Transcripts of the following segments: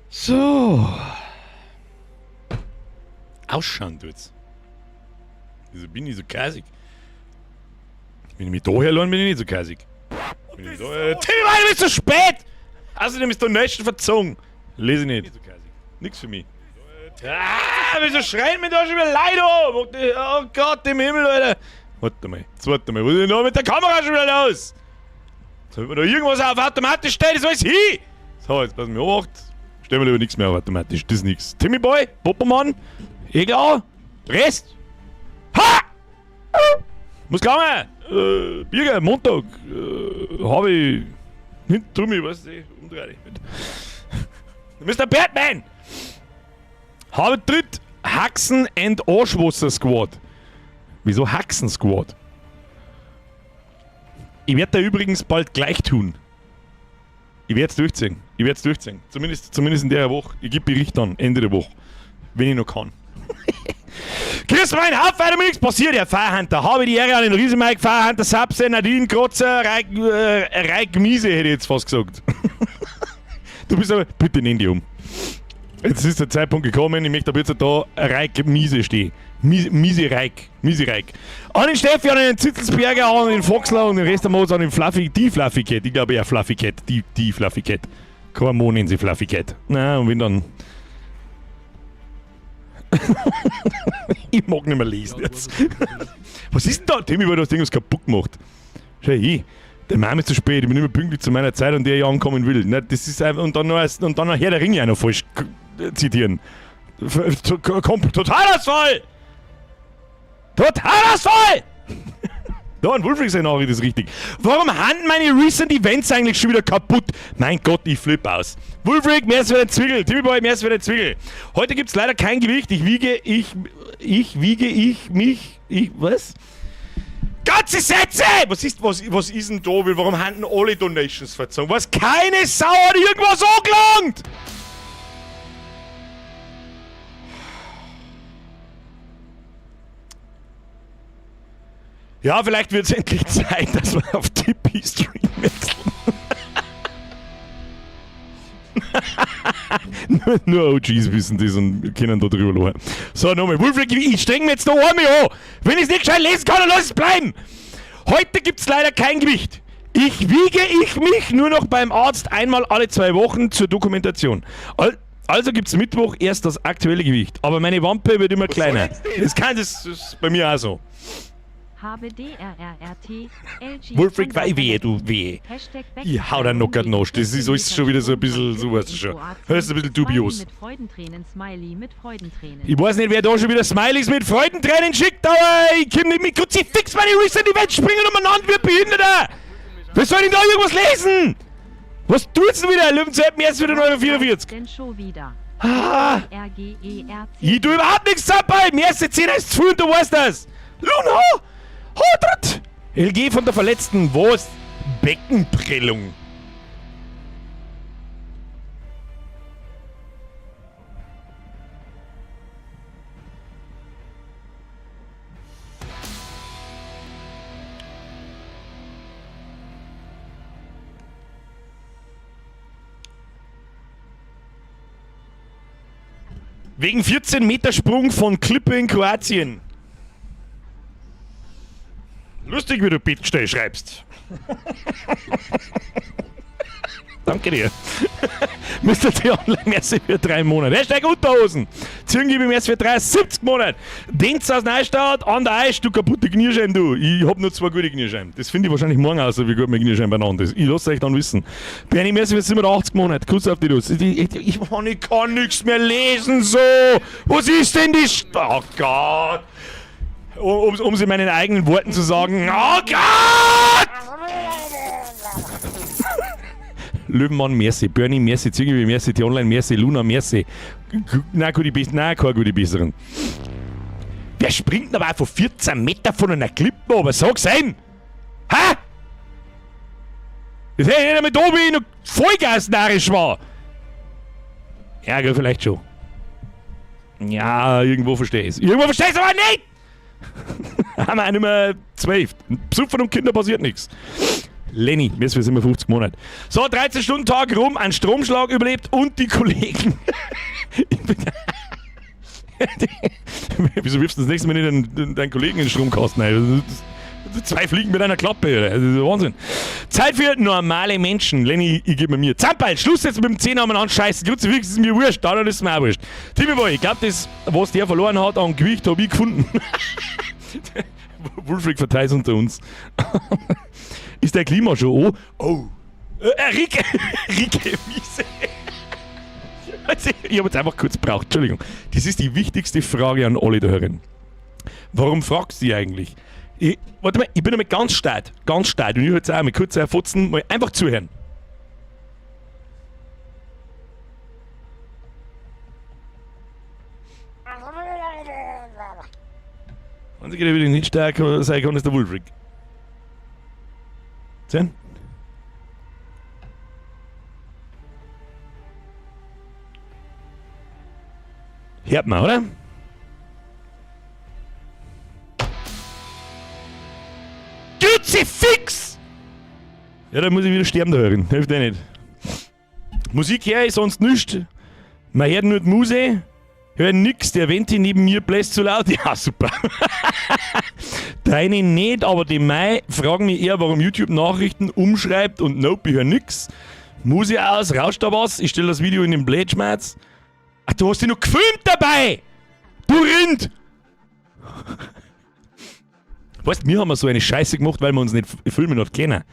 So. Ausschauen tut's. Wieso bin ich so käsig? Wenn ich mich da herladen, bin ich nicht so käsig. Bin ich da, Timmy, Mann, du bist zu spät! Außerdem ist Donation verzogen. Lese ich nicht. Nix für mich. Ah, wieso schreien mir da schon wieder Leute an? Oh Gott im Himmel, Alter. Warte mal, jetzt warte mal. Was ist denn da mit der Kamera schon wieder los? Soll man da irgendwas auf automatisch stellen? Das ist alles hin! So, jetzt passen wir auf. Stellen wir lieber nichts mehr auf automatisch. Das ist nix. Timmy Boy, Poppermann, eh klar. Rest. Ha! Muss gelangen! Birger, Montag, habe ich hinten drüben, ich weiß nicht, umdrehen. Mr. Batman! Habe tritt Haxen and Arschwasser Squad. Wieso Haxen Squad? Ich werde da übrigens bald gleich tun. Ich werde es durchziehen. Ich werde es durchziehen. Zumindest in der Woche. Ich gebe Bericht dann, Ende der Woche. Wenn ich noch kann. Grüß mein Haufen, mir nichts passiert, Herr Firehunter. Habe die Ehre an den Riesenmike, Firehunter, Sapse, Nadine, Krotzer, Reik Miese, hätte ich jetzt fast gesagt. Du bist aber. Bitte nenn die um. Jetzt ist der Zeitpunkt gekommen, ich möchte ab jetzt da Reik Miese stehen. Miese, Miese Reik. Miese Reik. An den Steffi, an den Zitzelsberger, an den Foxler und den Rest der Mods, an den Fluffy, die Fluffy Cat. Ich glaube eher Fluffy Cat. Die Fluffy Cat. Kein Mo nennen sie Fluffy Cat. Na, und wenn dann. Ich mag nicht mehr lesen jetzt. Was ist denn da? Timmy, weil du hast irgendwas kaputt gemacht. Schau hin. Der Mann ist zu spät, ich bin immer pünktlich zu meiner Zeit, an der ich ankommen will. Ne, das ist einfach, und dann noch, und dann noch Herr der Ringe auch noch falsch zitieren. Totalausfall! Totalausfall! Da, ein Wolfric seine Nachricht ist richtig. Warum haben meine Recent Events eigentlich schon wieder kaputt? Mein Gott, ich flipp aus. Wolfric, mehr ist für den Zwickel. Timmy Boy, mehr ist für den Zwickel. Heute gibt's leider kein Gewicht. Ich wiege, ich wiege, ich, mich, ich, was? Ganze Sätze! Was ist denn da? Warum haben denn alle Donations verzogen? Was? Keine Sau hat irgendwas angelangt! Ja, vielleicht wird's endlich Zeit, dass wir auf Tipeee Stream wechseln. Nur OGs wissen das und können da drüber lachen. So, nochmal. Wolfric, ich streng mir jetzt noch einmal an. Wenn ich's nicht gescheit lesen kann, dann lass es bleiben. Heute gibt's leider kein Gewicht. Ich wiege ich mich nur noch beim Arzt einmal alle 2 Wochen zur Dokumentation. Also gibt's Mittwoch erst das aktuelle Gewicht. Aber meine Wampe wird immer Was soll kleiner. jetzt das? Das ist bei mir auch so. H B D R R R T L G Wolfric, Thunder wei wehe, Verletzung. du wehe. Hashtag Ich hau da noch grad Backstreet noch. Das ist alles schon wieder so ein bisschen, so weißt du schon. Das ist ein bisschen dubios. Smiley mit Freudentränen, Smiley mit Freudentränen. Ich weiß nicht, wer da schon wieder Smileys mit Freudentränen schickt, aber ich komm nicht mit. Kruzifix, meine Recent Events springen umeinander wie Behinderter! Wer soll denn da irgendwas lesen? Was tut's denn wieder? Löwenzeit, mehr als wieder 9,44. Denn schon wieder. Ah. R G E R C. Ich tu überhaupt nichts dabei. Mehr als 10 ist zu früh und du weißt das. Luna! Hodret! LG von der Verletzten. Was? Beckenprellung. Wegen 14 Meter Sprung von Klippe in Kroatien. Lustig, wie du Bettstell schreibst. Danke dir. Mister T Online, merci für 3 Monate. Hashtag Unterhosen. Zirn gebe ich merci für 73 Monate. Denz aus Neustadt, an der Eis, du kaputte Knierschein, du. Ich hab nur 2 gute Knierschein. Das finde ich wahrscheinlich morgen aus, wie gut mein Knierschein beieinander ist. Ich lass euch dann wissen. Bernie, merci für 87 Monate. Kuss auf die Nuss. Ich kann nichts mehr lesen, so. Was ist denn die Sch-, oh Gott. Um es in meinen eigenen Worten zu sagen. Oh Gott! Löwenmann, merci. Bernie, merci. Züge, merci. T-Online, merci. Luna, merci. Nein, gute Bess-, nein, keine gute Besserung. Wer springt denn aber auch von 14 Meter von einer Klippe runter? Sag's ihm! Hä? Das hätte ich nicht einmal da, wie ich noch vollgasnarisch war. Ja, gut, vielleicht schon. Ja, irgendwo verstehe ich's. Irgendwo verstehe ich's aber nicht! Haben wir auch nicht mehr 12. Besoffen und Kinder passiert nichts. Lenny, mir sind 57 Monate. So, 13 Stunden Tag rum, ein Stromschlag überlebt und die Kollegen. Wieso wirfst du das nächste Mal nicht deinen Kollegen in den Stromkasten ein? Zwei Fliegen mit einer Klappe, oder? Das ist Wahnsinn. Zeit für normale Menschen. Lenny, ich gebe mir mir. Zamperl, Schluss jetzt mit dem Zehnarmen anscheißen. Kruzifix ist mir wurscht, dann ist mir auch wurscht. Timmy Boy, ich glaube, das, was der verloren hat an Gewicht, habe ich gefunden. Wulfric verteilt unter uns. Ist der Klima schon oh? Oh. Rike, Rike Wiese. Also, ich habe jetzt einfach kurz gebraucht, Entschuldigung. Das ist die wichtigste Frage an alle da hören. Warum fragst du dich eigentlich? Ich, warte mal, ich bin einmal ganz stark, ganz stark. Und ich höre jetzt auch mal kurz Fotzen, mal einfach zuhören. Einzige, der wirklich nicht stark sein kann, ist der Wulfric. Sehen? Hört man, oder? Kruzifix! Ja, da muss ich wieder sterben da hören. Hilft eh nicht. Musik her ist sonst nichts. Man hört nur die Muse, hört nix, der Venti neben mir bläst zu laut. Ja, super. Deine nicht, aber die Mai fragen mich eher, warum YouTube Nachrichten umschreibt und nope, ich hör nix. Muse aus, rauscht da was? Ich stelle das Video in den Blätschmerz. Ach, du hast dich noch gefilmt dabei! Du Rind! Weißt, wir haben so eine Scheiße gemacht, weil wir uns nicht filmen hat können.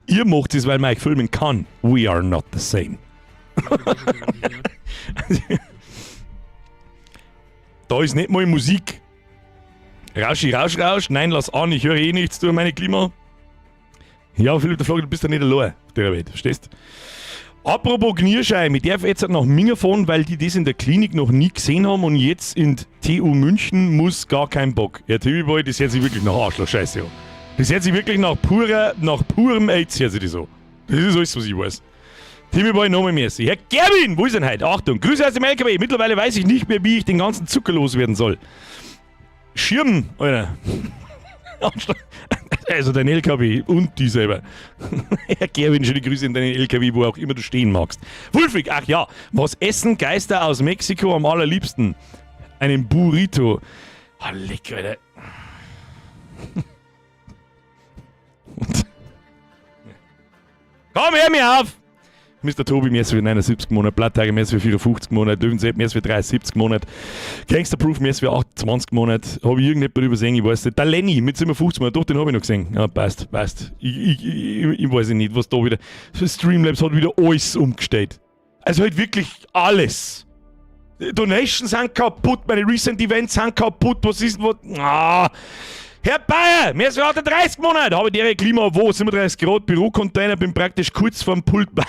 Ihr macht es, weil man euch filmen kann. We are not the same. Da ist nicht mal Musik. Rauschi, rausch, rausch. Nein, lass an, ich höre eh nichts durch meine Klima. Ja, Philipp, der Flog, du bist ja nicht allein auf der Welt, verstehst? Apropos Knirschei, ich darf jetzt nach Minga fahren, weil die das in der Klinik noch nie gesehen haben und jetzt in TU München muss gar kein Bock. Ja, TV Boy, das hört sich wirklich nach Arschloch-Scheiße an. Das hört sich wirklich nach purem AIDS, hört sich das an. Das ist alles, was ich weiß. Timmy Boy, nochmal merci. Herr Gerwin, wo ist denn heute? Achtung, Grüße aus dem LKW. Mittlerweile weiß ich nicht mehr, wie ich den ganzen Zucker loswerden soll. Schirm, Alter. Also dein LKW und die selber. Herr Gerwin, schöne Grüße in deinen LKW, wo auch immer du stehen magst. Wulfig, ach ja, was essen Geister aus Mexiko am allerliebsten? Einen Burrito. Ah, leck, Alter. Komm, hör mir auf! Mr. Tobi, merci für 79 Monate, Blatttage, merci für 54 Monate, Löwensepp, merci für 73 Monate, Gangsterproof, merci für 28 Monate, habe ich irgendjemand übersehen, ich weiß nicht. Der Lenny mit 57 Monaten, doch, den habe ich noch gesehen. Ja, passt, passt. Ich weiß nicht, was da wieder. Streamlabs hat wieder alles umgestellt. Also halt wirklich alles. Donations sind kaputt, meine Recent Events sind kaputt, was ist denn was? Ah. Herr Bayer, mir ist 38 Monate, habe ich Klima wo, 37 Grad, Bürocontainer, bin praktisch kurz vorm Pult bei.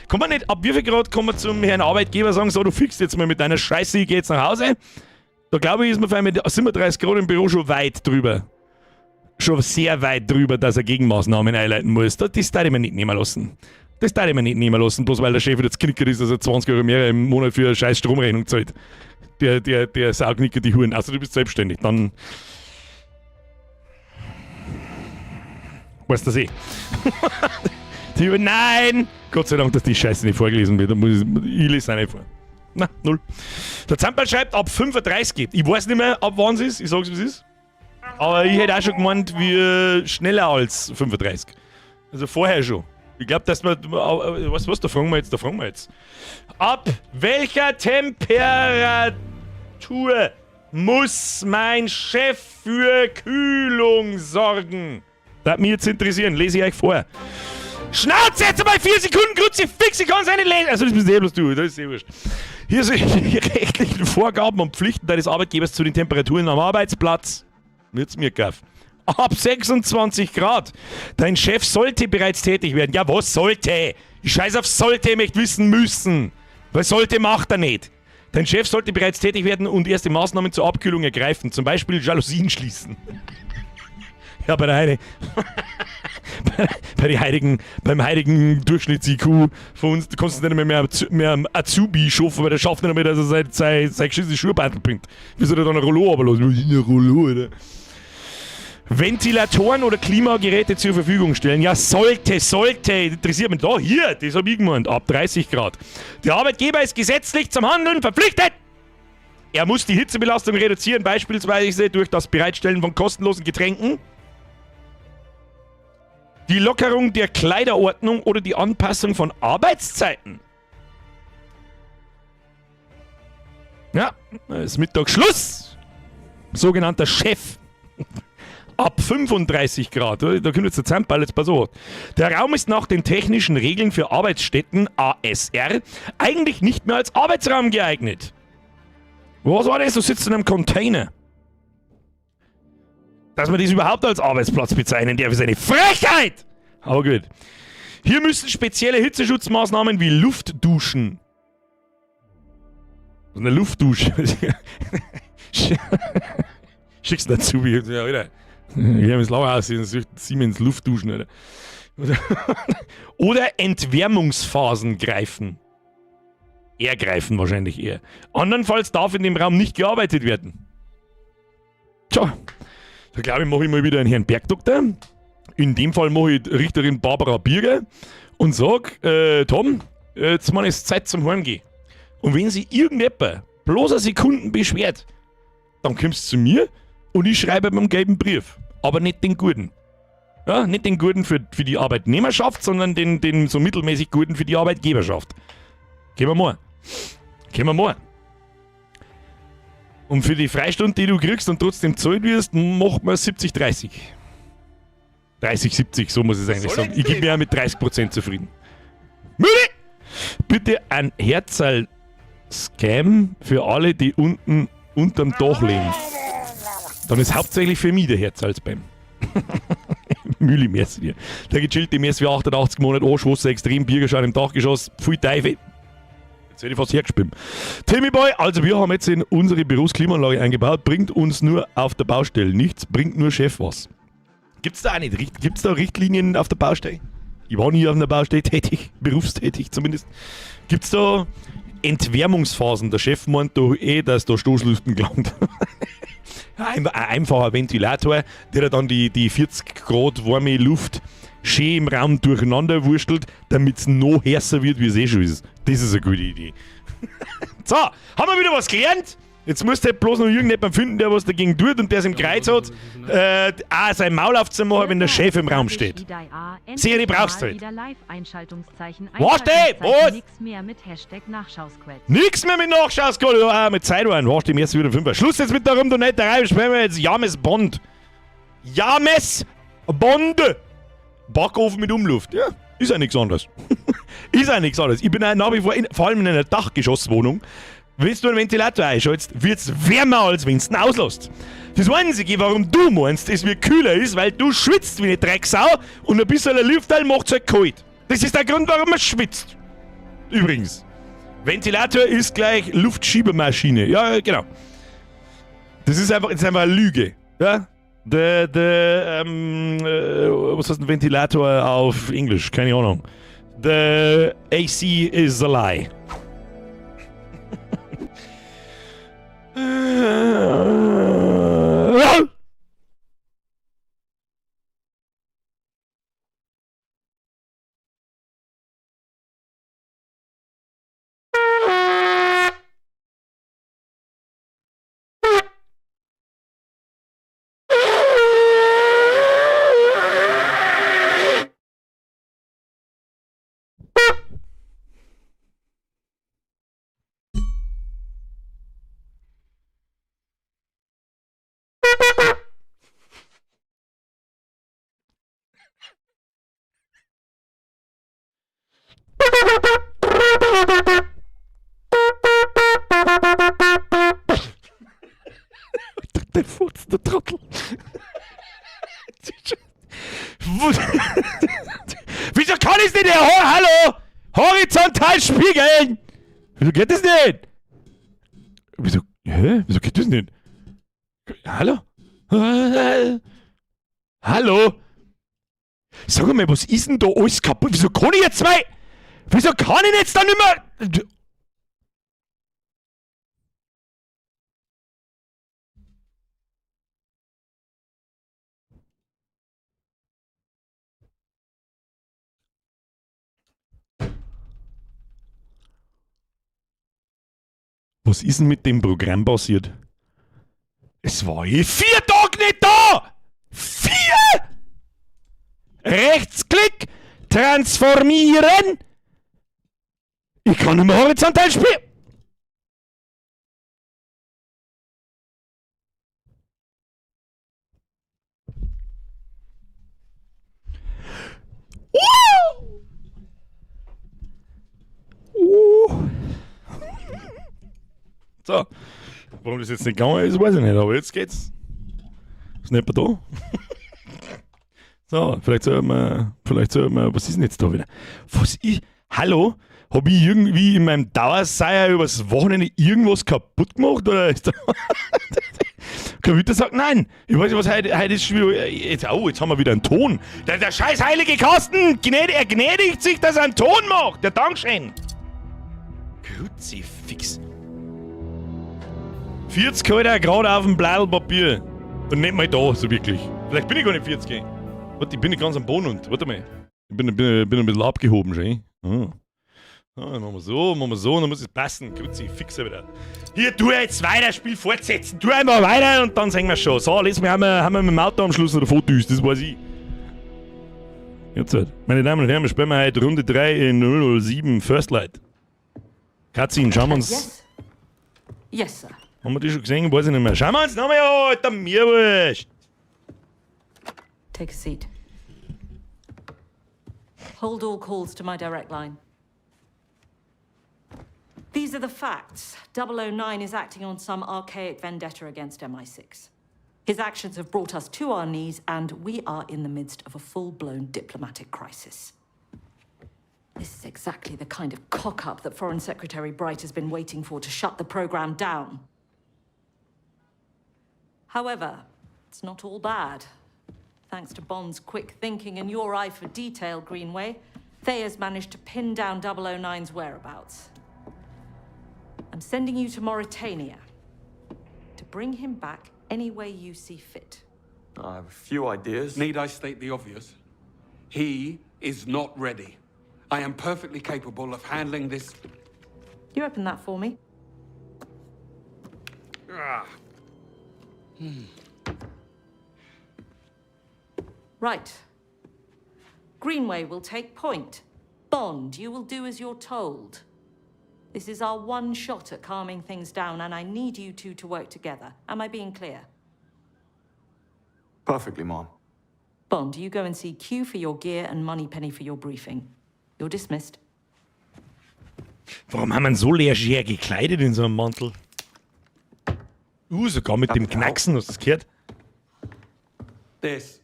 Kann man nicht, ab wie viel Grad kann man zum Herrn Arbeitgeber sagen, so, du fixst jetzt mal mit deiner Scheiße, ich geh jetzt nach Hause? Da glaube ich, ist man mit 37 Grad im Büro schon weit drüber. Schon sehr weit drüber, dass er Gegenmaßnahmen einleiten muss. Das darf ich mir nicht nehmen lassen. Das darf ich mir nicht nehmen lassen, bloß weil der Chef jetzt knickert ist, dass er 20 Euro mehr im Monat für eine scheiß Stromrechnung zahlt. Der sauknickert die Huren. Also du bist selbstständig, dann... Weißt du das eh? Nein! Gott sei Dank, dass die Scheiße nicht vorgelesen wird. Da muss ich lese auch nicht vor. Na, null. Der Zamperl schreibt, ab 35 geht. Ich weiß nicht mehr, ab wann es ist. Ich sag's, wie es ist. Aber ich hätte auch schon gemeint, wir schneller als 35. Also vorher schon. Ich glaub, dass wir, weißt du was, da fragen wir jetzt, da fragen wir jetzt. Ab welcher Temperatur muss mein Chef für Kühlung sorgen? Das würde mich jetzt interessieren, lese ich euch vor. Schnauze jetzt einmal 4 Sekunden, Kruzifix, ich kann's auch nicht lesen. Also das bist eh bloß du, das ist eh wurscht. Hier sind die rechtlichen Vorgaben und Pflichten deines Arbeitgebers zu den Temperaturen am Arbeitsplatz. Wird's mir gekauft. Ab 26 Grad. Dein Chef sollte bereits tätig werden. Ja, was sollte? Ich scheiß auf sollte, ich möchte wissen müssen. Was sollte, macht er nicht. Dein Chef sollte bereits tätig werden und erste Maßnahmen zur Abkühlung ergreifen. Zum Beispiel Jalousien schließen. Ja, bei der Heide. Bei, bei die Heiligen, beim heiligen Durchschnitts-I Q von uns, du kannst nicht mehr, mehr, mehr am Azubi schaffen, weil der schafft nicht mehr, dass er sein geschissenes Schuhbandel bringt. Wieso der dann ein Rollo runterlassen? Was ist denn ein Rollo, Alter? Ventilatoren oder Klimageräte zur Verfügung stellen. Ja, sollte, sollte. Interessiert mich. Da, hier, das hab ich gemeint. Ab 30 Grad. Der Arbeitgeber ist gesetzlich zum Handeln verpflichtet. Er muss die Hitzebelastung reduzieren, beispielsweise durch das Bereitstellen von kostenlosen Getränken, die Lockerung der Kleiderordnung oder die Anpassung von Arbeitszeiten. Ja, ist Mittagsschluss. Sogenannter Chef. Ab 35 Grad. Da kommt jetzt der Zamperl, jetzt pass auf. Der Raum ist nach den technischen Regeln für Arbeitsstätten ASR eigentlich nicht mehr als Arbeitsraum geeignet. Was war das? Du sitzt in einem Container. Dass man das überhaupt als Arbeitsplatz bezeichnen darf, ist eine Frechheit! Aber gut. Hier müssen spezielle Hitzeschutzmaßnahmen wie Luftduschen. Was ist eine Luftdusche? Schickst du dazu, wie, ja, Alter. Wir haben es lange aussehen, Siemens Luftduschen, Alter. Oder Entwärmungsphasen greifen. Ergreifen wahrscheinlich eher. Andernfalls darf in dem Raum nicht gearbeitet werden. Tja, da glaube ich, mache ich mal wieder einen Herrn Bergdoktor. In dem Fall mache ich Richterin Barbara Birger und sag, Tom, jetzt mal ist Zeit zum Heimgehen. Und wenn sich irgendjemand bloß eine Sekunde beschwert, dann kommst du zu mir und ich schreibe ihm einen gelben Brief. Aber nicht den guten. Ja, nicht den guten für die Arbeitnehmerschaft, sondern den so mittelmäßig guten für die Arbeitgeberschaft. Gehen wir mal. Gehen wir mal. Und für die Freistunde, die du kriegst und trotzdem zahlt wirst, macht man 70-30. 30-70, so muss ich es eigentlich sagen. Ich gebe mir auch mit 30% zufrieden. Müde! Bitte ein Herzerl-Scam für alle, die unten unterm Dach leben. Dann ist hauptsächlich für mich der Herzerl-Spam. Müli, merci dir. Der gechillte MSW 88 Monat Arschwasser, extrem Biergeschau im Dachgeschoss, pfui Teufel. Jetzt hätte ich fast hergespielt. Timmy Boy, also wir haben jetzt in unsere Büros Klimaanlage eingebaut, bringt uns nur auf der Baustelle nichts, bringt nur Chef was. Gibt's da auch nicht, gibt's da Richtlinien auf der Baustelle? Ich war nie auf einer Baustelle tätig, berufstätig zumindest. Gibt's da Entwärmungsphasen? Der Chef meint doch eh, dass da Stoßlüften gelangt. Ein einfacher Ventilator, der dann die 40 Grad warme Luft schön im Raum durcheinander wurstelt, damit's noch heißer wird, wie es eh schon ist. Das ist eine gute Idee. So, haben wir wieder was gelernt? Jetzt musst du halt bloß noch irgendjemanden finden, der was dagegen tut und der es im Kreuz hat, auch sein Maul aufzumachen, wenn der Chef im Raum steht. Sicher, die brauchst du halt. Warte, was? Nix mehr mit Hashtag Nachschausquetz. Nix mehr mit Nachschausquetz, ja, mit Zeit ein. Warte, im ersten wieder 5. Schluss jetzt mit der Rumdonetterei, spielen wir jetzt James Bond. James Bond! Backofen mit Umluft, ja, ist ja nichts anderes. Ist ja nichts anderes. Ich bin auch nach wie vor, vor allem in einer Dachgeschosswohnung, wenn du einen Ventilator einschaltest, wird's wärmer, als wenn du ihn auslässt. Das Einzige, warum du meinst, es wird kühler ist, weil du schwitzt wie eine Drecksau und ein bisschen Lüfterl macht's halt kalt. Das ist der Grund, warum man schwitzt. Übrigens, Ventilator ist gleich Luftschiebermaschine. Ja, genau. Das ist einfach eine Lüge. Ja? Was heißt ein Ventilator auf Englisch? Keine Ahnung. The AC is a lie. Der Furz, der Trottel. Wieso kann ich's nicht? Hallo! Horizontal spiegeln! Wieso geht das nicht? Wieso? Hä? Wieso geht das nicht? Hallo? Hallo? Sag mal, was ist denn da alles kaputt? Wieso kann ich jetzt mal... Wieso kann ich jetzt da nicht mehr... Was ist denn mit dem Programm passiert? Es war eh 4 Tage nicht da! 4! Rechtsklick! Transformieren! Ich kann nicht mehr horizontal spielen! So. Warum das jetzt nicht gegangen ist, weiß ich nicht, aber jetzt geht's. Ist nicht da? So, vielleicht sollten wir, was ist denn jetzt da wieder? Was ich, hallo? Hab ich irgendwie in meinem Dauerseier übers Wochenende irgendwas kaputt gemacht oder ist da? Computer sagt nein. Ich weiß nicht, was heute ist schon wieder. Jetzt, oh, jetzt haben wir wieder einen Ton. Der scheiß heilige Kasten! Er gnädigt sich, dass er einen Ton macht. Der Dankeschön. Kruzifix. 40 halt auch gerade auf dem Blattl Papier. Und nicht mal da, so wirklich. Vielleicht bin ich gar nicht 40. Warte, ich bin nicht ganz am Boden und. Warte mal. Ich bin ein bisschen abgehoben schon. Ah. Ah, dann machen wir so, machen wir so, dann muss es passen. Kruzifix wieder. Hier, tu jetzt weiter, Spiel fortsetzen. Tu einfach weiter und dann sehen wir schon. So, letztes Mal haben wir mit dem Auto am Schluss noch davon düst, das weiß ich. Jetzt halt. Meine Damen und Herren, wir spielen heute Runde 3 in 007 First Light. Cutscene, schauen wir uns. Yes? Yes, sir. Haben wir die schon gesehen? Weiß ich nicht mehr. Schauen wir uns nochmal an, Alter, mir wurscht. Take a seat. Hold all calls to my direct line. These are the facts. 009 is acting on some archaic vendetta against MI6. His actions have brought us to our knees, and we are in the midst of a full blown diplomatic crisis. This is exactly the kind of cock up that Foreign Secretary Bright has been waiting for to shut the program down. However, it's not all bad. Thanks to Bond's quick thinking and your eye for detail, Greenway, Thayer's managed to pin down 009's whereabouts. I'm sending you to Mauritania to bring him back any way you see fit. I have a few ideas. Need I state the obvious? He is not ready. I am perfectly capable of handling this. You open that for me. Ah. Right. Greenway will take point. Bond, you will do as you're told. This is our one shot at calming things down, and I need you two to work together. Am I being clear? Perfectly, ma'am. Bond, you go and see Q for your gear and Moneypenny for your briefing. You're dismissed. Warum haben wir ihn so leger gekleidet in so einem Mantel? Sogar mit dem Knacksen, hast du das gehört? This.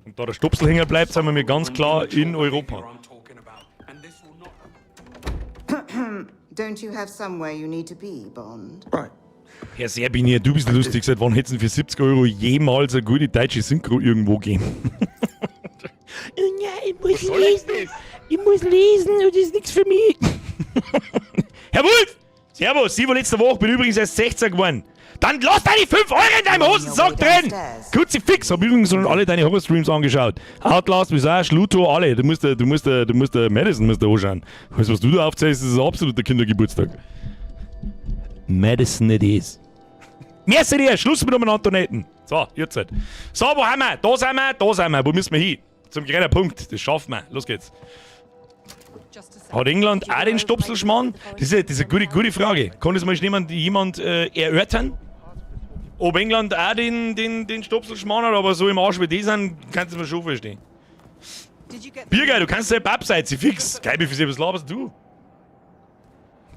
Und da der Stopsel hängen bleibt, sind wir mir ganz klar in Europa. I'm talking about. And this will not. Don't you have somewhere you need to be, Bond? Right. Herr Serbinier, du bist lustig. Seit wann hätten für 70 € jemals eine gute deutsche Synchro irgendwo gegeben? Ja, ich muss lesen. Ich muss lesen und das ist nichts für mich. Herr Wulff! Servus, Sie war letzte Woche, bin übrigens erst 16 geworden. Dann lass deine 5 € in deinem Hosensack drin! Kruzifix, hab übrigens schon alle deine Horror-Streams angeschaut. Outlast, Visage, Luto, alle. Du musst der Madison musst du anschauen. Weißt du, was du da aufzählst, das ist ein absoluter Kindergeburtstag. Madison it is. Merci dir, Schluss mit umeinander netten. So, jetzt halt. So, wo haben wir? Da sind wir, da sind wir. Wo müssen wir hin? Zum grünen Punkt. Das schaffen wir. Los geht's. Hat England auch den Stopselschmarrn? Das ist eine gute, gute Frage. Kann das mal jemand erörtern? Ob England auch den Stopselschmarrn hat, aber so im Arsch wie die sind, kannst du mir schon verstehen. Birger, du kannst ja Babseite fix. Geil, wie viel was laberst du?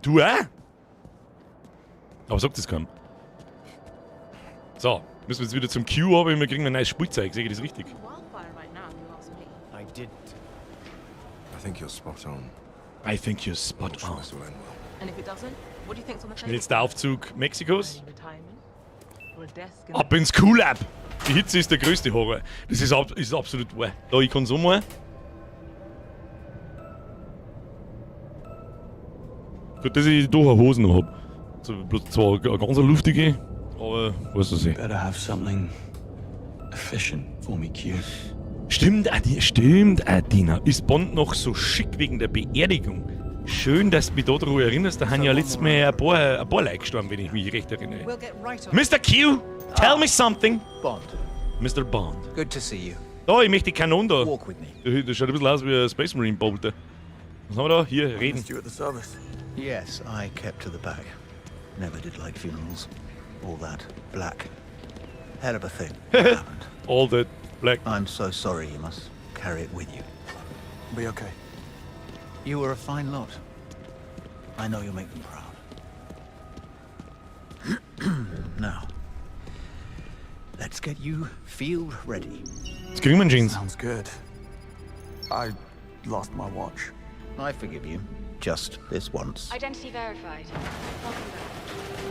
Du auch? Aber sagt das keinem. So, müssen wir jetzt wieder zum Q, aber wir kriegen ein neues Spielzeug. Sehe ich das richtig? I didn't. I think you're spot on. I think you're spot I'm sure on. this will end well. And if it doesn't, what do you think's on the table? Schnellster Aufzug Mexikos. Retirement? Or a desk in Ab ins Cool-Up! Die Hitze ist der größte Horror. Das ist absolut wahr. Da, ich kann so mal. Gut, dass ich doch eine Hosen noch hab. So, bloß zwar eine ganz luftige, aber weißt du sie. Better have something efficient for me, Q. Stimmt, Adi, stimmt, Adina. Ist Bond noch so schick wegen der Beerdigung? Schön, dass du mich da daran erinnerst. Da haben ja letztes Mal ein paar Leute gestorben, wenn ich mich recht erinnere. We'll get right on. Mr. Q, tell me something. Bond. Mr. Bond. Good to see you. Da, ich möchte die Kanone da. Walk with me. Das schaut ein bisschen aus wie ein Space Marine Bolter. Was haben wir da? Hier, reden. Missed you at the service. Yes, I kept to the back. Never did like funerals. All that black. Hell of a thing what happened. All that black. I'm so sorry you must carry it with you. Be okay. You were a fine lot. I know you'll make them proud. Now, let's get you field ready. Jetzt kriegen wir einen Jeans. Sounds good. I lost my watch. I forgive you. Just this once. Identity verified. Welcome back.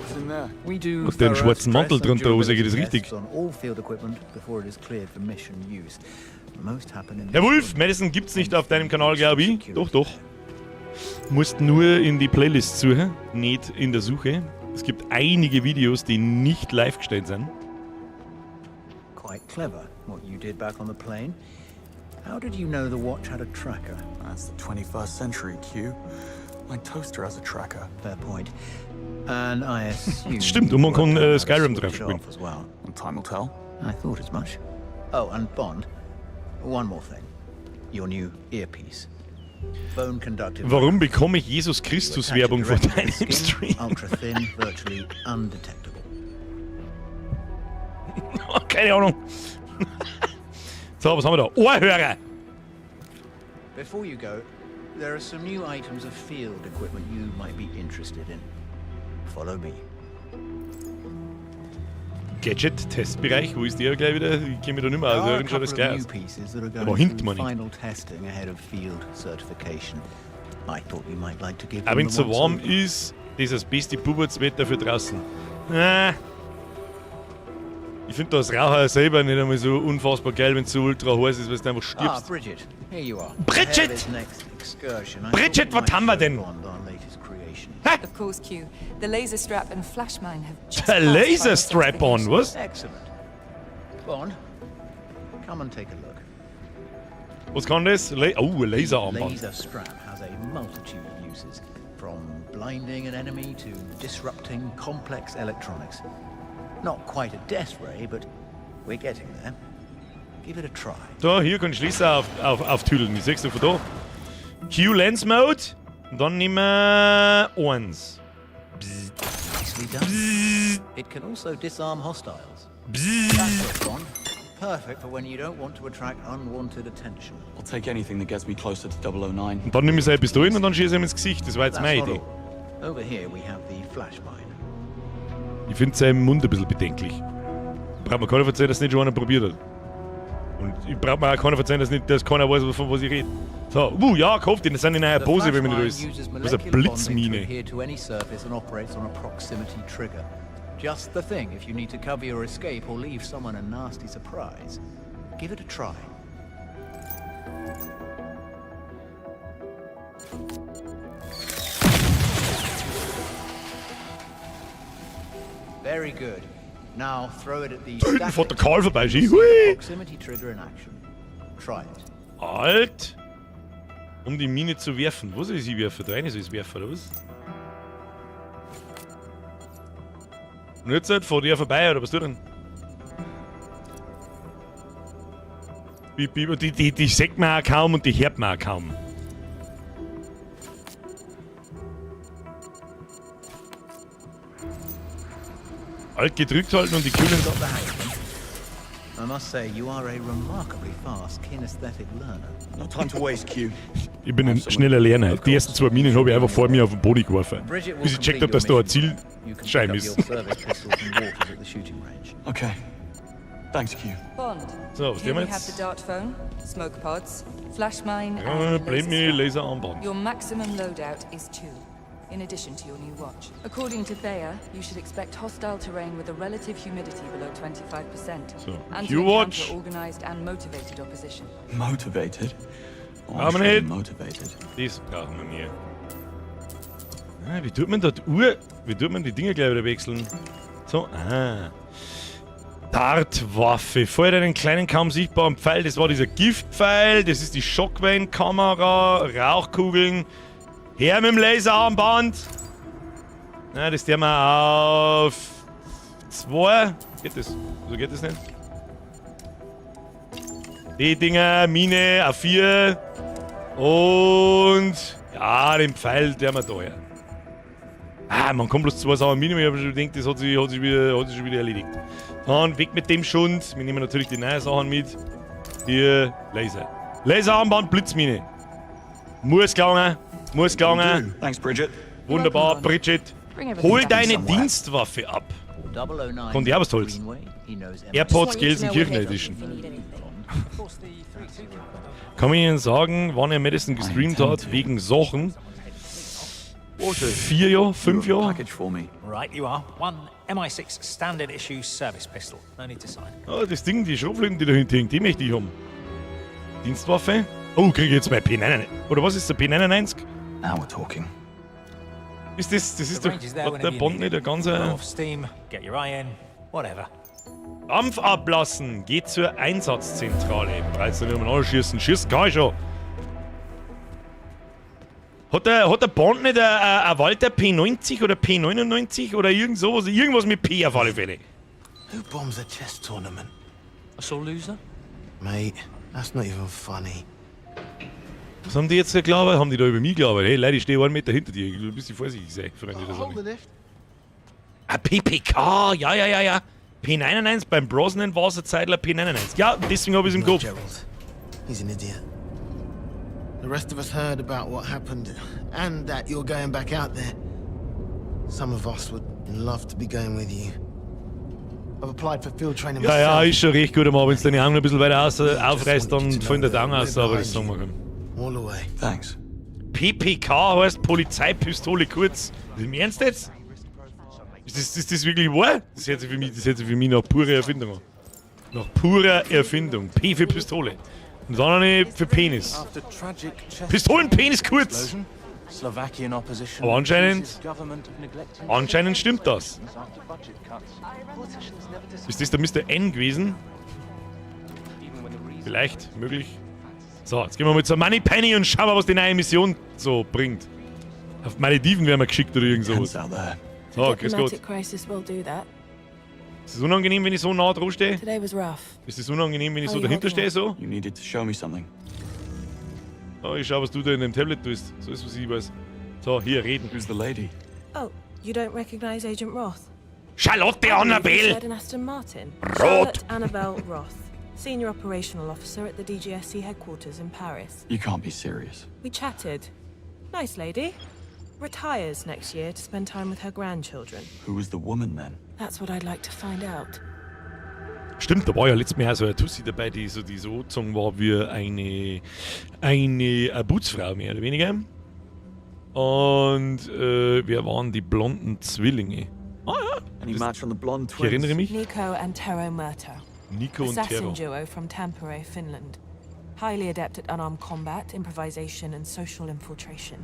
What's in there? We do Hat der einen thorough schwarzen Mantel stress and drunter, wo sag ich das durability richtig? tests on all field equipment before it is cleared for mission use. Most happen in Herr Wulf, Madison gibt's nicht auf deinem Kanal, glaube ich. Doch, doch. Musst nur in die Playlist suchen, nicht in der Suche. Es gibt einige Videos, die nicht live gestellt sind. Quite clever what you did back on the plane. How did you know the watch had a tracker? That's the 21st century, Q. My toaster has a tracker. Fair point. And I assume Stimmt, und man kann Skyrim drauf drauf spielen. As well. And time will tell. I thought as much. Oh, and Bond, one more thing. Your new earpiece. Bone conductive. Warum bekomme ich Jesus Christus Werbung von deinem Stream? Ultra thin, virtually undetectable. Keine Ahnung. So, was haben wir da? Ohrhörer! Before you go, there are some new items of field equipment you might be interested in. Follow me. Gadget-Testbereich, wo ist der gleich wieder? Ich kenne mich da nicht mehr aus. Der schaut das geil aus. Aber hinten, meine ich. Final testing ahead of field certification. I thought you might like to give Aber wenn es so warm ist, das ist das beste Bubertswetter für draußen. Ah. Ich finde das Rauchen selber nicht einmal so unfassbar geil, wenn es so ultra heiß ist, weil du einfach Ah, stirbst. Bridget, here you are. Bridget! Bridget, was haben wir denn? Of course, Q. The laser strap and flashmine have just Der passed final Laser Strap-on, was? Excellent. Bond, come and take a look. Was kann das? La oh, ein Laserarmband. Laser strap has a multitude of uses, from blinding an enemy to disrupting complex electronics. Not quite a death ray, but we're getting there. Give it a try. So, hier kann ich Schließer auf, auftüdeln. Ich seh's du von da. Q Lens Mode. Und dann nehmen wir eins. Bzz. Nicely done. It can also disarm hostiles. That's it, Bond. Perfect for when you don't want to attract unwanted attention. I'll take anything that gets me closer to 009. Und dann nehme ich seine Pistolen und dann schieße ich ihm ins Gesicht. Das war jetzt That's meine not Idee. all. Over here we have the flashmine. Ich finde seinen Mund ein bisschen bedenklich. Braucht mir keiner erzählen, dass nicht schon einer probiert hat. Und ich brauche mir auch keiner erzählen, dass, nicht, dass keiner weiß, von was ich rede. So, ja, kauft den, das sind in einer Pose, wenn man nicht alles. Was ist eine Blitzmine? Adhere to any surface and operates on a proximity trigger. Just the thing if you need to cover your escape or leave someone a nasty surprise. Give it a try. Very good. Now throw it at the Da hinten fährt der Karl vorbei, See schön. the Hui. proximity trigger in action. Try it. Alt! Um die Mine zu werfen. Wo soll ich sie werfen? Da rein soll ich es werfen, oder was? Und jetzt halt, fahr der vorbei, oder was tut er denn? Die sieht man auch kaum und die hört man auch kaum. Alt gedrückt halten und die kühlen. Got the hang of them. I must say, you are a remarkably fast kinesthetic learner. No time to waste, Q. Ich bin ein schneller Lerner. Die ersten zwei Minen habe ich einfach vor mir auf den Boden geworfen. Bridget will Bis ich checkt complete habe, dass da your ein Zielscheibe mission. You can pick up ist. your service pistols and waters at the shooting range. Okay. Thanks, Q. Bond. So, was Here nehmen wir we have jetzt? the dart phone, smoke pods, flashmine, Ja, and Blendmine, laser strap. Laserarmband. Your maximum loadout is 2, in addition to your new watch. According to Bayer, you should expect hostile terrain with a relative humidity below 25%. So, and to Q watch. encounter organized and motivated opposition. Motivated? Oh, Aber I'm sure nicht. motivated. Das brauchen wir nie. Ah, wie tut man da die Uhr? Wie tut man die Dinger gleich wieder wechseln? So, ah. Dartwaffe. Feuert einen kleinen, kaum sichtbaren Pfeil. Das war dieser Giftpfeil. Das ist die Shockwave-Kamera. Rauchkugeln. Her mit dem Laserarmband. Na, das tun wir auf 2. Geht das? Wieso geht das nicht? Die Dinger, Mine, auf 4. Und ja, den Pfeil, der wir da her. Ah, man kommt bloß zwei Sachen mit, ich habe schon gedacht, das hat sich schon wieder erledigt. Dann weg mit dem Schund. Wir nehmen natürlich die neuen Sachen mit. Hier, Laser. Laserarmband, Blitzmine. Muss gelangen. Muss gelangen. Thanks, Bridget. Wunderbar, Bridget. Hol deine Dienstwaffe ab. Kommt ja was Tolles. AirPods Gelsenkirchen Edition. Kann man Ihnen sagen, wann er Madison gestreamt hat, wegen Sachen? 4 Jahre, 5 Jahre? Right, you are. One MI6 standard issue service pistol. No need to sign. Ah, das Ding, die Schrotflinten, die da hinten hängt, die möchte ich haben. Dienstwaffe? Oh, kriege ich jetzt mein P99. Oder was ist der P99? Now we're talking. Ist das, das ist doch, hat der Bond nicht der ganze... Steam, get your eye in, whatever. Dampf ablassen, geht zur Einsatzzentrale. Bereits dann umeinander schießen. Schießen kann ich schon. Hat der Bond nicht ein Walter P90 oder P99 oder irgend sowas? Irgendwas mit P auf alle Fälle. Who bombs a chess tournament? A sore loser? Mate, that's not even funny. Was haben die jetzt geglaubt? Haben die da über mich geglaubt? Hey Leute, ich stehe 1 Meter hinter dir. Du bist vorsichtig sein, Freunde. Das Hold the lift. Ah, PPK, ja, ja, ja, ja. P99, beim Brosnan war es eine Zeitler P99. Ja, deswegen habe ich es im Kopf. Gerald. He's an idiot. The rest of us heard about what happened and that you're going back out there. Some of us would love to be going with you. I've applied for field training Ja, ja, myself. ist schon recht gut am Abend. Wenn du deine Augen ein bisschen weiter aufreißt, dann fallen dir die Augen aus, aber das sagen wir können. All the way. Thanks. PPK heißt Polizeipistole kurz. Ist im Ernst jetzt? Ist das wirklich wahr? Das hört sich für mich, das hört sich für mich nach purer Erfindung an. Nach purer Erfindung. P für Pistole. Und dann noch nicht für Penis. Pistolenpenis kurz! Aber anscheinend. Anscheinend stimmt das. Ist das der Mr. N gewesen? Vielleicht, möglich. So, jetzt gehen wir mal zur Moneypenny und schauen wir, was die neue Mission so bringt. Auf Malediven werden wir geschickt oder irgend sowas. So, grüß Gott. Ist es unangenehm, wenn ich so nah dran stehe? Ist es unangenehm, wenn ich so dahinter stehe? So? You needed to show me something. Oh, ich schau, was du da in dem Tablet tust. So ist, was ich weiß. So, hier, reden. Who's the lady? Oh, you don't recognize Agent Roth? Charlotte Annabelle! Aston Martin. Roth! Charlotte Annabelle Roth, Senior Operational Officer at the DGSC headquarters in Paris. You can't be serious. We chatted. Nice lady. Retires next year to spend time with her grandchildren. Who was the woman then? That's what I'd like to find out. Stimmt, da war ja letztes Mal auch so eine Tussi dabei, die so angezogen war wie eine Putzfrau, mehr oder weniger. Und wer waren die blonden Zwillinge? Ah ja. Any match on the blonde Ich twins? erinnere mich. Nico and Tero Murta. Nico und Assassin Tero. duo from Tampere, Finland. Highly adept at unarmed combat, improvisation and social infiltration.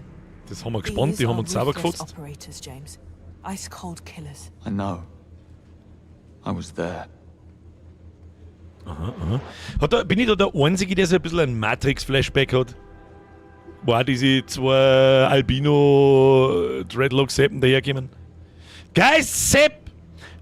Das haben wir gespannt, die haben uns These are sauber ruthless gefotzt. operators, James. Ice cold killers. I know. I was there. Aha, aha. Bin ich da der Einzige, der so ein bisschen ein Matrix-Flashback hat? Wo auch diese zwei Albino-Dreadlock-Seppen daherkommen. Geist Sepp!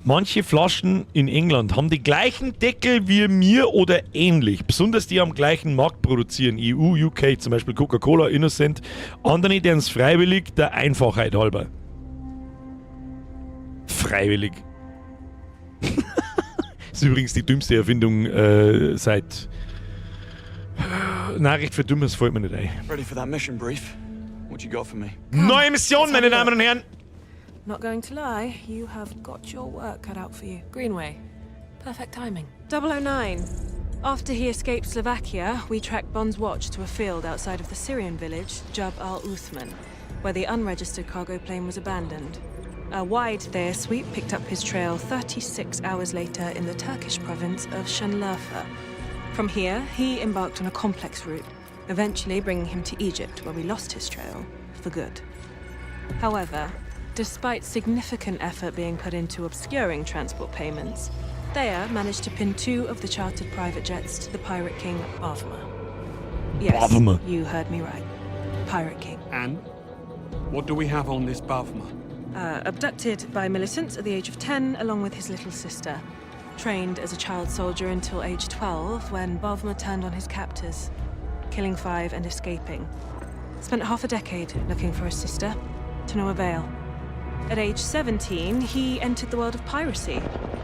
Manche Flaschen in England haben die gleichen Deckel wie mir oder ähnlich. Besonders die am gleichen Markt produzieren. EU, UK, zum Beispiel Coca-Cola, Innocent. Andere deren es freiwillig, der Einfachheit halber. Freiwillig. Das ist übrigens die dümmste Erfindung seit... Nachricht für Dummes fällt mir nicht ein. Ready for that mission brief? What you got for me? Neue Mission, meine Damen und Herren! Not going to lie, you have got your work cut out for you. Greenway. Perfect timing. 009. After he escaped Slovakia, we tracked Bond's watch to a field outside of the Syrian village, Jab al-Uthman, where the unregistered cargo plane was abandoned. A wide Thayer sweep picked up his trail 36 hours later in the Turkish province of Şanlıurfa. From here, he embarked on a complex route, eventually bringing him to Egypt, where we lost his trail for good. However, despite significant effort being put into obscuring transport payments, Thayer managed to pin 2 of the chartered private jets to the Pirate King, Bavma. Yes, Bavma. you heard me right. Pirate King. And? What do we have on this Bavma? Abducted by militants at the age of 10, along with his little sister. Trained as a child soldier until age 12, when Bavma turned on his captors, killing 5 and escaping. Spent half a decade looking for his sister, to no avail. At age 17, he entered the world of piracy.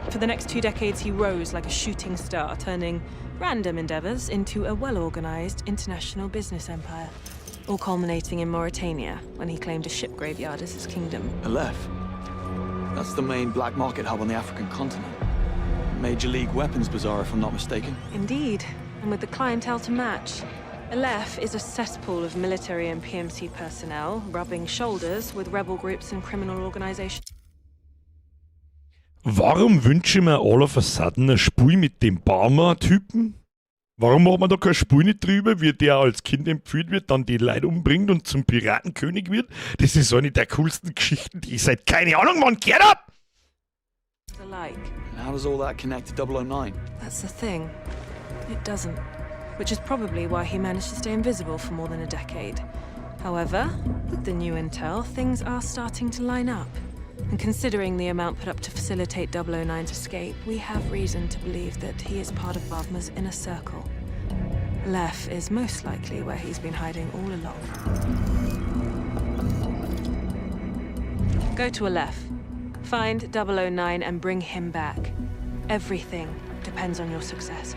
For the next 2 decades, he rose like a shooting star, turning random endeavors into a well organized international business empire. All culminating in Mauritania, when he claimed a ship graveyard as his kingdom. Aleph. That's the main black market hub on the African continent. Major League weapons bazaar, if I'm not mistaken. Indeed, and with the clientele to match. Aleph is a cesspool of military and PMC personnel, rubbing shoulders with rebel groups and criminal organizations. Warum wünsche ich mir all of a sudden ein Spiel mit dem Bavma-Typen? Warum macht man da kein Spiel nicht drüber, wie der als Kind entführt wird, dann die Leute umbringt und zum Piratenkönig wird? Das ist eine der coolsten Geschichten, die ich seit keine Ahnung wann gehört hab! Alike. And how does all that connect to 009? That's the thing. It doesn't. Which is probably why he managed to stay invisible for more than a decade. However, with the new intel, things are starting to line up. And considering the amount put up to facilitate 009's escape, we have reason to believe that he is part of Bavma's inner circle. Aleph is most likely where he's been hiding all along. Go to Aleph. Find 009 and bring him back. Everything depends on your success.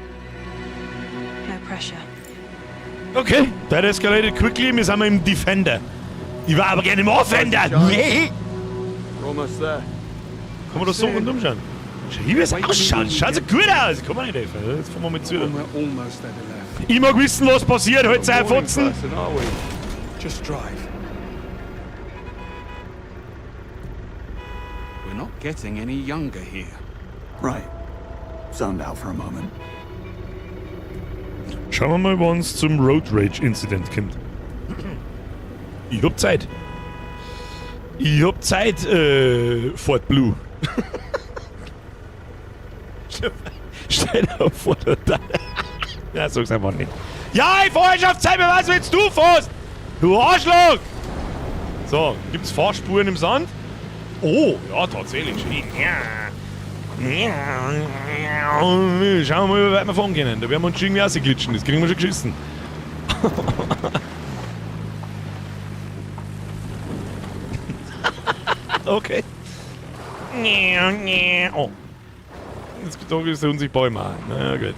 No pressure. Okay, that escalated quickly. Wir sind im Defender. Ich war aber gerne im Offender. Nee. We're almost there. Kann man das so rundum schauen? Schau, wie es ausschaut. Schaut so gut aus. Kann man nicht helfen. Jetzt fahren wir mal zu. And we're almost at Aleph. Ich mag wissen, was passiert. Halt sei Morning Fotzen. person, are we? Just drive. We're not getting any younger here. Right. Zoned out for a moment. Schauen wir mal, wann es zum Road Rage Incident kommt. Ich hab Zeit. Ich hab Zeit, Ford Blue. Stell dir vor, da. Ja, sag's einfach nicht. Ja, ich fahr schon auf Zeit, wer weiß, wenn du fährst! Du Arschloch! So, gibt's Fahrspuren im Sand? Oh, ja, tatsächlich. Ja. Schauen wir mal, wie weit wir fahren können. Da werden wir uns schon irgendwie rausglitschen. Das kriegen wir schon geschissen. Okay. Oh. Jetzt ist der unsichtbare Mann. Na gut.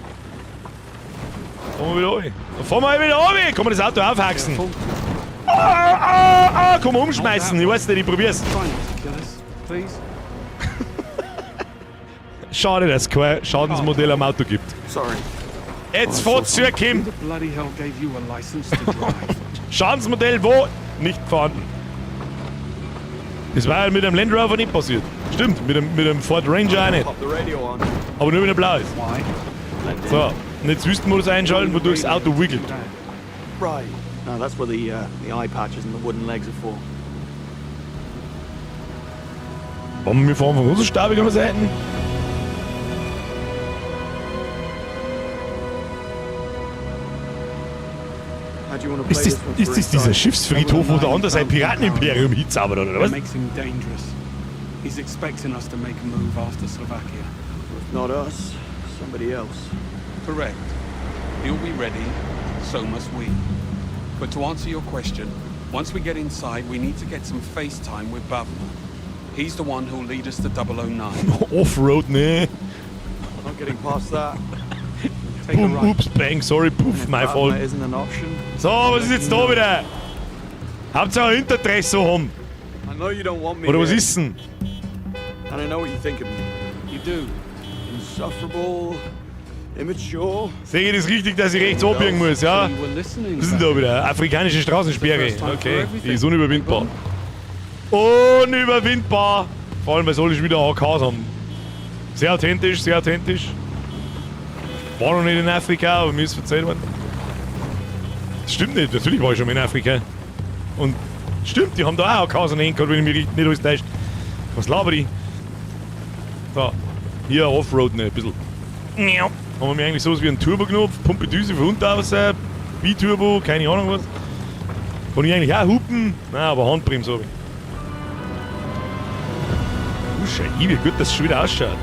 Fahren wir wieder runter. Fahren wir wieder runter. Kann man das Auto aufhaxen? Ah, ah, ah, kann man umschmeißen. Ich weiß nicht, ich probier's. Try not to kill us, please. Schade, dass es kein Schadensmodell am Auto gibt. Sorry. Jetzt fahrt's zu, Kim. Who the bloody hell gave you a license to drive? Schadensmodell wo? Nicht vorhanden. Das war ja mit dem Land Rover nicht passiert. Stimmt, mit dem Ford Ranger auch nicht. Pop the radio on. Aber nur wenn er blau ist. Why? So, und jetzt Wüstenmodus einschalten, wodurch das Auto wiggelt. Right. No, that's what the eye patches and the wooden legs are for. Wollen wir fahren von so staubig an der Seite? How do you want to play Ist das, this one ist das dieser Schiffsfriedhof, wo der andere sein Piratenimperium hinzaubert, oder That was? makes him dangerous. He's expecting us to make a move after Slovakia. If not us, somebody else. Correct. He'll be ready, so must we. But to answer your question, once we get inside, we need to get some face time with Bavma. He's the one who'll lead us to 009. Offroad, ne? Not getting past that. Take a Boom, right. ups, bang, sorry, puff, my fault. Bavma isn't an option. So, was ist jetzt da wieder? Habt ihr auch Hinterdress so haben? I know you don't want me Oder was here, ist denn? And I know what you think of me. You do. Insufferable, immature. Sehe ich das richtig, dass ich rechts abbiegen muss, ja? So you were listening Was ist denn da back. wieder? Afrikanische Straßensperre. Okay, die ist unüberwindbar. Unüberwindbar! Vor allem, weil sie alle schon wieder AKs haben. Sehr authentisch, sehr authentisch. War noch nicht in Afrika, aber mir ist verzeiht worden. Das stimmt nicht, natürlich war ich schon mal in Afrika. Und stimmt, die haben da auch AKs an den gehabt, wenn ich mich nicht alles täuscht. Was laber ich? So, hier Offroad ne, ein bisschen. Haben wir eigentlich sowas wie einen Turbo-Knopf, Pumpe Düse von unten aus, Biturbo, keine Ahnung was. Kann ich eigentlich auch hupen? Nein, aber Handbremse habe ich. Schau, wie gut das schon wieder ausschaut.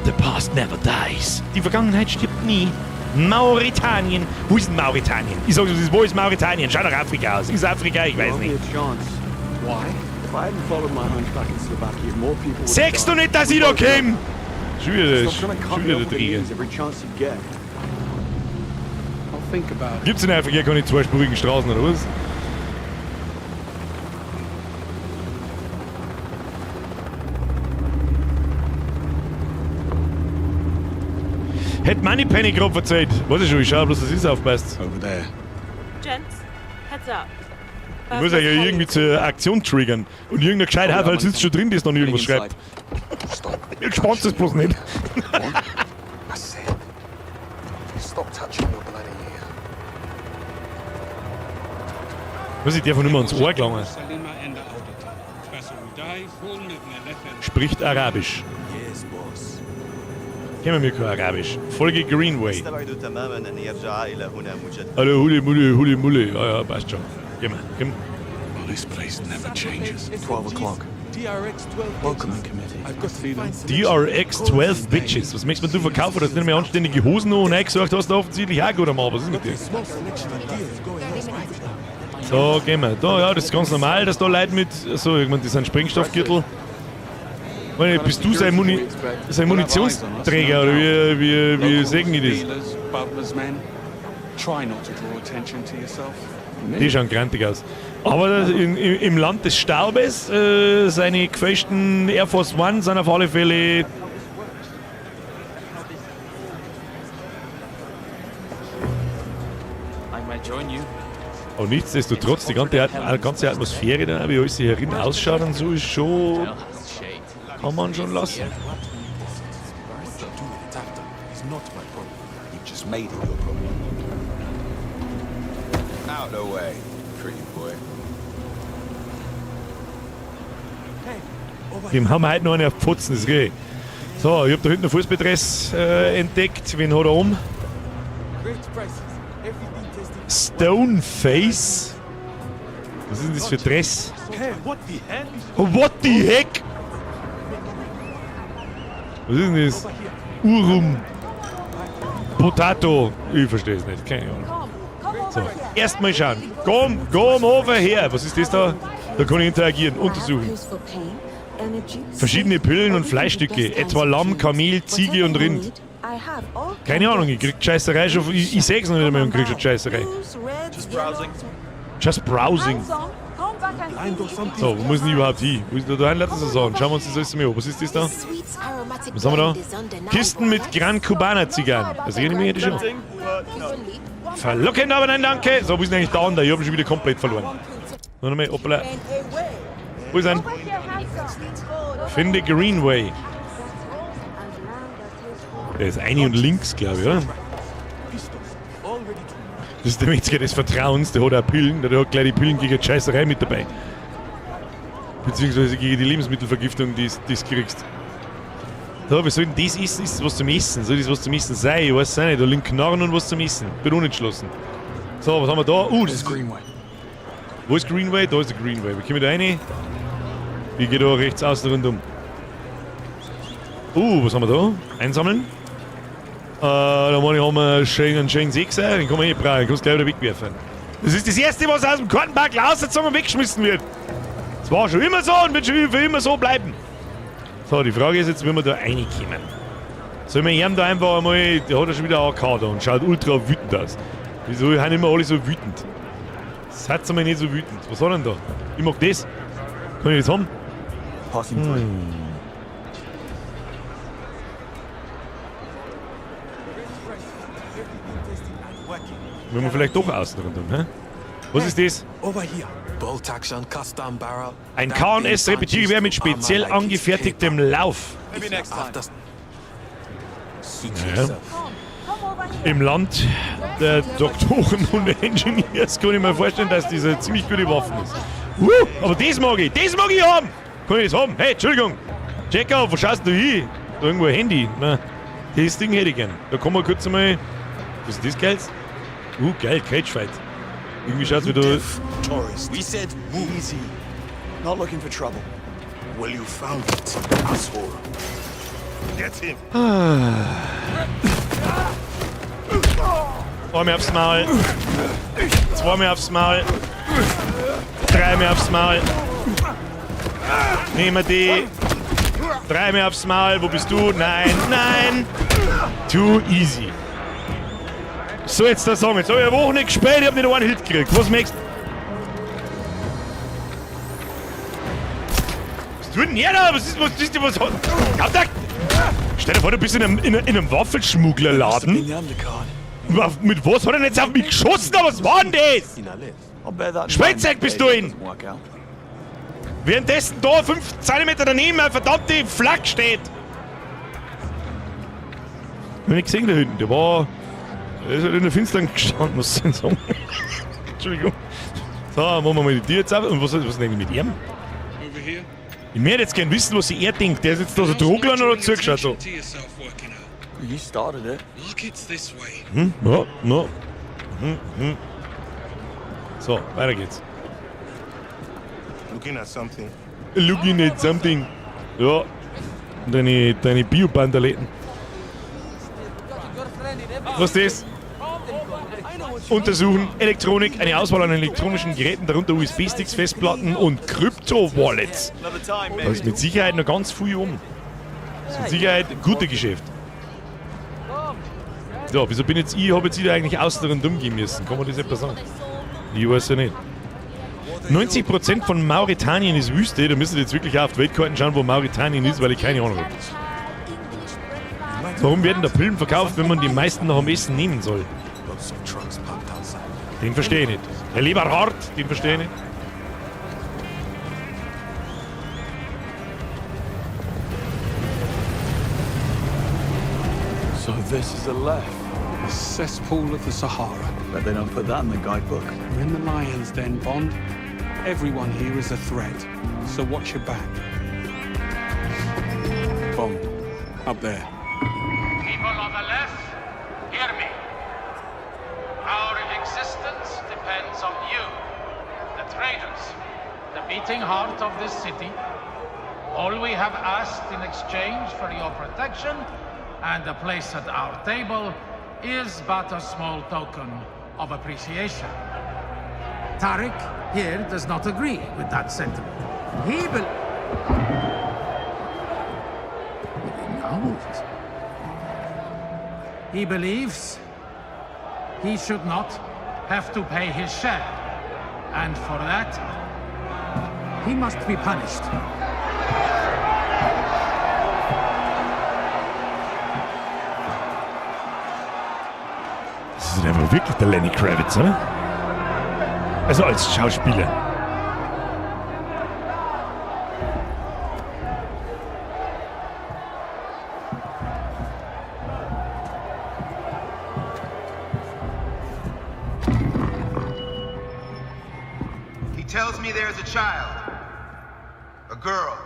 The past never dies. Die Vergangenheit stirbt nie. Mauretanien. Wo ist denn Mauretanien? Ich sag's, wo ist Mauretanien? Schau nach Afrika aus. Ist Afrika? Ich weiß nicht. Sagst du nicht, dass ich da komm? Schon wieder, schon wieder der Träger. Gibt's in Afrika keine zweispurigen Straßen oder was? Hätte Moneypenny gerade verzeiht. Weiß ich schon, ich schau bloß, dass es aufpasst. Over there. Gents, heads up. Ich muss ja irgendwie zur Aktion triggern. Und irgendein gescheiter Haferl sitzt schon drin, das noch irgendwas schreibt. Ich gespannt ist bloß nicht. I said, stop touching your bloody ear. Was ich darf nicht mehr ans Ohr gelangen. Spricht Arabisch. Yes, boss. Kennen wir kein Arabisch. Folge Greenway. استبعد تماما أن يرجع إلى هنا مجددا. Hallo, Huli, Muli, Huli, Muli. Ja, ja, passt schon. Geh mal, komm. Well, this place never changes. 12 o'clock. Welcoming committee. I've got feeling. DRX 12 Bitches. Was möchtest du verkaufen? Dass du nicht mehr anständige Hosen noch und eingesucht hast, offensichtlich auch gut am Abend. Was ist mit dir? So, gehen wir. Da, ja, das ist ganz normal, dass da Leute mit. So, ich meine, das sind Sprengstoffgürtel. Meine, bist du sein, sein Munitionsträger oder wie sagen die das? Dealers, Butler's men. Try not to draw attention to yourself. Die schauen grantig aus. Aber im Land des Staubes, seine gefälschten Air Force One sind auf alle Fälle. I might join you. Aber nichtsdestotrotz, die ganze Atmosphäre da, wie alles hier herin ausschaut und so, ist schon. Kann man schon lassen. What you do with it after is not my problem. You've just made it your problem. Out the way, pretty boy. Dem haben wir heute noch eine auf Pfotzen, das geht. So, ich hab da hinten ein Fußballdress entdeckt. Wen hat er um? Stoneface? Was ist denn das für Dress? Hey, what the hell? What the heck? Was ist denn das? Urum. Potato. Ich verstehe es nicht. Keine Ahnung. So, erstmal schauen. Komm, komm over her. Was ist das da? Da kann ich interagieren, untersuchen. Verschiedene Pillen und Fleischstücke, etwa Lamm, Kamel, Ziege und Rind. Keine Ahnung, ich krieg Scheißerei schon. Ich seh's noch nicht einmal und krieg schon Scheißerei. Just browsing. Just browsing. So, wo muss denn ich überhaupt hin? Wo ist denn da hin? Lass uns das sagen. Schauen wir uns das alles mal an. Was ist das da? Was haben wir da? Kisten mit Gran Cubana Zigarren. Also, ich nehme die schon. Verlockend, aber nein, danke. So, wo ist denn eigentlich der andere? Ich hab ihn schon wieder komplett verloren. Noch einmal, hoppla. Wo ist er? Finde Greenway. Der ist eine und links, glaube ich, oder? Das ist der Metzger des Vertrauens, der hat auch Pillen, der hat gleich die Pillen gegen die Scheißerei mit dabei. Beziehungsweise gegen die Lebensmittelvergiftung, die du kriegst. So, wie soll denn das essen? Ist das was zum Essen? Soll das was zum Essen sein? Ich weiß es auch nicht. Da liegen Knarren und was zum Essen. Bin unentschlossen. So, was haben wir da? Das ist Greenway. Wo ist Greenway? Da ist der Greenway. Wir kommen da rein. Ich gehe da rechts außen rundum. Was haben wir da? Einsammeln. Da meine ich, haben wir einen schönen Sechser. Den kann man eh brauchen. Den kannst du gleich wieder wegwerfen. Das ist das Erste, was aus dem Kartenpark rausgezogen und weggeschmissen wird. Das war schon immer so und wird schon für immer so bleiben. So, die Frage ist jetzt, wie wir da reinkommen. Sollen wir ihm da einfach einmal. Der hat ja schon wieder AK da und schaut ultra wütend aus. Wieso sind immer alle so wütend? Seid mal nicht so wütend. Was hat er denn da? Ich mag das. Kann ich das haben? Passing through. Wenn wir vielleicht doch außen rundum, hä? Was ist das? Over here. Bolt action custom barrel. Ein K&S Repetiergewehr mit speziell angefertigtem Lauf. Maybe next time. Suit Ja. yourself. Im Land der Doktoren und Engineers kann ich mir vorstellen, dass das eine ziemlich gute Waffe ist. Aber das mag ich haben! Kann ich das haben? Hey, Entschuldigung! Check auf, wo schaust du hin? Da irgendwo ein Handy. Na, das Ding hätte ich gern. Da kommen wir kurz einmal. Was ist das Geld? Geil, Cagefight. Irgendwie schaut's wieder. Tourist. We said move. Easy. Not looking for trouble. Well, you found it, asshole. Get him. Einmal aufs Maul. Zweimal aufs Maul. Dreimal aufs Maul. Nehmen wir die. Dreimal aufs Maul. Wo bist du? Nein, nein. Too easy. So, jetzt da sagen. Jetzt habe ich eine Woche nicht gespielt, ich habe nicht einen Hit gekriegt. Was möchtest du? Was tut denn er da? Was ist, was ist, was hat. Ja, da. Stell dir vor, du bist in einem Waffelschmugglerladen. Mit was hat er denn jetzt auf mich geschossen? Aber was war denn das? Spielzeug bist du in! Währenddessen da 5 cm daneben eine verdammte Flak steht. Ich hab nicht gesehen da hinten, der war. Der ist halt in der Finstern gestanden, muss ich sagen. Entschuldigung. So, machen wir mal die Tür jetzt auf. Und was ist denn eigentlich mit ihm? Ich möchte jetzt gern wissen, was sich er denkt. Der ist jetzt da so Drogler oder zugeschaut. So. You started it. Market's this way. Ja, no. So, weiter geht's. Looking at something. Looking at something. Ja. Deine Bio-Bandaletten. Was ist das? Untersuchen Elektronik, eine Auswahl an elektronischen Geräten, darunter USB-Sticks, Festplatten und Krypto-Wallets. Da ist mit Sicherheit noch ganz viel um. Das ist mit Sicherheit ein gutes Geschäft. So, wieso bin jetzt ich, hab jetzt ich da eigentlich außen rundum gehen müssen? Kann man das etwas sagen? Ich weiß ja nicht. 90% von Mauretanien ist Wüste. Da müssen wir jetzt wirklich auf die Weltkarten schauen, wo Mauretanien ist, weil ich keine Ahnung habe. Warum werden da Pillen verkauft, wenn man die meisten noch am Essen nehmen soll? Den verstehe ich nicht. Herr Leberhard, den verstehe ich nicht. So this is Aleph. The cesspool of the Sahara. Bet they don't put that in the guidebook. We're in the lion's den, Bond. Everyone here is a threat, so watch your back. Bond, up there. People of Aleph, hear me. Our existence depends on you, the traders, the beating heart of this city. All we have asked in exchange for your protection and a place at our table is but a small token of appreciation. Tariq here does not agree with that sentiment. He knows. He believes he should not have to pay his share. And for that, he must be punished. Das ist einfach wirklich der Lenny Kravitz, oder? Also als Schauspieler. He tells me there's a child, a girl.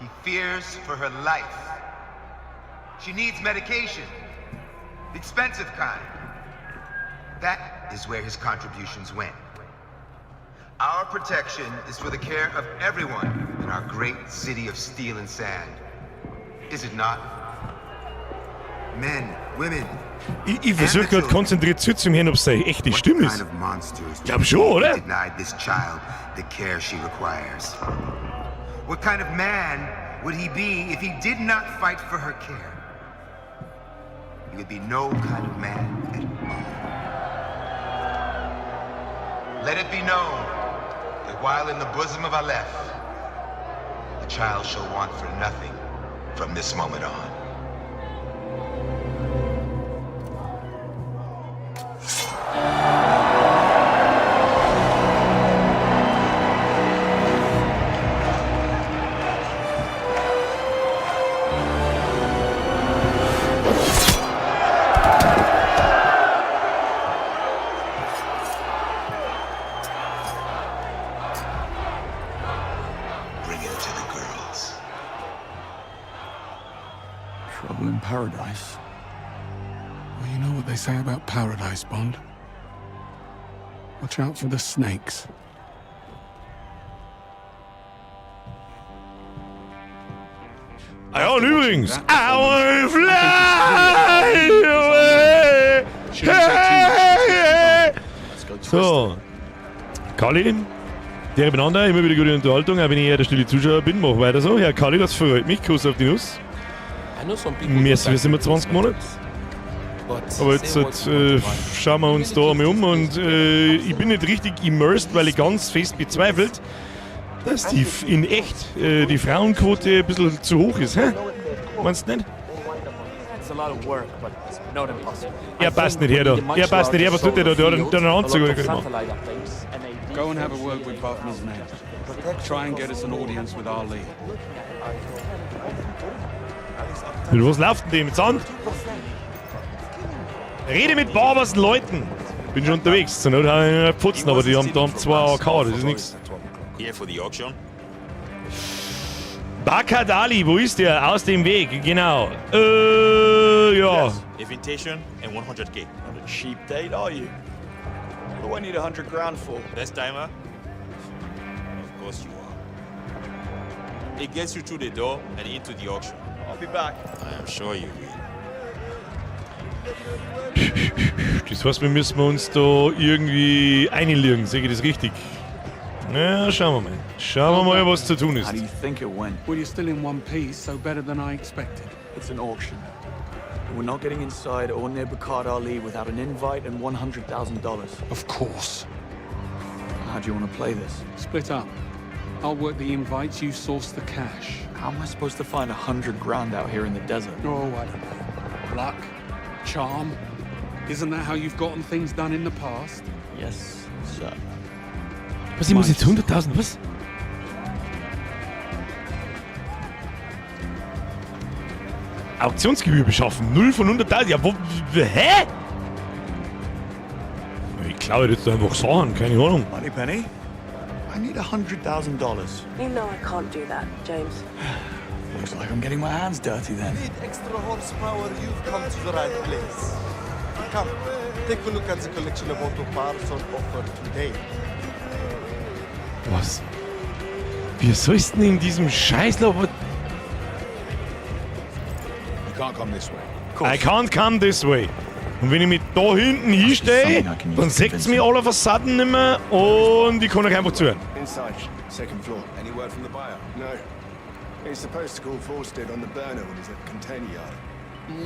He fears for her life. She needs medication, the expensive kind. That is where his contributions went. Our protection is for the care of everyone in our great city of steel and sand. Is it not? Men, women, Ich versuche gerade konzentriert zuzuhören, ob es seine echte Stimme ist. Kind of monsters Glaub schon, oder? denied this child the care she requires? What kind of man would he be if he did not fight for her care? He would be no kind of man at all. Let it be known that while in the bosom of Aleph, the child shall want for nothing from this moment on. Bring it to the girls. Trouble in paradise. Well, you know what they say about paradise, Bond. Watch out for the snakes. Ah ja, und übrigens, I wanna fly away. Hey, hey. So, Kali, der beieinander, immer wieder gute Unterhaltung, auch wenn ich eher der stille Zuschauer bin, mach weiter so. Herr Kali, das freut mich, Kuss auf die Nuss. Merci für 27 Monate. Aber jetzt schauen wir uns da einmal um und ich bin nicht richtig immersed, weil ich ganz fest bezweifelt, dass die in echt die Frauenquote ein bisschen zu hoch ist. Hä? Meinst du nicht? Er passt nicht her da. Er passt nicht her. Was tut der da? Der hat einen Anzug. Oder gemacht. Go and have a word with Bhavna's men. Try and get us an audience with Ali. Mit was läuft denn dem? Mit Sand? Rede mit Barbers Leuten. Bin schon unterwegs. Zur Not habe ich einen Pfutzen, aber die haben da zwei AK, das ist nichts. Here for the auction? Barkhad Ali, wo ist der? Aus dem Weg, genau. Ja. Yes. Invitation and 100K. Not a cheap date, are you? What do I need 100 grand for? First timer? Of course you are. It gets you through the door and into the auction. I'll be back. I am sure you will. Das heißt, wir müssen uns da irgendwie einlegen, sehe ich das richtig? Na, schauen wir mal. Schauen wir mal, was zu tun ist. How do you think it went? Well, you're still in one piece, so better than I expected. It's an auction. And we're not getting inside or near Barkhad Ali without an invite and $100,000. Of course. How do you want to play this? Split up. I'll work the invites, you source the cash. How am I supposed to find 100 grand out here in the desert? Oh, I don't know. Luck? Charm? Isn't that how you've gotten things done in the past? Yes, sir. Was, ich muss jetzt 100.000, was? Auktionsgebühr beschaffen. 0 von 100.000. Ja, wo. Hä? Ich klaue jetzt einfach Sachen, keine Ahnung. Moneypenny, I need $100,000. You know I can't do that, James. Looks like I'm getting my hands dirty then. Need extra horsepower, you've come to the right place. Come, take a look at the collection of auto parts on offer today. Was? Wie sollst du denn in diesem Scheißloch... You can't come this way. I can't come this way. Und wenn ich mich da hinten hinstehe, dann seht's mich all of a sudden nimmer und ich kann euch einfach zuhören. Inside, second floor. Any word from the buyer? No. He's supposed to call Forsted on the burner when he's at the container yard.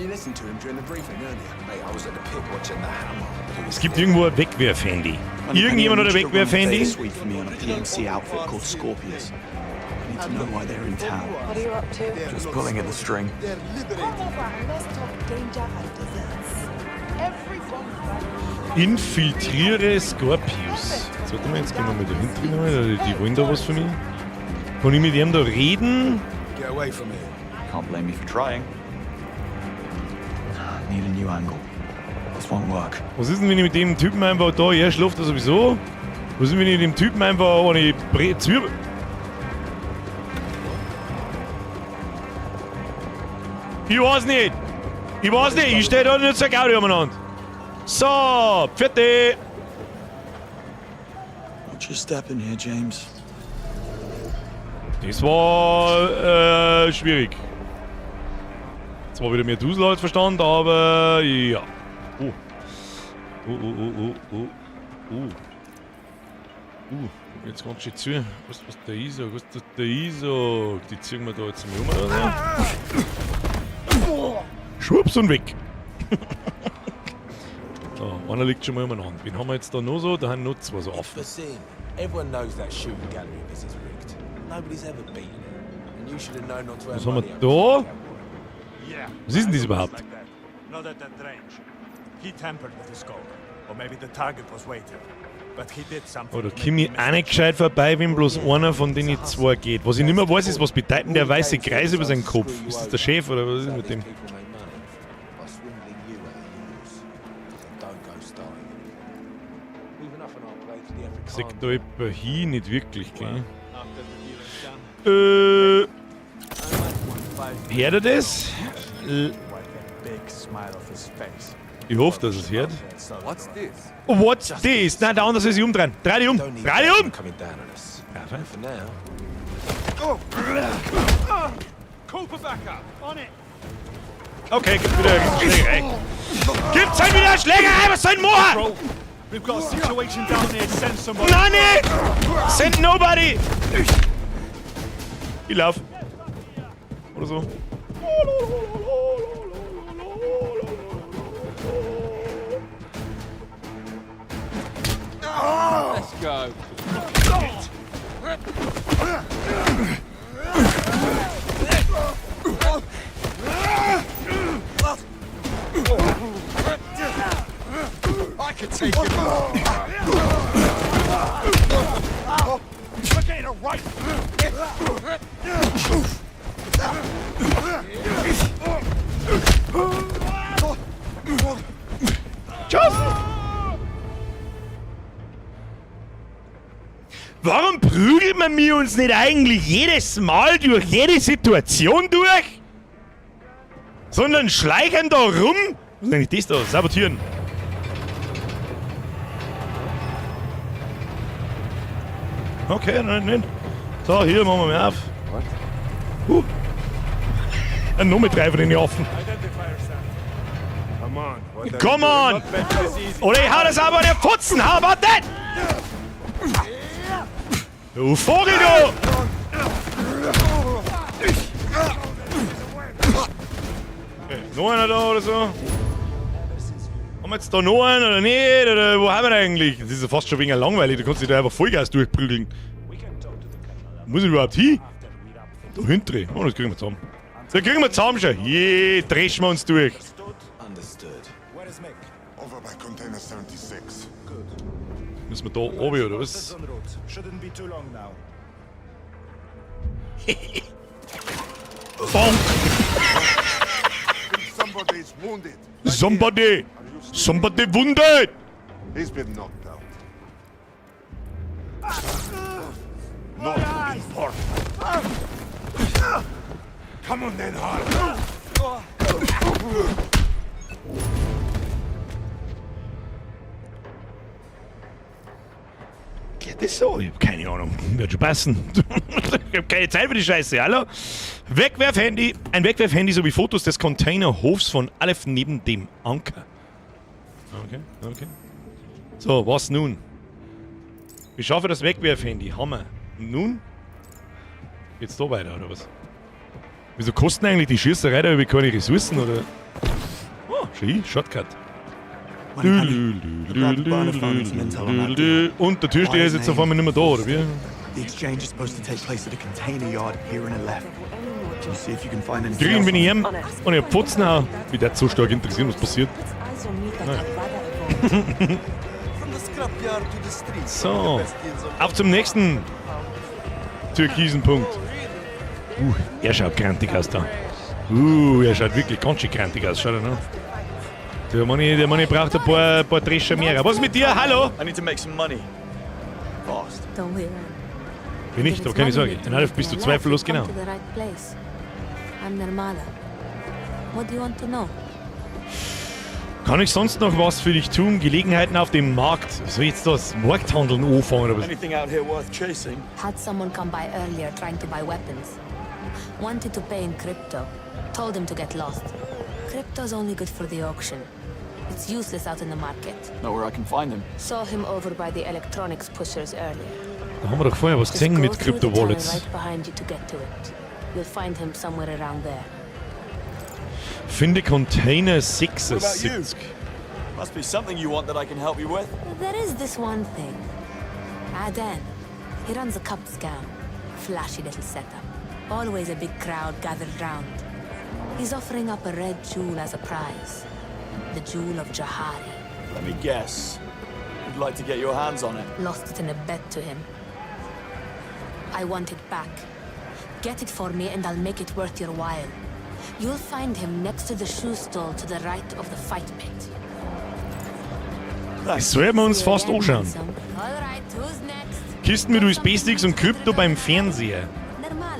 You listened to him during the briefing earlier. Mate, I was at the pit watching the hammer. Es gibt irgendwo ein Wegwerfhandy. Irgendjemand hat ein Wegwerfhandy? Suite for me on a PMC outfit called Scorpius. I need to know why they're in town. What are you up to? Just pulling at the string. They're liberated. Come over and let's talk danger and desserts. Every Infiltriere Scorpius. Jetzt warte mal, jetzt gehen wir mal da hinten rein. Die wollen da was von mir. Kann ich mit ihm da reden? Get away from here. Can't blame me for trying. Need a new angle. This won't work. Was ist denn, wenn ich mit dem Typen einfach da, er schläft da sowieso? Was ist denn, wenn ich dem Typen einfach eine Bre Zwiebel... Ich weiß nicht! Ich weiß nicht, ich stehe da nicht zur Gaudi umeinander. So, pfiat di! Watch your step in here, James. Das war schwierig. Zwar wieder mehr Dusel als Verstand, aber ja. Oh. Oh, oh, oh, oh, oh. Oh. Jetzt ganz schön zu. Was der Isaac, was der Isaac? Die ziehen wir da jetzt mal um, oder? Schwupps und weg. So, einer liegt schon mal umeinander. Wen haben wir jetzt da noch so? Da haben noch zwei so offen. Basim, everyone knows that shooting gallery of his is rigged. Nobody's ever beaten it. And you should have known not to earn Was haben wir money da? Yeah. Was ist denn das überhaupt? Like that. Not at that range. He tampered with the scope. Or maybe the target was weighted. But he did something. Oh, da komme ich auch nicht gescheit vorbei, wenn bloß einer von denen zwei geht. Was ich nicht mehr weiß, ist, was bedeutet denn der weiße Kreis über seinen Kopf? Ist das der Chef oder was ist mit dem? People make money by swindling you out of yours. So don't go starting. We've enough on our plate for the Sagt da jemand hin? Nicht wirklich, gell? After the deal is done. Hört er das? Wipe that big smile off his face. Ich hoffe, dass es hört. What's this? Oh, what's this? Nein, der andere soll sich umdrehen. Dreh dich um! Don't need Dreh dich um! coming down on us. Ja, For now. Call for backup. On it. Okay, gibt's wieder Schlägerei. Gibt's halt wieder Schlägerei? Was soll denn machen? We've got a situation down here. Send somebody. Nein, nicht! Send nobody! Ich lauf. Oder so. Let's go. I could take him. We're getting a right. Tschüss! Warum prügelt man mir uns nicht eigentlich jedes Mal durch jede Situation durch? Sondern schleichen da rum? Was ist eigentlich das da? Sabotieren. Okay, nein, nein. So, hier machen wir mal auf. Ein noch mit drei von den offen. Come on. What are Come you doing? on! Not make this easy. Oder ich hau das aber der Putzen, how about that? Du Vogel, du! Okay, noch einer da oder so? Haben wir jetzt da noch einen oder nicht? Oder wo haben wir eigentlich? Das ist ja fast schon wegen langweilig, du kannst dich da einfach Vollgas durchprügeln. Muss ich überhaupt hin? Da hinten. Oh, das kriegen wir zusammen. Das kriegen wir zusammen schon. Je, dreschen wir uns durch. Understood. Where is Mick? Over by container 76. Good. Müssen wir da oben oder was? En route. Shouldn't be too long now. Bonk! Somebody's wounded. Somebody! Somebody wounded! He's been knocked out. Not important. Come on then, Harl. Geht das so? Ich hab keine Ahnung. Wird schon passen. Ich hab keine Zeit für die Scheiße, hallo? Wegwerfhandy. Ein Wegwerfhandy sowie Fotos des Containerhofs von Aleph neben dem Anker. Okay, okay. So, was nun? Ich schaffe das Wegwerfhandy. Hammer. Und nun? Geht's da weiter, oder was? Wieso kosten eigentlich die Schießerei da über keine Ressourcen, oder? Oh, schön, Shortcut. Und der Türsteher ist jetzt auf einmal nicht mehr da, oder wie? The exchange is supposed to take place at a container yard here in Aleph. You see if you can find anything Kriegen else bin ich on ihm und ich hab Pfotzen auch. Mich würde so stark interessieren, was passiert. Nein. So, auf zum nächsten türkisen Punkt. Er schaut grantig aus da. Er schaut wirklich ganz schön grantig aus, schaut er noch. Der Manni braucht ein paar Drescher mehr. Was ist mit dir? Hallo? I need to make some money. Fast. Don't we run? Bin ich, aber keine Sorge. In Aleph bist du zweifellos genau. To the right place. I'm Nirmala. What do you want to know? Kann ich sonst noch was für dich tun? Gelegenheiten auf dem Markt. Soll ich jetzt das Markthandeln anfangen oder was? Anything out here worth chasing? Had someone come by earlier trying to buy weapons. Wanted to pay in crypto. Told him to get lost. Crypto's only good for the auction. It's useless out in the market. Know where I can find him. Saw him over by the electronics pushers earlier. Da haben wir doch vorher was Just gesehen go mit through the tunnel Crypto-Wallets. right behind you to get to it. You'll find him somewhere around there. Finde Container What about you? 76. Must be something you want that I can help you with. There is this one thing. Aden. He runs a cup scam. Flashy little setup. Always a big crowd gathered round. He's offering up a red jewel as a prize. The Jewel of Jahari. Let me guess. You'd like to get your hands on it. Lost it in a bet to him. I want it back. Get it for me and I'll make it worth your while. You'll find him next to the shoe stall to the right of the fight pit. Das sollten wir uns fast anschauen. All right, who's next? Kisten mit USB-Sticks und Krypto beim Fernseher.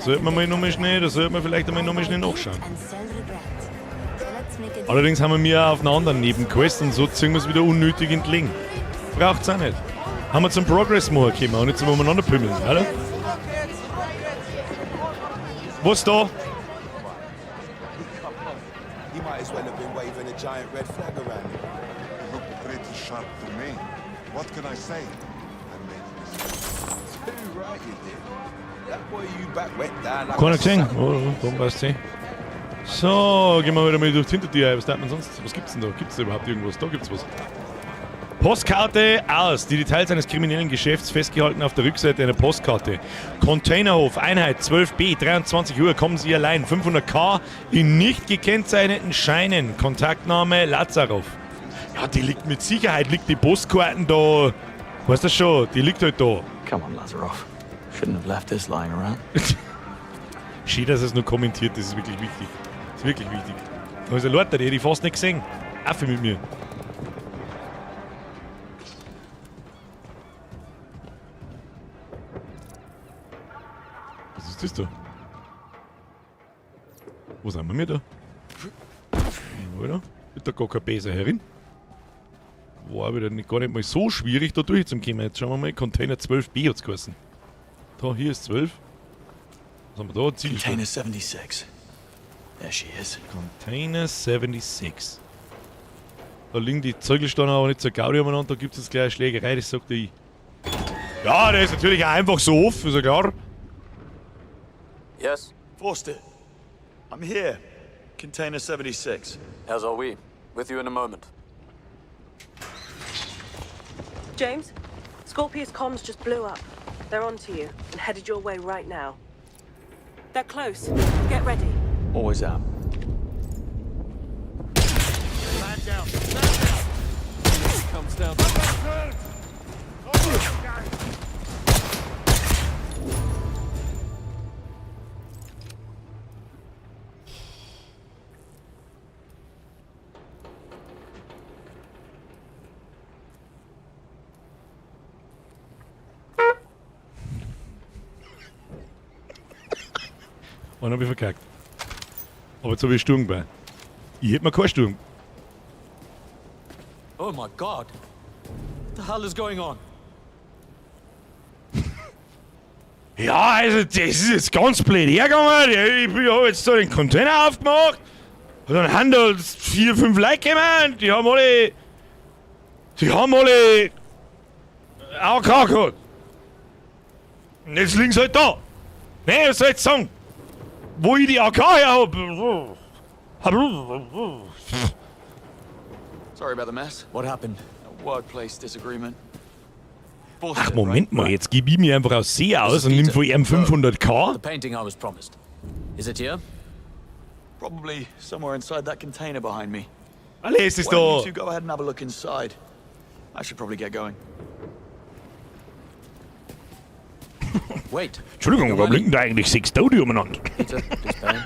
Sollte man mal nochmal schnell, da sollte man vielleicht einmal nochmal schnell nachschauen. And sell regret. Let's make it Allerdings haben wir mir auf einer anderen Nebenquest und so ziehen wir es wieder unnötig entlegen. Braucht's auch nicht. Haben wir zum Progress machen können und nicht zum umeinander pümmeln, oder? Was da? He might as well have been waving a giant red flag around him. He looked pretty sharp to me. What can I say? I made mistakes. Too right you did. That boy you back went down like Keiner a gesehen? sack. Oh, oh, da passt eh. So, gehen wir wieder mal durch die Hintertür. Was darf man sonst? Was gibt's denn da? Gibt's da überhaupt irgendwas? Da gibt's was. Postkarte aus. Die Details eines kriminellen Geschäfts festgehalten auf der Rückseite einer Postkarte. Containerhof, Einheit 12b, 23 Uhr, kommen Sie allein. 500k in nicht gekennzeichneten Scheinen. Kontaktname Lazarov. Ja, die liegt mit Sicherheit, liegt die Postkarten da. Weißt du schon, die liegt halt da. Come on, Lazarov. Shouldn't have left this lying around. Schön, dass er es nur kommentiert, das ist wirklich wichtig. Das ist wirklich wichtig. Da ist ein Leute, die hätte ich fast nicht gesehen. Affe mit mir. Was ist das da? Wo sind wir da? Oder? Wird da gar kein Beser herin? War wieder nicht, gar nicht mal so schwierig, da durchzukommen. Jetzt schauen wir mal, Container 12b hat's geheißen. Da, hier ist 12. Was haben wir da? Zielstein. Container 76. There she is. Container 76. Da liegen die Zeugelsteine aber nicht zur Gaudi umeinander, da gibt es jetzt gleich eine Schlägerei, das sagt ich. Ja, der ist natürlich auch einfach so offen, ist ja klar. Yes? Forster. I'm here. Container 76. As are we. With you in a moment. James, Scorpius comms just blew up. They're onto you and headed your way right now. They're close. Get ready. Always am. Man down. Man down. Comes down. Einen hab ich verkackt. Aber jetzt habe ich Sturm bei. Ich hätte mir keinen Sturm. Oh my God. What the hell is going on? Ja, also das ist jetzt ganz blöd hergegangen. Ich habe jetzt da den Container aufgemacht. Und dann haben da 4, 5 Leute gekommen. Die haben alle. Die haben alle. AK gehabt. Und jetzt liegen sie halt da. Ne, was soll ich jetzt sagen? Wo ich die AK her hab. Sorry about the mess. What happened? A workplace disagreement. Ach, Moment mal, jetzt gebe ich mir einfach aus See aus und nimm von ihm 500k. The painting I was promised. Is it here? Probably somewhere inside that container behind me. Alles ist Why don't da. you two go ahead and have a look inside? I should probably get going. Wait. Entschuldigung, warum liegen da eigentlich 6 Taudi umeinander? Peter, please pay.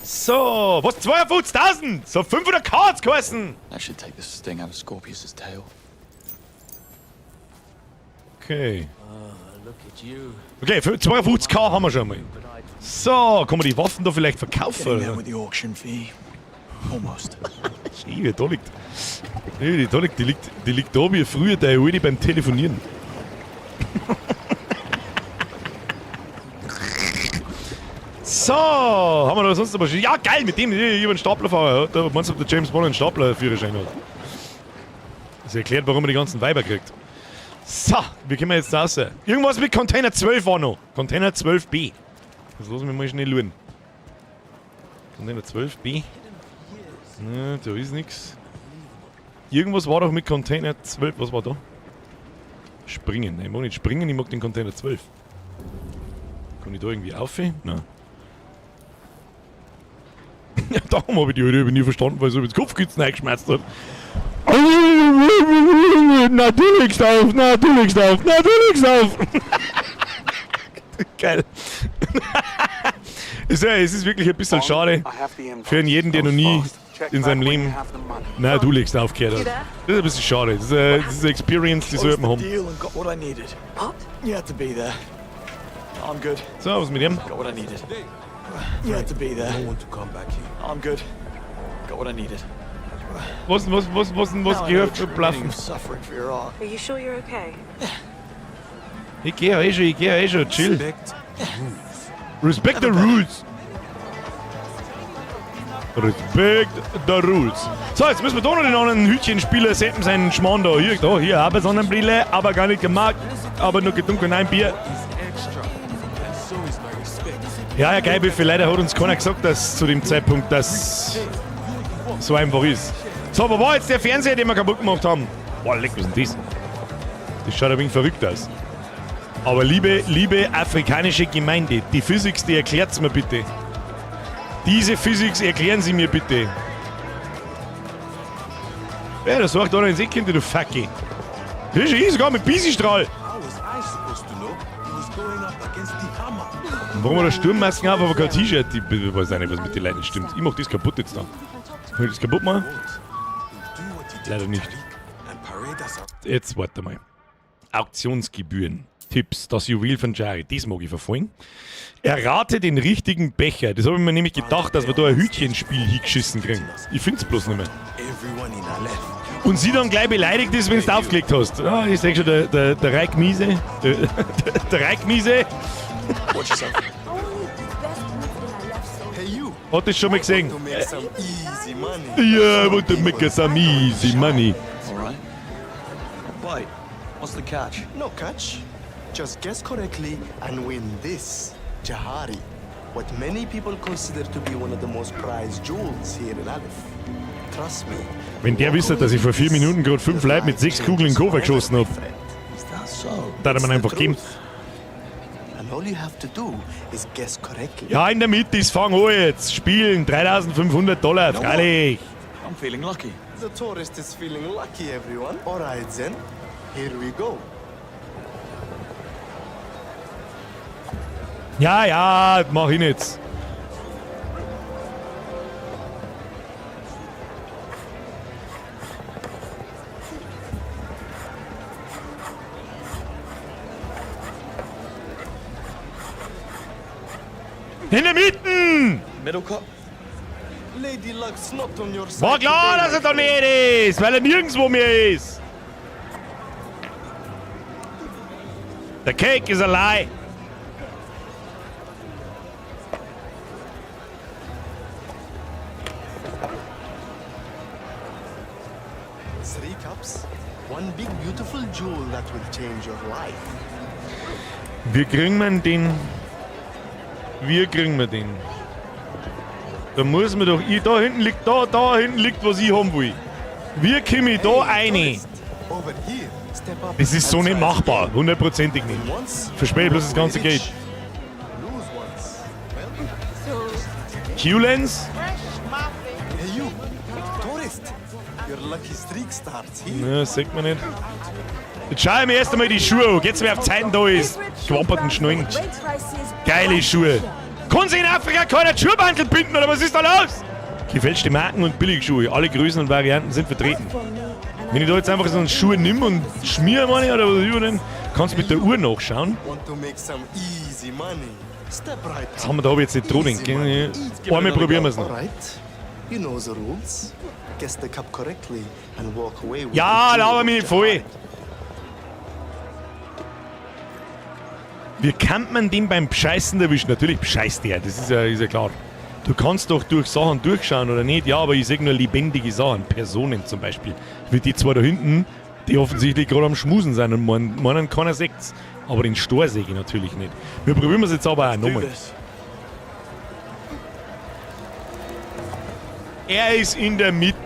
So, was? 52.000? So 500k hat's geheißen. That should take the sting out of Scorpius's tail. Okay. Look at you. Okay, für 52k haben wir schon mal. So, kann man die Waffen da vielleicht verkaufen? Getting there Oder? with the auction fee. Almost. Schön, wie da liegt. Nee, die da liegt, die liegt da wie früher der Alte beim Telefonieren. So, haben wir da sonst noch was? Ja, geil, mit dem, ich hab einen Staplerfahrer. Da meinst du, ob der James Bond einen Staplerführerschein hat? Das erklärt, warum er die ganzen Weiber kriegt. So, wie kommen wir jetzt raus? Irgendwas mit Container 12 war noch. Container 12b. Das lassen wir mal schnell schauen. Container 12b. Ne, da ist nix. Irgendwas war doch mit Container 12. Was war da? Springen. Nein, ich mag nicht springen, ich mag den Container 12. Kann ich da irgendwie auf? Nein. Ja, darum hab ich die heute nie verstanden, weil so ins Kopfkissen eingeschmerzt hat. Na, du legst auf, na, du legst auf, na, du legst auf. Geil. Es ist wirklich ein bisschen schade für jeden, der noch nie in seinem Leben na, du legst auf gehört hat. Das ist ein bisschen schade. Das ist eine Experience, die sollte man haben. Deal and got what I needed. What? You had to be there. I'm good. So, was mit ihm? Got what I needed. You had to be there. I want to come back here. I'm good. Got what I needed. Was Now I know gehört the zu true meaning blaffen? of suffering for your art. Are you sure you're okay? Ich geh ja eh schon, ich geh ja eh schon. Chill. Respect the rules. Respect the rules. So, jetzt müssen wir da noch den anderen Hütchenspieler seppen seinen Schmarrn da. Hier, da, hier, aber Sonnenbrille, aber gar nicht gemacht, aber nur getrunken ein Bier. Ja, ja, geil, Büffel. Leider hat uns keiner gesagt, dass zu dem Zeitpunkt das so einfach ist. So, wo war jetzt der Fernseher, den wir kaputt gemacht haben? Boah, leck, was ist denn das? Das schaut ein wenig verrückt aus. Aber liebe afrikanische Gemeinde, die Physics, die erklärt's mir bitte. Diese Physics erklären Sie mir bitte. Ja, das sagt einer ins Eck hinter, du Fucky. Das ist sogar mit Bisistrahl. Warum hat er Sturmmasken auf, aber kein T-Shirt? Ich weiß auch nicht, was mit den Leuten stimmt. Ich mach das kaputt jetzt da. Soll ich das kaputt machen? Leider nicht. Jetzt warte mal. Auktionsgebühren. Tipps. Das Juwel von Jari. Das mag ich verfolgen. Errate den richtigen Becher. Das habe ich mir nämlich gedacht, dass wir da ein Hütchenspiel hingeschissen kriegen. Ich find's bloß nicht mehr. Und sie dann gleich beleidigt ist, wenn du aufgelegt hast. Ah, ich seh schon, der Reik Miese. Der Reik Miese. Hat das schon mal gesehen? Yeah, I want to make some easy money. All right. Bite. What's the catch? No catch. Just guess correctly and win this. Jahari. What many people consider to be one of the most prized jewels here in Aleph. Trust me. Wenn der wüsste, dass ich vor 4 Minuten gerade 5 Leute mit 6 Kugeln in den Koffer geschossen hab, Is that so? da hat man einfach geben. And all you have to do is guess correctly. Ja, in der Mitte ist fang an jetzt. Spielen, $3.500, freilich. I'm feeling lucky. The tourist is feeling lucky, everyone. All right, then. Here we go. Ja, ja, mach ich nicht. In der Mitte! Middle cup. Lady Luck's not on your side. War klar, dass er da nicht ist, weil er nirgendwo mehr ist. The cake is a lie. 3 cups, 1 big beautiful jewel that will change your life. Wie kriegen wir den? Wie kriegen wir den? Da muss man doch, ich, da hinten liegt, da, da hinten liegt, was ich haben will. Wie komme ich da rein? Das ist so nicht machbar, hundertprozentig nicht. Verspäte bloß das ganze Geld. Q-Lens? Hey you, tourist, your lucky streak starts here. Ja, das sieht man nicht. Jetzt schau ich mir erst einmal die Schuhe an. Geht's mir auf Zeiten da ist. Gewamperten Schnallen. Geile Schuhe. Kann sich in Afrika keiner Schuhbandel binden oder was ist da los? Gefälschte Marken und Billigschuhe. Alle Größen und Varianten sind vertreten. Wenn ich da jetzt einfach so einen Schuh nimm und schmier meine oder was über den, kannst du mit der Uhr nachschauen. Want to make some easy money? Step right Das haben wir da aber jetzt nicht drin. Gell? Einmal probieren wir's noch. All right. You know the rules. Guess the cup correctly and walk away with Ja, the laber jewel. mich nicht voll. Wie kann man den beim Bescheißen erwischen? Natürlich bescheißt der, das ist ja klar. Du kannst doch durch Sachen durchschauen, oder nicht? Ja, aber ich seh nur lebendige Sachen, Personen zum Beispiel. Wie die zwei da hinten, die offensichtlich gerade am Schmusen sind und meinen, keiner sieht's. Aber den Stor sehe ich natürlich nicht. Wir probieren es jetzt aber auch nochmal. Er ist in der Mitte.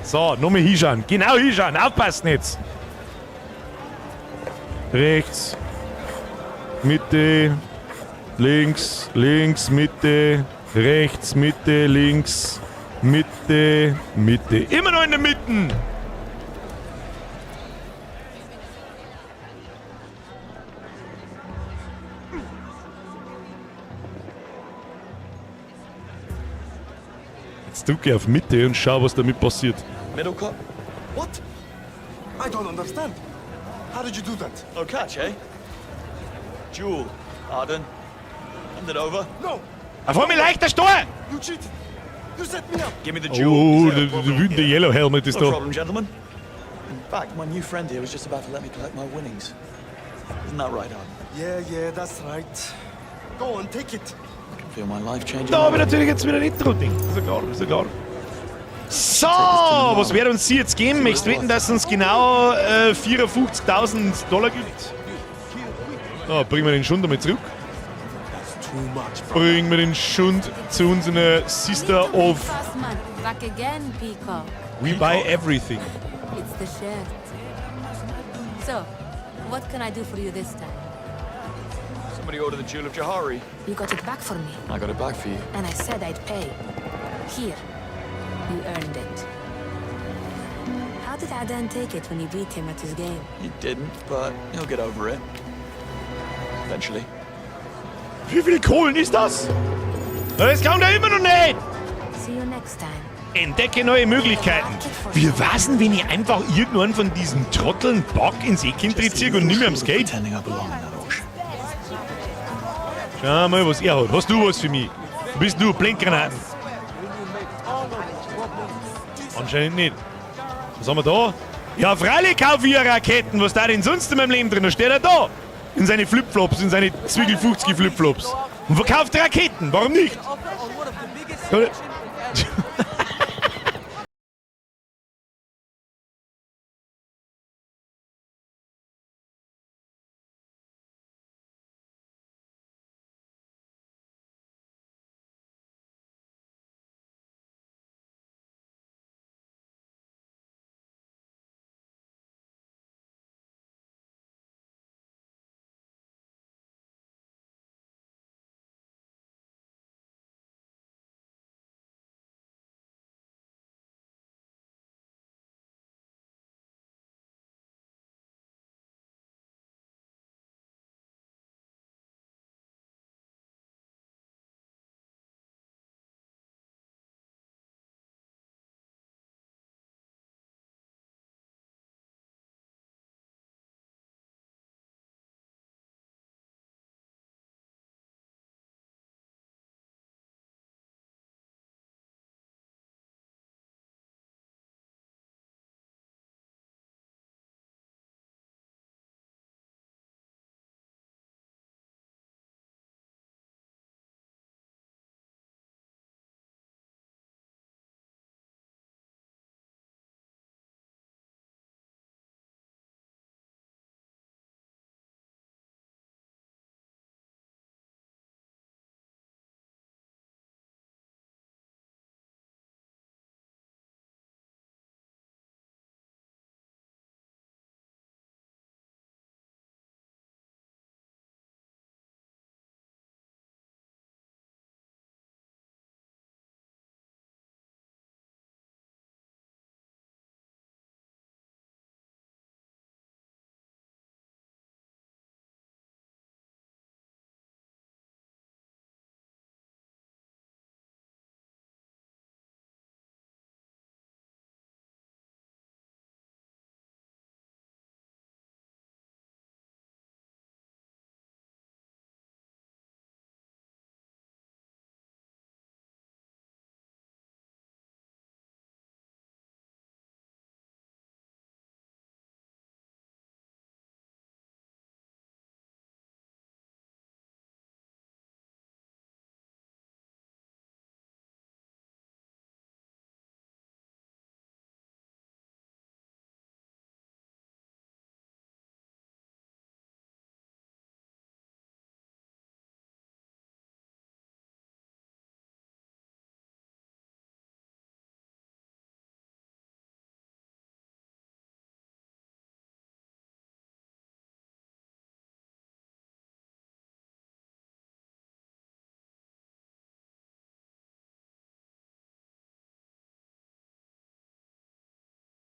So, nochmal hinschauen. Genau hinschauen. Aufpassen jetzt. Rechts. Mitte. Links. Links. Mitte. Rechts. Mitte. Links. Mitte. Mitte. Immer noch in der Mitte. Jetzt drücke ich auf Mitte und schau, was damit passiert. Middle cup. What? I don't understand. How did you do that? No catch, eh? Jewel, Arden. Hand it over. No. Auf einmal leichter Stor! You cheated. You set me up. Give me the Oh, jewel. Is there a the problem wütende here? Yellow Helmet ist No da. problem, gentlemen. In fact, my new friend here was just about to let me collect my winnings. Isn't that right, Arden? Yeah, yeah, that's right. Go on, take it. I can Feel my life changing. Da habe ich natürlich jetzt wieder nicht dran gedacht. Ist ja klar, ist ja klar. So, was wird uns sie jetzt geben? Möchtest du wetten, dass es uns genau 54.000 Dollar gibt? Na, bringen wir den Schund einmal zurück. Bringen wir den Schund zu unserer Sister of Fast month. Back again, Peacock. We Buy Everything. It's the shirt. So, what can I do for you this time? Somebody order the Jewel of Johari. You got it back for me, I got it back for you. and I said I'd pay. Here, you earned it. How did Adan take it when you beat him at his game? He didn't, but he'll get over it. Eventually. Wie viele Kohlen ist das? Das kann der immer noch nicht! See you next time. Entdecke neue Möglichkeiten. Wie war's denn, wenn ich einfach irgendwann von diesen Trotteln Bock ins Eck ziehe und nicht mehr am Skate? Schau mal, was er hat. Hast du was für mich? Du bist du, Blendgranaten. Anscheinend nicht. Was haben wir da? Ja, freilich kaufe ich ja Raketen. Was da denn sonst in meinem Leben drin? Da steht er da. In seine Flipflops, in seine Zwiegel 50 Flipflops. Und verkauft Raketen. Warum nicht?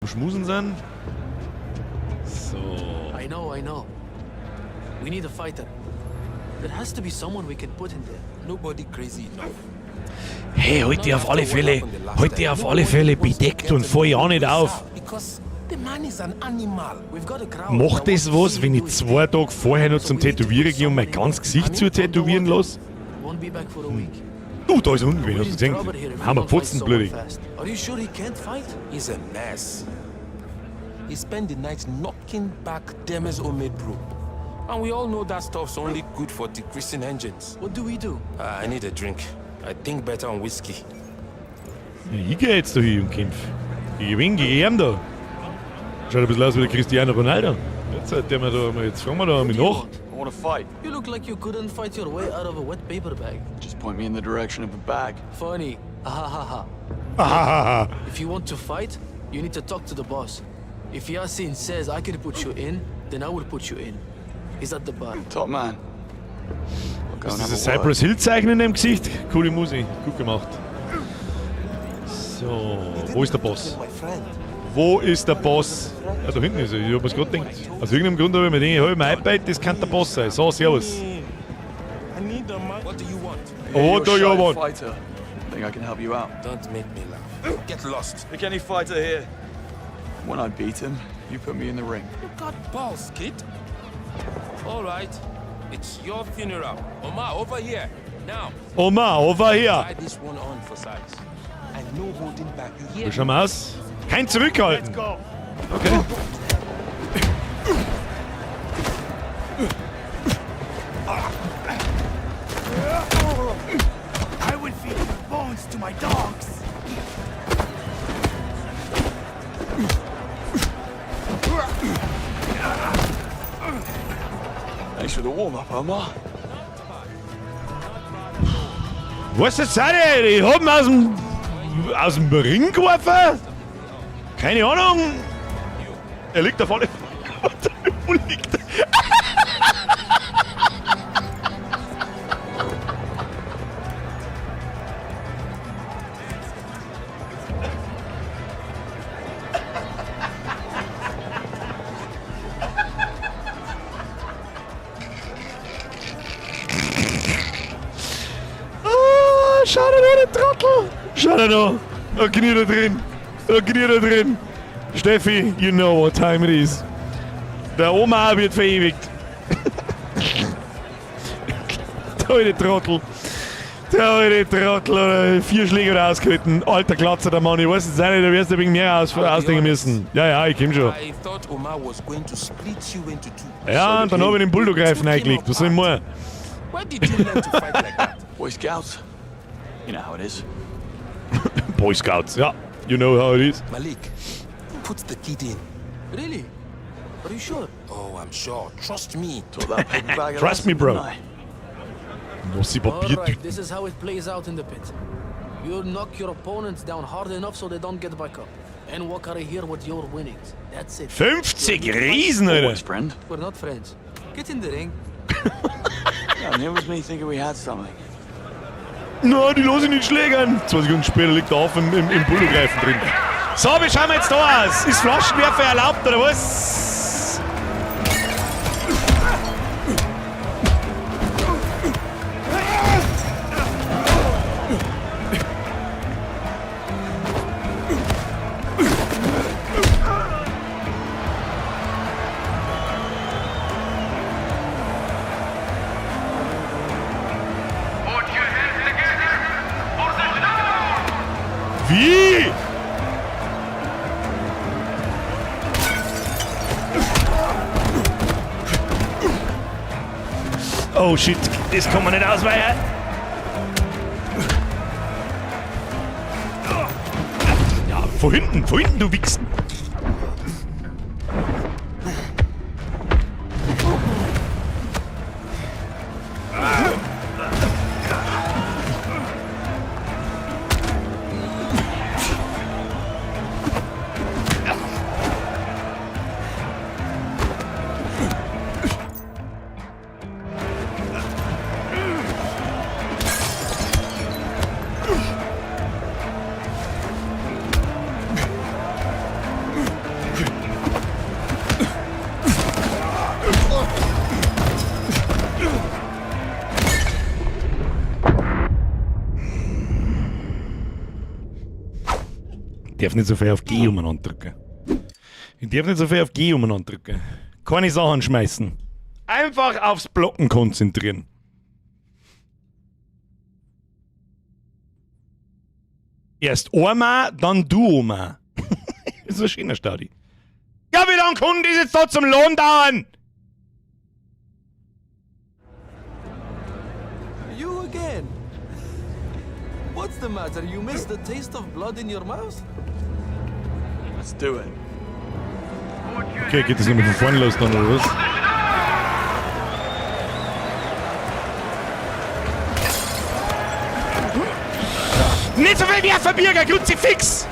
Schmusen sind. So. I know, I know. We need a fighter. There has to be someone we can put in there. Nobody crazy enough. Hey, heute auf alle Fälle, heute auf alle Fälle bedeckt und fall ja nicht auf. Because the man is an animal. We've got a crowd. Macht das was, wenn ich 2 Tage vorher noch zum Tätowieren gehe und mein ganzes Gesicht zu tätowieren lasse? Won't be back for a week. Du, da ist unten gewesen, hast du gesehen? Trouble here if we Haben wir don't find Pfotzen someone blutig. fast. Are you sure he can't fight? He's a mess. He spent the night knocking back Deme's homemade brew. And we all know that stuff's only good for degreasing engines. What do we do? I need a drink. I think better on whiskey. Ja, ich geh jetzt da hin und kämpf. Ich gewinn gegen ihn da. Schaut ein bisschen aus wie der Cristiano Ronaldo. Jetzt, der mir da, jetzt fragen wir da einmal nach. I want to fight. You look like you couldn't fight your way out of a wet paper bag. Just point me in the direction of the bag. Funny. Ha ha ha. Ah. If you want to fight, you need to talk to the boss. If Yasin says I can put you in, then I will put you in. He's at the bar. Top man. I'll go Ist and das have ein a word. Cypress Hill Zeichen in dem Gesicht? Coole Musik, gut gemacht. So, wo ist der Boss? Wo ist der Boss? Ja, da hinten ist er. Ich hab mir's grad gedacht. Aus irgendeinem Grund habe ich mir gedacht, ich hab mein iPad, das kann der Boss sein. So, servus. What do you want? Oh, what do You're a you shy want? Fighter. Think I can help you out. Don't make me laugh. Get lost. Pick any fighter here. When I beat him, you put me in the ring. You got balls, kid. All right. It's your funeral. Omar, over here. Now. Omar, over here. Try this one on for size. And no holding back. You hear Wie schauen wir aus? Kein Zurückhalten. Okay. I will feed your bones to my dogs. Thanks for the warm-up, Omar. Was ist das denn? Ich hab ihn aus dem Ring geworfen? Keine Ahnung. Er liegt auf alle Fälle. Wo liegt er? Ah, schau dir an, den Trottel. Schau dir an. Da kniet er drin. Da kniet er drin. Steffi, you know what time it is. Der Omar wird verewigt. Der alte Trottel. Der alte Trottel. Oder vier Schläge rausgehalten. Alter Glatzer, der Mann. Ich weiß jetzt auch nicht, da wirst du wegen mir ausdenken müssen. Ja, ja, ich komm schon. I thought Omar was going to split you into two. Ja, und dann habe ich den Bulldog-Reifen eingelegt. Was soll ich machen? Where did you learn to fight like that? Boy Scouts. You know how it is. Boy Scouts, ja. You know how it is. Malik, put the kid in. Really? Are you sure? Oh, I'm sure. Trust me. Trust me, bro. Muss ich All Papier right, this is how it plays out in the pit. You knock your opponents down hard enough so they don't get back up. And walk out of here with your winnings. That's it. 50 Riesen, Alter. Always, friend. We're not friends. Get in the ring. Yeah, and here was me thinking we had something. Na, die lass ich nicht schlägern. 2 Sekunden später liegt er auf im Bulldog-Reifen drin. So, wie schauen wir jetzt da aus? Ist Flaschenwerfer erlaubt oder was? Wie? Oh shit, das kann man nicht ausweichen. Ja, von hinten, du Wichsen. Ich darf nicht so viel auf G umeinander drücken. Ich darf nicht so viel auf G umeinander drücken. Keine Sachen schmeißen. Einfach aufs Blocken konzentrieren. Erst Oma, dann du Oma. Das ist ein schöner Staudi. Ja, wie lange kann das jetzt da zum Lohn dauern? again. What's the matter? You miss the taste of blood in your mouth? Let's do it. Okay, geht das nochmal von vorne los dann, oder was? Nicht so viel werfen, Birger, Kruzifix!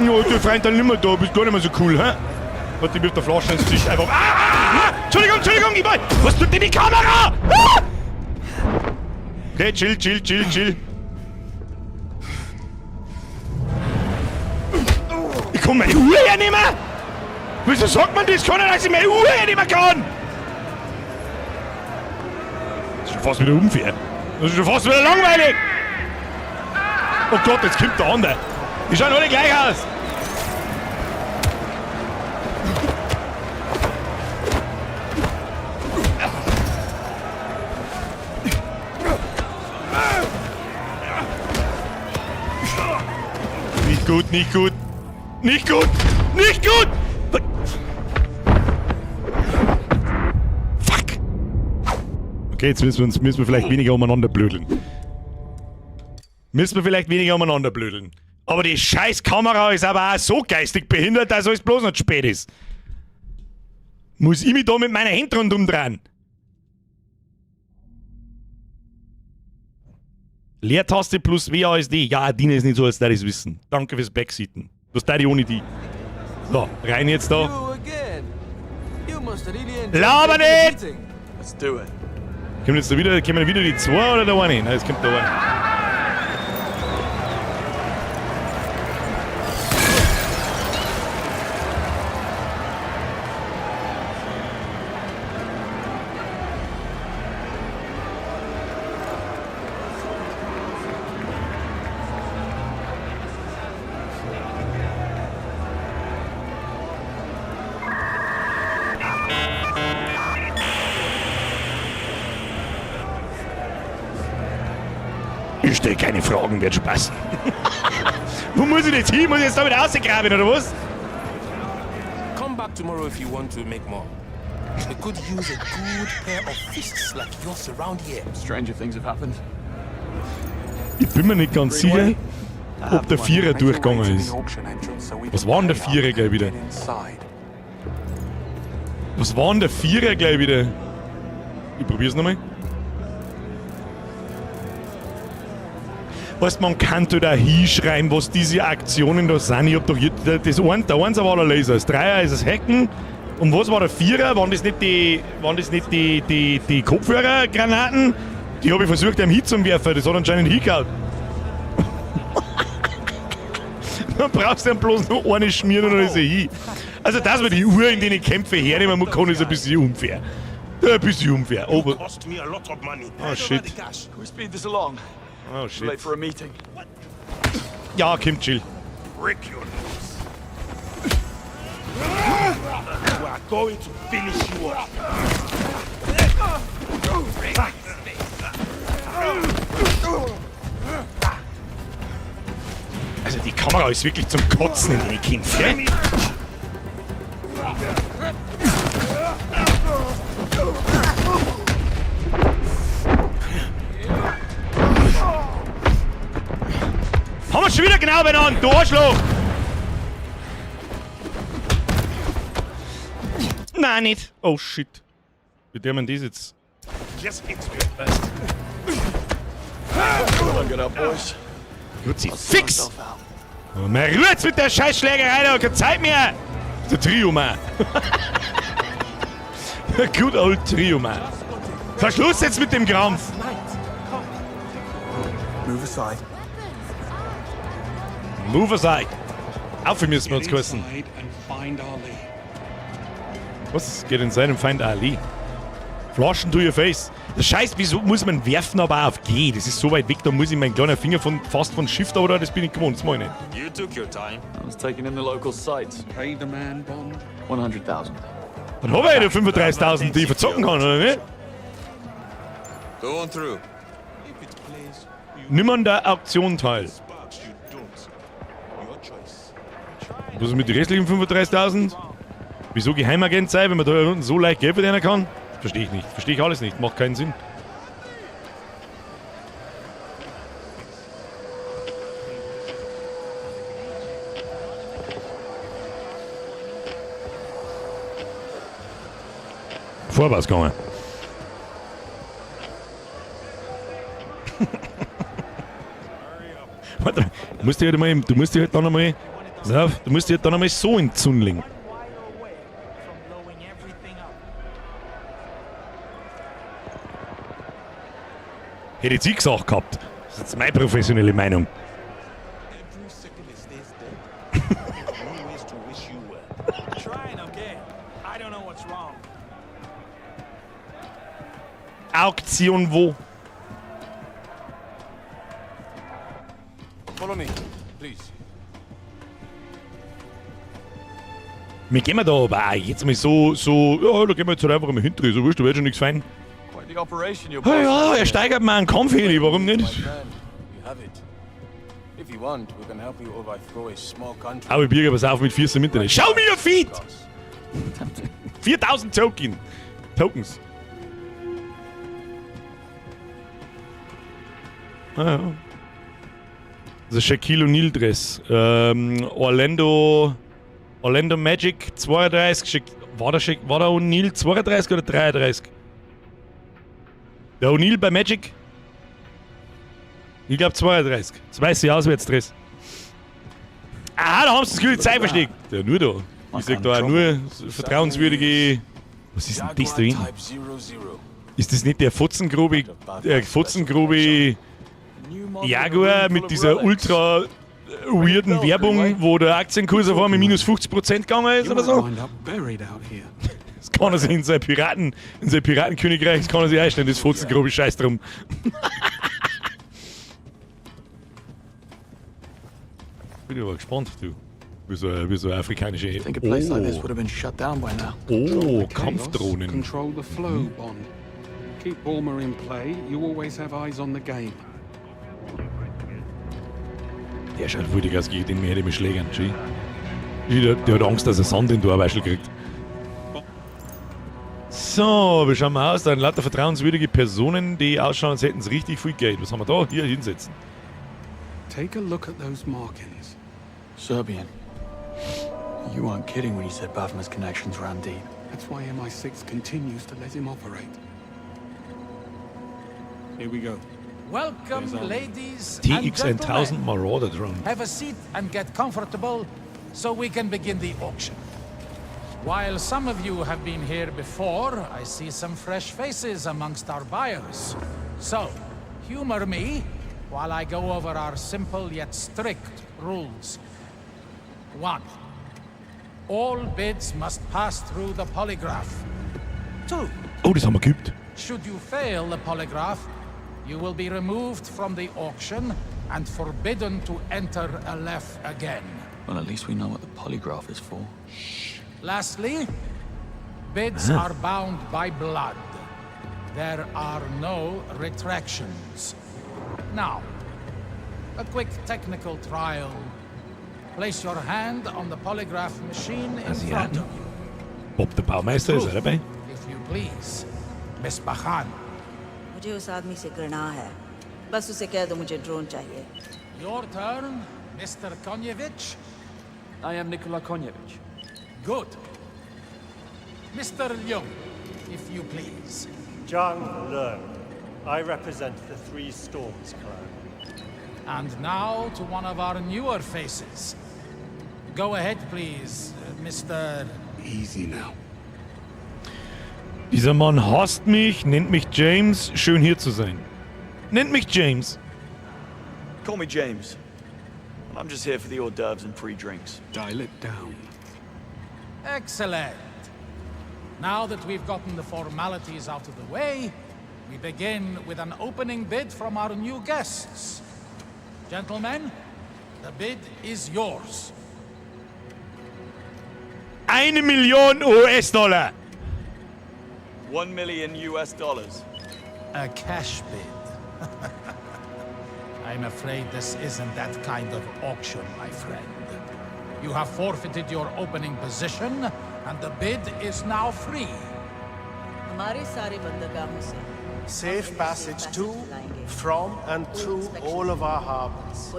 Ja, der Freund dann nimmer da, bist gar nicht mehr so cool, hä? Warte, ich wirf der Flasche ins Gesicht einfach. Ah, ah, ah! Entschuldigung, Entschuldigung, ich wollt. Was tut denn die Kamera? Ah! Okay, chill, chill, chill, chill. Ich kann meine Uhr hernehmen? Wieso sagt man das? Kann ich, dass ich meine Uhr hernehmen kann? Das ist schon fast wieder unfair. Das ist schon fast wieder langweilig. Oh Gott, jetzt kommt der andere. Die schauen alle gleich aus. Nicht gut, nicht gut. Nicht gut! Nicht gut! Fuck! Okay, jetzt müssen wir vielleicht weniger umeinander blödeln. Müssen wir vielleicht weniger umeinander blödeln. Aber die scheiß Kamera ist aber auch so geistig behindert, dass alles bloß noch zu spät ist. Muss ich mich da mit meiner Hand rundum dran? Leertaste plus WASD. Ja, Dina ist nicht so, als würde ich es wissen. Danke fürs Backseaten. Was da die ohne die? So, rein jetzt da. You again. You must really enjoy Laber taking a nicht! beating. Let's do it. Kommt jetzt da wieder, kommen wieder die zwei oder der eine? Nein, es kommt der eine. Ich stelle keine Fragen, wird schon passen. Wo muss ich jetzt hin? Muss ich jetzt da wieder rausgraben, oder was? Come back tomorrow if you want to make more. We could use a good pair of fists like yours around here. Stranger things have happened. Ich bin mir nicht ganz sicher, ob der Vierer durchgegangen ist. Was war denn der Vierer gleich wieder? Was war denn der Vierer gleich wieder? Ich probier's nochmal. Weißt, man kann da hinschreiben, was diese Aktionen da sind. Ich hab doch hier, das eine, der Einser war der Laser, das Dreier ist das Hacken. Und was war der Vierer? Waren das nicht die Kopfhörergranaten? Die hab ich versucht, einem hinzuwerfen. Das hat anscheinend hingehauen. Dann brauchst du dann bloß noch eine schmieren und dann ist er hin. Also, dass man die Uhr in den Kämpfe hernehmen kann, ist ein bisschen unfair. Ein bisschen unfair. Aber Cost me a lot of money. Oh shit. Can we speed this along? Oh Late shit. for a meeting. Ja, Kim, chill. Break your nose. We are going to finish you off. Also die Kamera ist wirklich zum Kotzen in den Kämpfen. Haben wir schon wieder genau benannt, du Arschloch! Nein, nicht. Oh shit. Wie tun wir das jetzt? Just hit me first. Get up, boys. Kruzifix! Oh, mir rührt's mit der Scheißschlägerei da, keine Zeit mehr! Der Trio, man. Der good old Trio, man. Verschluss jetzt mit dem Krampf! Move aside. Move aside. Auf, müssen wir uns Get küssen. inside and find Ali. Was? Geht in seinem Feind Ali. Flaschen to your face. Das Scheiß, wieso muss man werfen, aber auch auf G? Das ist so weit weg, da muss ich meinen kleinen Finger fast von Shift, oder das bin ich gewohnt, das mach ich nicht. You took your time. I was taking in the local sights. Pay the man, Bond. 100,000. Dann hab ich ja 35.000, die ich verzocken kann, oder nicht? Go on through. Nimm an der Auktion teil. Was ist mit den restlichen 35.000? Wieso Geheimagent sein, wenn man da unten so leicht Geld verdienen kann? Verstehe ich nicht. Verstehe ich alles nicht. Macht keinen Sinn. Vorwärts gegangen. Warte, du musst dich halt einmal, du musst dich halt dann einmal, pass auf, du musst dich halt dann einmal so in die Sonne legen. Hätte ich gesagt gehabt. Das ist jetzt meine professionelle Meinung. Every second he stays dead. Think of new ways to wish you well. Trying, okay. I don't know what's wrong. Auktion wo? Follow me, please. Wir gehen da aber auch jetzt mal so, ja, da gehen wir jetzt halt einfach mal hinter, so wurscht, da wird schon nichts fein. Quite the operation, your Ah boss. ja, er steigert mal einen Kampf hin, warum nicht? My friend, you have it. If you want, we can help you overthrow a small country. Aber Birger, pass auf mit 4 im Internet. Schau mir your feet! 4000 Token. Tokens. Ah, ja. Also Shaquille O'Neal Dress. Orlando Magic 32. War der O'Neal 32 oder 33? Der O'Neal bei Magic? Ich glaub 32. Das weiße Auswärtsdress. Aha, da haben sie das Gefühl, Zeit versteckt. Ja, nur da. Ich sag da auch nur vertrauenswürdige. Was ist denn das da hinten? Type 00. Ist das nicht der Fotzengrube Jaguar mit dieser ultra weirden Werbung, wo der Aktienkurs auf einmal minus 50% gegangen ist You oder might so? wind up buried out here. Das kann er sich in sein Piratenkönigreich, das kann er sich einstellen, das Fotzengrube Scheiß drum. Bin aber gespannt, du. Wie so eine afrikanische. I think a place like this would have been shut down by now. Oh, Chaos, Kampfdrohnen. Control the flow, Bond. Keep Bulmer in play. You always have eyes on the game. Der schaut wütig aus, gegen den hätte ich mich schlägern. Schau. Der hat Angst, dass er Sand in die Ohrwaschel kriegt. So, wir schauen mal aus. Da sind lauter vertrauenswürdige Personen, die ausschauen, als hätten sie richtig viel Geld. Was haben wir da? Hier hinsetzen. Take a look at those markings. Serbian. You weren't kidding when you said Bavma's connections ran deep. That's why MI6 continues to let him operate. Here we go. Welcome, There's our- ladies and TX 1000 gentlemen. Marauder Drone. Have a seat and get comfortable so we can begin the auction. While some of you have been here before, I see some fresh faces amongst our buyers. So, humor me while I go over our simple yet strict rules. 1. All bids must pass through the polygraph. 2. Oh, das haben wir geübt. Should you fail the polygraph, you will be removed from the auction and forbidden to enter Aleph again. Well, at least we know what the polygraph is for. Lastly, bids are bound by blood. There are no retractions. Now, a quick technical trial. Place your hand on the polygraph machine in front Asiaten. of you, Bob der Baumeister ist auch dabei. if you please. Miss Bahan. मुझे उस आदमी से घृणा है बस उसे कह दो मुझे ड्रोन चाहिए Your turn, Mr. Konjevich. I am Nikola Konjevich. Good. Mr. Leung, if you please. Zhang Leung. I represent the Three Storms clan. And now to one of our newer faces. Go ahead, please, Mr. Easy now. Dieser Mann hasst mich, nennt mich James. Schön hier zu sein. Nennt mich James. Call me James. And I'm just here for the hors d'oeuvres and free drinks. Dial it down. Excellent. Now that we've gotten the formalities out of the way, we begin with an opening bid from our new guests. Gentlemen, the bid is yours. 1 Million US-Dollar. $1 million. A cash bid. I'm afraid this isn't that kind of auction, my friend. You have forfeited your opening position, and the bid is now free. हमारे सारे बंदरगाहों से Safe passage to, from, and through all of our harbors.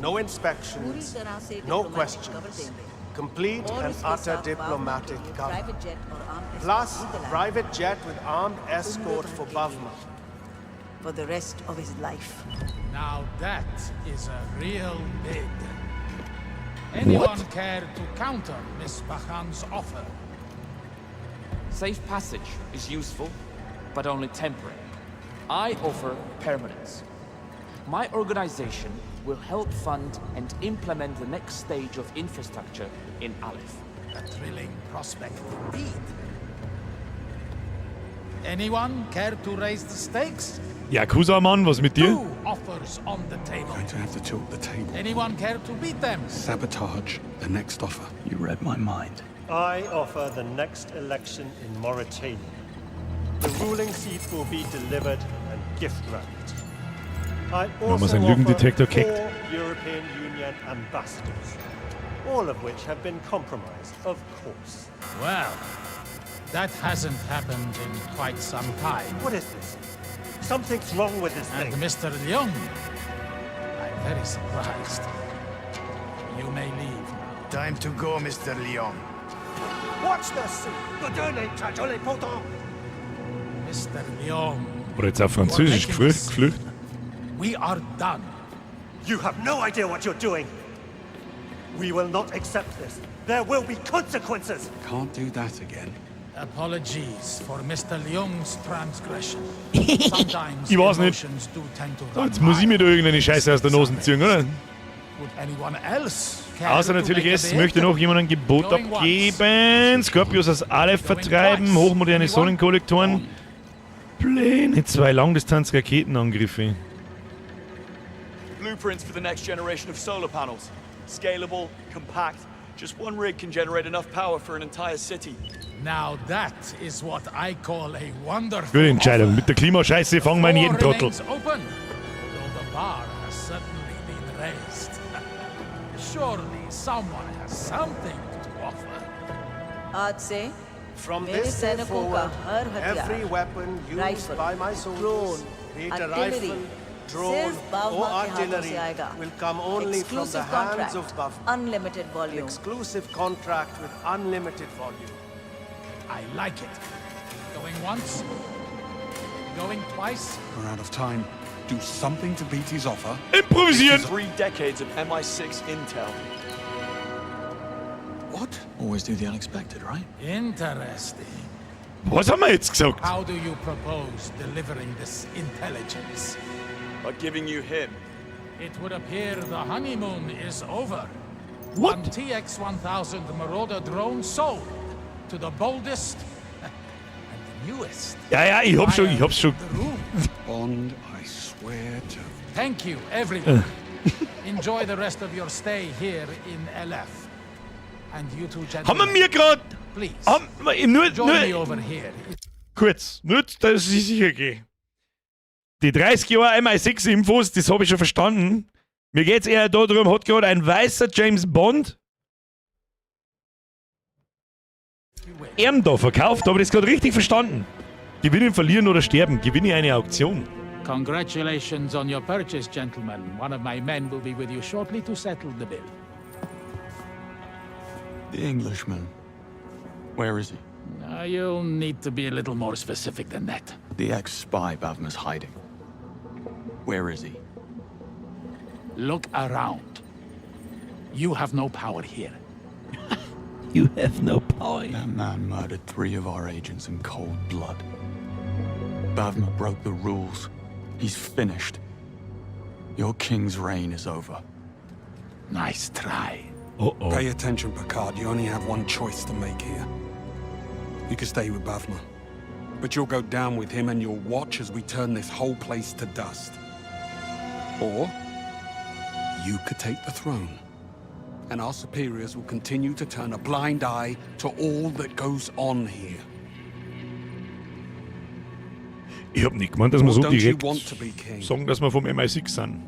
No inspections, no questions. Complete and utter diplomatic cover. Private jet और armed Plus, private jet with armed escort for Bavma. For the rest of his life. Now that is a real bid. Anyone care to counter Miss Bachan's offer? Safe passage is useful, but only temporary. I offer permanence. My organization will help fund and implement the next stage of infrastructure in Aleph. A thrilling prospect indeed. Anyone care to raise the stakes? Yakuza-Mann, was mit dir? Two offers on the table. Going to have to tilt the table. Anyone care to beat them? Sabotage the next offer. You read my mind. I offer the next election in Mauritania. The ruling seat will be delivered and gift wrapped. I Haben wir also seinen offer Lügendetektor gehackt? four European Union ambassadors, all of which have been compromised, of course. Well, that hasn't happened in quite some time. What is this? Something's wrong with this And thing. Mr. Leung, I'm very surprised. You may leave now. Time to go, Mr. Leung. Watch the Mr. Leung, Oder jetzt auf Französisch geflucht? Geflucht? We are done. You have no idea what you're doing. We will not accept this. There will be consequences. Can't do that again. Apologies for Mr. Leung's transgression. Sometimes Ich weiß nicht. emotions do tend to So, run jetzt muss ich mir da irgendeine Scheiße aus der Nase ziehen, oder? Would anyone else care Außer to natürlich make a es bid? möchte noch jemand ein Gebot Going once. abgeben. Scorpius aus Aleph vertreiben, hochmoderne Sonnenkollektoren. Pläne, zwei Langdistanz-Raketenangriffe. Blueprints for the next generation of solar panels. Scalable, compact. Just one rig can generate enough power for an entire city. Now that is what I call a wonderful Gute Entscheidung. Mit der Klimascheiße fangen wir an jeden Floor Trottel. remains open, though the bar has certainly been raised. Surely someone has something to offer. आज से From मेरे this day सैनिकों का forward, हर हथियार every weapon used rifle, by my soldiers, drone, be it a artillery, rifle, drone, सिर्फ or बावमा के हाथों artillery, से आएगा। will come only from the Exclusive hands contract, of Bavma. Unlimited An volume. exclusive contract with unlimited volume. I like it. Going once, going twice. We're out of time. Do something to beat his offer. Improvisieren! 3 decades of MI6 intel. What? Always do the unexpected, right? Interesting. Was haben wir jetzt gesagt? How do you propose delivering this intelligence? By giving you him. It would appear the honeymoon is over. What? One TX-1000 Marauder drone sold to the boldest and the newest. Ja, ich hab's schon. Bond, I swear to. Thank you, everyone. Enjoy the rest of your stay here in LF. And you two Haben wir gentlemen, mir grad. please Haben wir, nur, join me nur, over here. kurz, nur, dass ich sicher gehe. Die 30 Jahre MI6-Infos, das habe ich schon verstanden. Mir geht's eher darum, hat gerade ein weißer James Bond ihm da verkauft, habe ich das gerade richtig verstanden? Gewinnen, verlieren oder sterben. Gewinne eine Auktion. Congratulations on your purchase, gentlemen. One of my men will be with you shortly to settle the bill. The Englishman. Where is he? You'll need to be a little more specific than that. The ex-spy Bavma's hiding. Where is he? Look around. You have no power here. You have no power. That man murdered three of our agents in cold blood. Bavma broke the rules. He's finished. Your king's reign is over. Nice try. Oh oh. Pay attention, Picard. You only have one choice to make here. You can stay with Bavma. But you'll go down with him and you'll watch as we turn this whole place to dust. Or you could take the throne. And our superiors will continue to turn a blind eye to all that goes on here. Ich hab nicht gemeint, dass wir Or so don't you direkt want to be king? sagen, dass wir vom MI6 sind.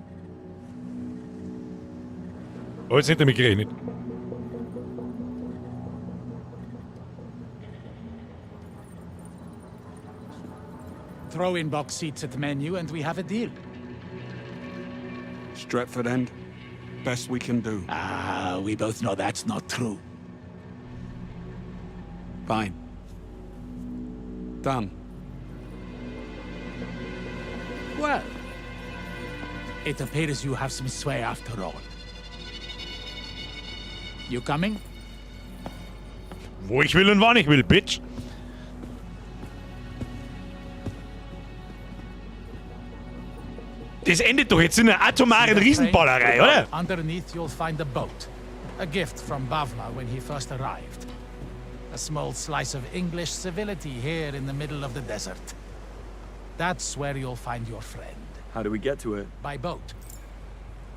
Hab jetzt nicht damit gerechnet. Throw in box seats at the menu and we have a deal. Stretford End, best we can do. Ah, we both know that's not true. Fine. Done. Well, it appears you have some sway after all. You coming? Wo ich will und wann ich will, Bitch. Das endet doch jetzt in einer atomaren See that Riesenballerei, crane? oder? Underneath you'll find a boat. A gift from Bavma when he first arrived. A small slice of English civility here in the middle of the desert. That's where you'll find your friend. How do we get to it? By boat.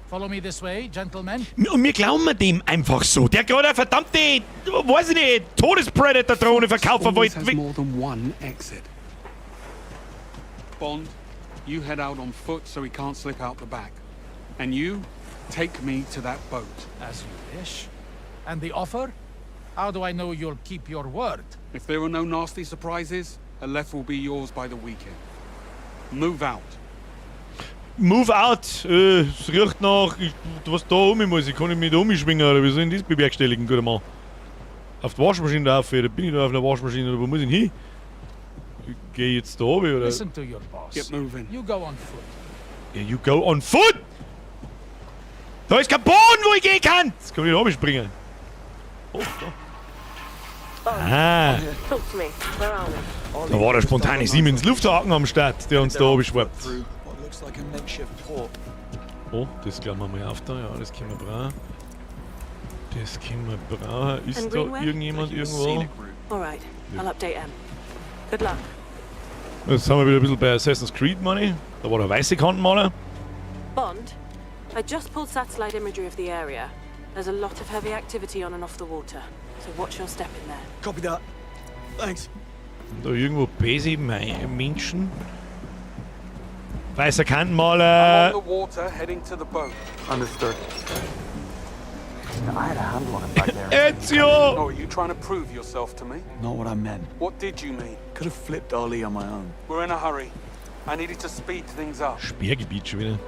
Follow me this way, gentlemen. Und wir glauben dem einfach so. Der gerade eine verdammte, weiß ich nicht, Todespredator-Drohne verkaufen Always wollte. has more than one exit. Bond, you head out on foot so he can't slip out the back. And you, take me to that boat. As you wish. And the offer? How do I know you'll keep your word? If there are no nasty surprises, Aleph will be yours by the weekend. Move out. Move out! Es riecht nach, ich, was da um muss. Ich kann mich da umschwingen, oder wie soll ich denn das bewerkstelligen, guter Mann? Auf die Waschmaschine drauf, oder bin ich da auf einer Waschmaschine, oder wo muss ich denn hin? Geh ich jetzt da runter, oder? Listen to your boss. Get moving. You go on foot. Yeah, you go on foot! Da ist kein Boden, wo ich gehen kann! Jetzt kann ich da runterspringen. Oh, da. Ah. Talk to me. Where are we? Da war der spontane Siemens Lufthaken am Start, der uns da runterschwappt. Through what looks like a makeshift port. Oh, das klammern wir mal auf da. Ja, das können wir brauchen. Das können wir brauchen. Ist And da Greenway? irgendjemand irgendwo? All right. I'll update M. Good luck. Jetzt sind wir wieder ein bisschen bei Assassin's Creed, Money. Da war der weiße Kantenmaler. Bond, I just pulled satellite imagery of the area. There's a lot of heavy activity on and off the water, so watch your step in there. Copy that. Thanks. Da irgendwo böse Menschen. Weißer Kantenmaler. On the water, heading to the boat. Understood. I had a handle on him back there. Ezio! Oh, are you trying to prove yourself to me? Not what I meant. What did you mean? Could have flipped Ali on my own. We're in a hurry. I needed to speed things up. Sperrgebiet schon wieder.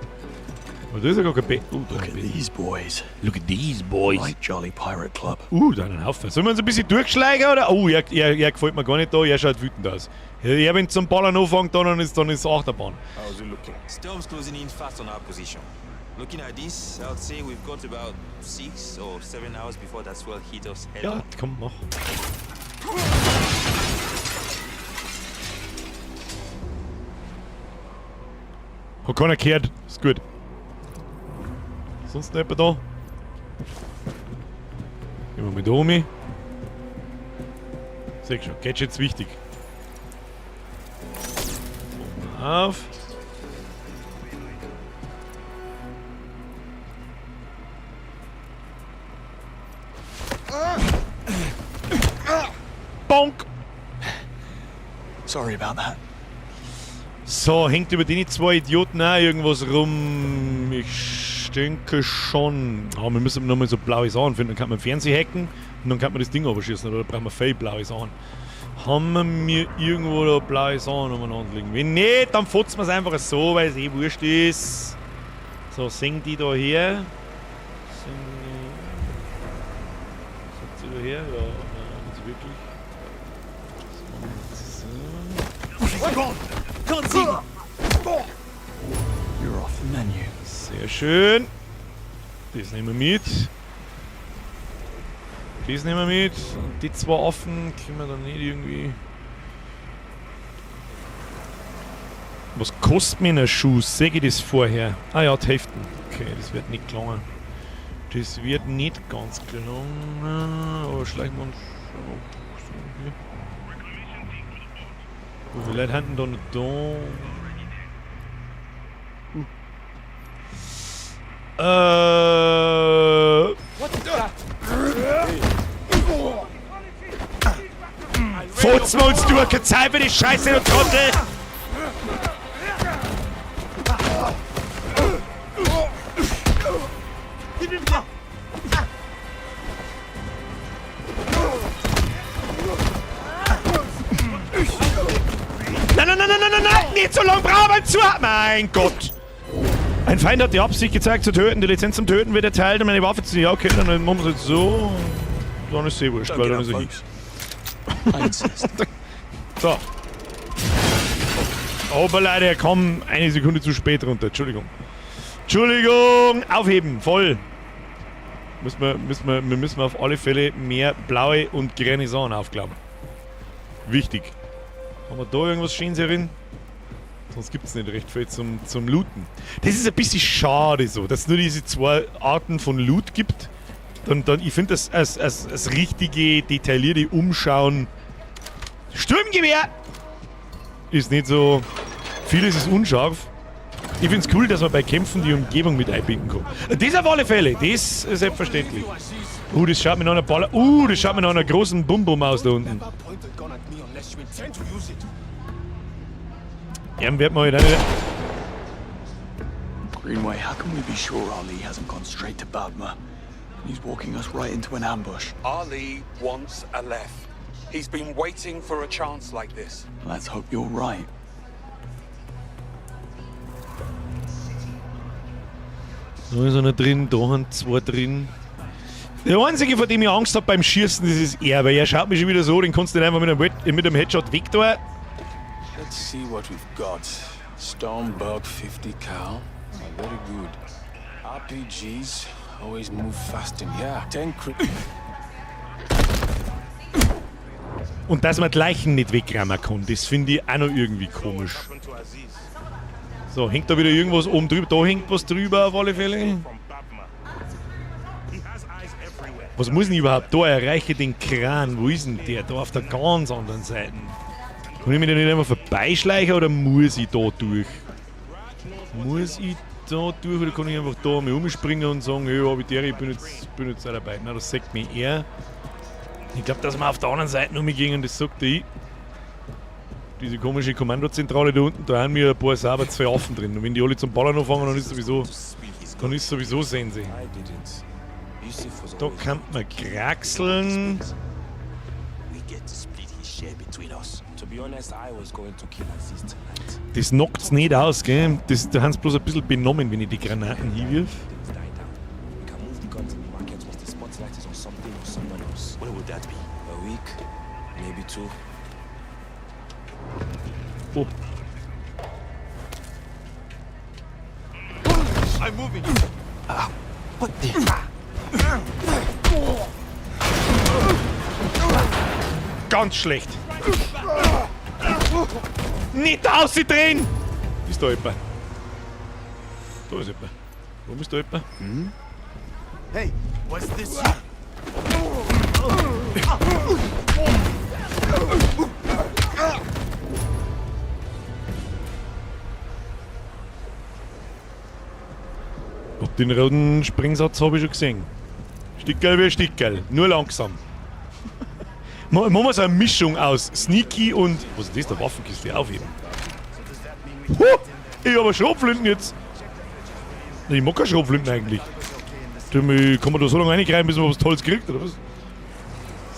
Aber da ist ja gar kein Bett. Oh, da Look at these boys. Look at these boys. Right jolly pirate club. Da einen Haufen. Sollen wir uns ein bisschen durchschlagen, oder? Oh, er gefällt mir gar nicht da. Er schaut wütend aus. Er, wenn zum Ballern anfängt, dann ist Achterbahn. How's it looking? Storm's closing in fast on our position. Looking at this, I'd say we've got about 6 or 7 hours before that swell hit us head Ja, on. komm, mach. Hat keiner gehört. Ist gut. Sonst noch jemand da? Gehen wir mal da um. Seh schon, Gadgets wichtig. So, auf. Bonk! Sorry about that. So, hängt über die zwei Idioten auch irgendwas rum? Ich denke schon. Aber wir müssen nochmal so blaue Sachen finden. Dann kann man Fernseh hacken und dann kann man das Ding überschießen. Oder brauchen wir viel blaue Sachen. Haben wir mir irgendwo da blaue Sachen umeinander liegen? Wenn nicht, dann fotzen wir es einfach so, weil es eh wurscht ist. So, singen die da her. Singen die. Sind sie da her? Ja, nein, nicht wirklich. So. Can't see me. You're off the menu. Sehr schön. Das nehmen wir mit. Das nehmen wir mit. Und die zwei offen können wir dann nicht irgendwie. Was kostet mir ein Schuh? Sehe ich das vorher? Ah ja, die Hälfte. Okay, das wird nicht gelungen. Das wird nicht ganz gelungen. Aber schleichen wir uns. So, hier. Wie viele Leute haben denn da noch da? What is that? Furzen wir uns durch, keine Zeit für die Scheiße, du Trottel! Nein, nein, nein, nein, nein, nein, nein! Nicht so lange brauchen zu! Mein Gott! Ein Feind hat die Absicht gezeigt zu töten. Die Lizenz zum Töten wird erteilt, um eine Waffe zu... Ja, okay, dann machen wir es jetzt so. Dann ist eh wurscht, weil dann ist er hin. So. Aber leider, er kam eine Sekunde zu spät runter. Entschuldigung. Entschuldigung! Aufheben, voll! Wir müssen auf alle Fälle mehr blaue und grüne Sachen aufklappen. Wichtig. Haben wir da irgendwas Schönes herin? Sonst gibt es nicht recht viel zum Looten. Das ist ein bisschen schade so, dass es nur diese zwei Arten von Loot gibt. Dann, ich finde das als richtige, detaillierte Umschauen. Sturmgewehr! Ist nicht so. Vieles ist unscharf. Ich finde es cool, dass man bei Kämpfen die Umgebung mit einbinden kann. Das auf alle Fälle, das ist selbstverständlich. Das schaut mir nach einer Baller. Das schaut mir nach einer großen Bum-Bum aus da unten. Ja, wird man halt auch nicht. Greenway, how can we be sure Ali hasn't gone straight to Bavma? He's walking us right into an ambush. Ali wants Aleph. He's been waiting for a chance like this. Let's hope you're right. Da ist einer drin, da haben zwei drin. Der einzige, vor dem ich Angst habe beim Schießen, das ist er, weil er schaut mich schon wieder so, den kannst du nicht einfach mit einem Headshot weg da. Let's see what we've got. Stormbug 50 cal. Very good. RPGs always move fast in here. 10 crit. Und dass man die Leichen nicht wegrammen kann, das finde ich auch noch irgendwie komisch. So, hängt da wieder irgendwas oben drüber? Da hängt was drüber auf alle Fälle. Was muss denn ich überhaupt da? Erreiche den Kran. Wo ist denn der? Da auf der ganz anderen Seite. Kann ich mich da nicht einfach vorbeischleichen oder muss ich da durch? Muss ich da durch oder kann ich einfach da mal umspringen und sagen, hey, hab ich der, ich bin jetzt auch dabei. Nein, das sagt mir er. Ich glaub, dass wir auf der anderen Seite umgehen, das sagt ich. Diese komische Kommandozentrale da unten, da haben wir ein paar sauber zwei Affen drin. Und wenn die alle zum Ballern anfangen, dann ist sowieso Sense. Da kann man kraxeln. Das knockt's nicht aus, gell? Das, da haben sie bloß ein bisschen benommen, wenn ich die Granaten hinwirf. Oh. I'm moving. What the? Ganz schlecht. Nicht ausdrehen! Ist da jemand? Da ist jemand. Warum ist da jemand? Hm? Hey, what's this? Ob den roten Springsatz habe ich schon gesehen. Stickerl wie Stickerl, nur langsam. Machen wir so eine Mischung aus Sneaky und. Was ist das? Der Waffenkiste aufheben. Huh, ich habe Schrotflinten jetzt. Ich mag keine Schrotflinten eigentlich. Kann man da so lange reingreifen, bis man was Tolles kriegt, oder was?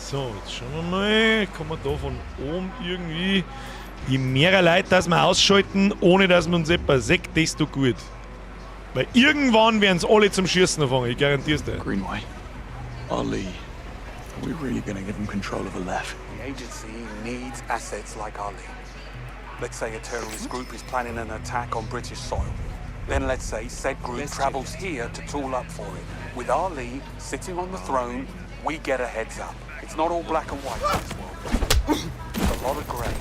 So, jetzt schauen wir mal. Kann man da von oben irgendwie. Je mehr Leute, dass wir ausschalten, ohne dass man uns etwas sieht, desto gut. Weil irgendwann werden sie alle zum Schießen anfangen, ich garantier's dir. Greenway, Ali, are we really gonna give him control of Aleph? The agency needs assets like Ali. Let's say a terrorist group is planning an attack on British soil. Then let's say said group travels here to tool up for it. With Ali sitting on the throne, we get a heads up. It's not all black and white in this world. There's a lot of grey.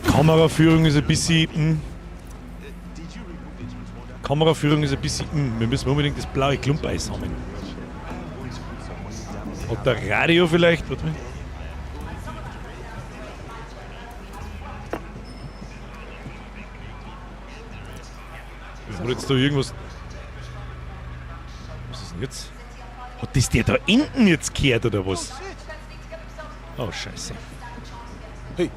Kameraführung ist ein bisschen. Kameraführung ist ein bisschen. Wir müssen unbedingt das blaue Klumpeis sammeln. Hat der Radio vielleicht? Warte mal. Hat jetzt da irgendwas. Was ist denn jetzt? Hat das der da hinten jetzt gehört oder was? Oh, Scheiße. Hey.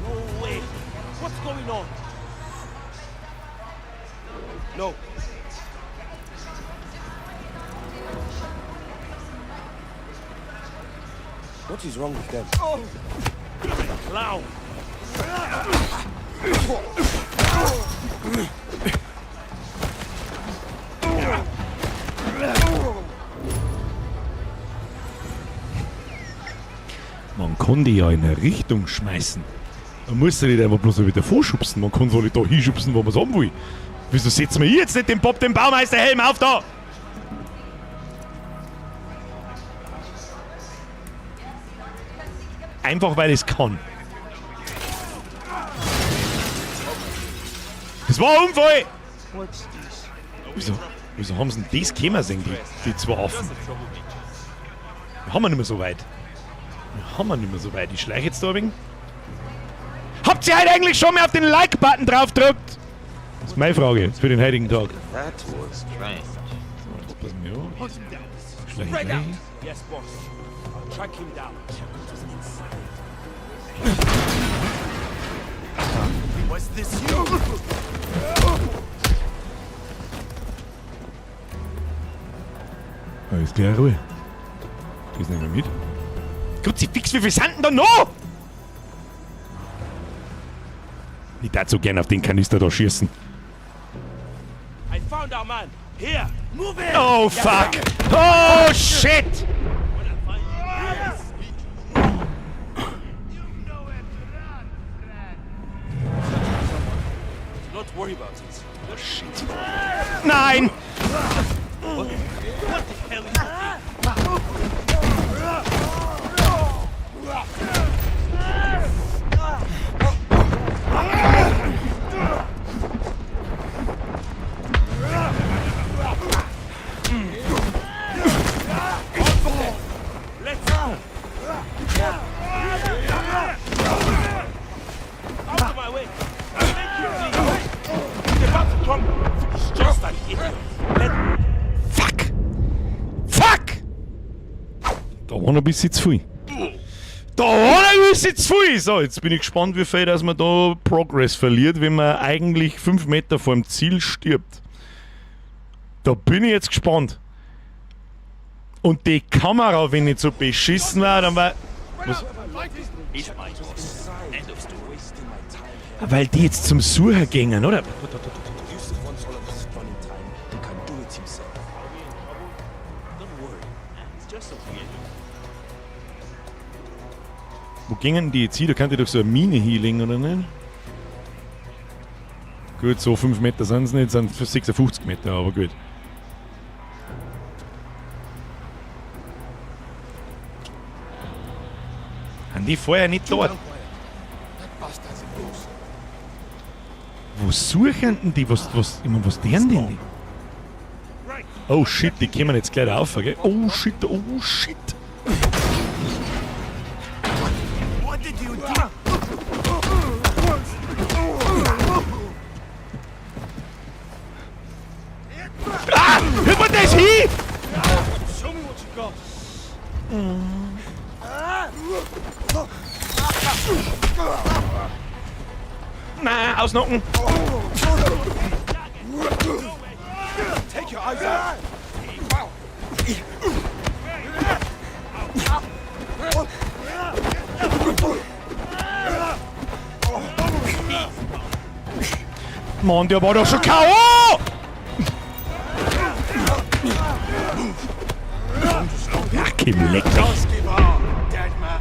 No way. What's going on? No. What is wrong with them? Oh. Clown. Man kann die ja in eine Richtung schmeißen. Man muss ja nicht einfach bloß wieder vorschubsen. Man kann sie alle da hinschubsen, wo man es haben will. Wieso setzen wir hier jetzt nicht den Bob, den Baumeisterhelm auf da? Einfach weil ich es kann. Das war ein Unfall! What's this? Wieso haben sie denn das kommen sehen, die zwei Affen? Wir haben wir nicht mehr so weit. Wir haben wir nicht mehr so weit. Ich schleiche jetzt da ein wenig. Habt ihr heute eigentlich schon mal auf den Like-Button drauf gedrückt? Das ist meine Frage für den heutigen Tag. That was strange. So, jetzt passen wir auf. Schleiche Spread rein. out. Yes, boss. I'll track him down. Was this you? Alles klar, Ruhe. Gehst nicht mehr mit. Kruzifix, wie viel sind denn da noch? Ich darf so gern auf den Kanister da schießen. I found our man. Here, move it. Oh fuck! Oh shit! Do not worry about it. Oh shit. Nein! What the hell is that thing? Let's go. Out of my way. Thank you, please. He's about to come. He's just an idiot. Let Fuck! Fuck! Da war noch ein bisschen zu viel. Da war noch ein bisschen zu viel! So, jetzt bin ich gespannt, wie viel dass man da Progress verliert, wenn man eigentlich 5 Meter vor dem Ziel stirbt. Da bin ich jetzt gespannt. Und die Kamera, wenn ich so beschissen war, dann war. Was? He's my boss. End of story. Weil die jetzt zum Sucher gingen, oder? Yusuf wants all of us done in time. He can do it himself. Don't worry. He's just a weirdo. Wo gingen die jetzt hin? Da kann die doch so eine Mine hinlegen, oder nicht? Gut, so 5 Meter sind es nicht, sind 56 Meter, aber gut. Sind die vorher nicht dort? That bastard's a ghost. Wo suchen denn die? Was, ich mein, was deren denn die? Oh shit, die kommen jetzt gleich rauf, gell? Oh shit, oh shit. What did you do? Ah! Hör mal das hin! Show me what you got. Na, ausnocken! Take your eyes out. Mann, der war doch schon K.O.! Ach, Kim, leck mich. Just give up, dead man.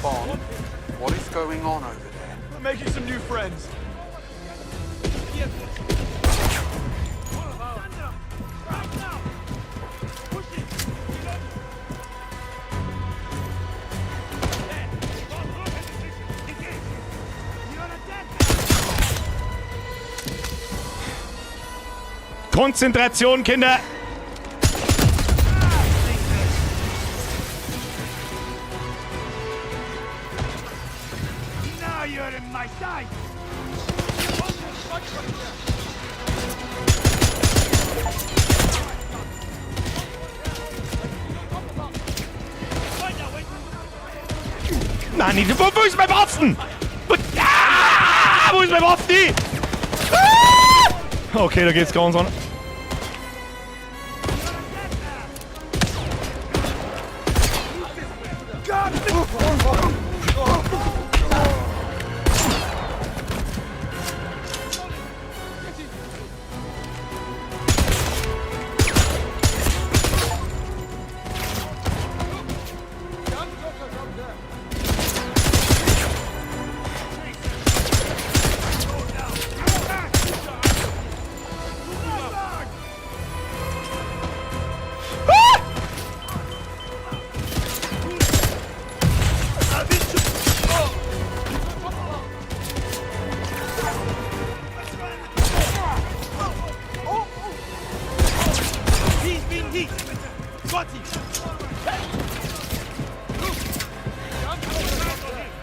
Bond, what is going on over there? I'm making some new friends. Konzentration, Kinder! Now you're in my sight! Nein, nicht. Wo ist mein Waffen? Wo ist mein Waffen? Ah! Okay, da geht's ganz an. He's been hit! Got him!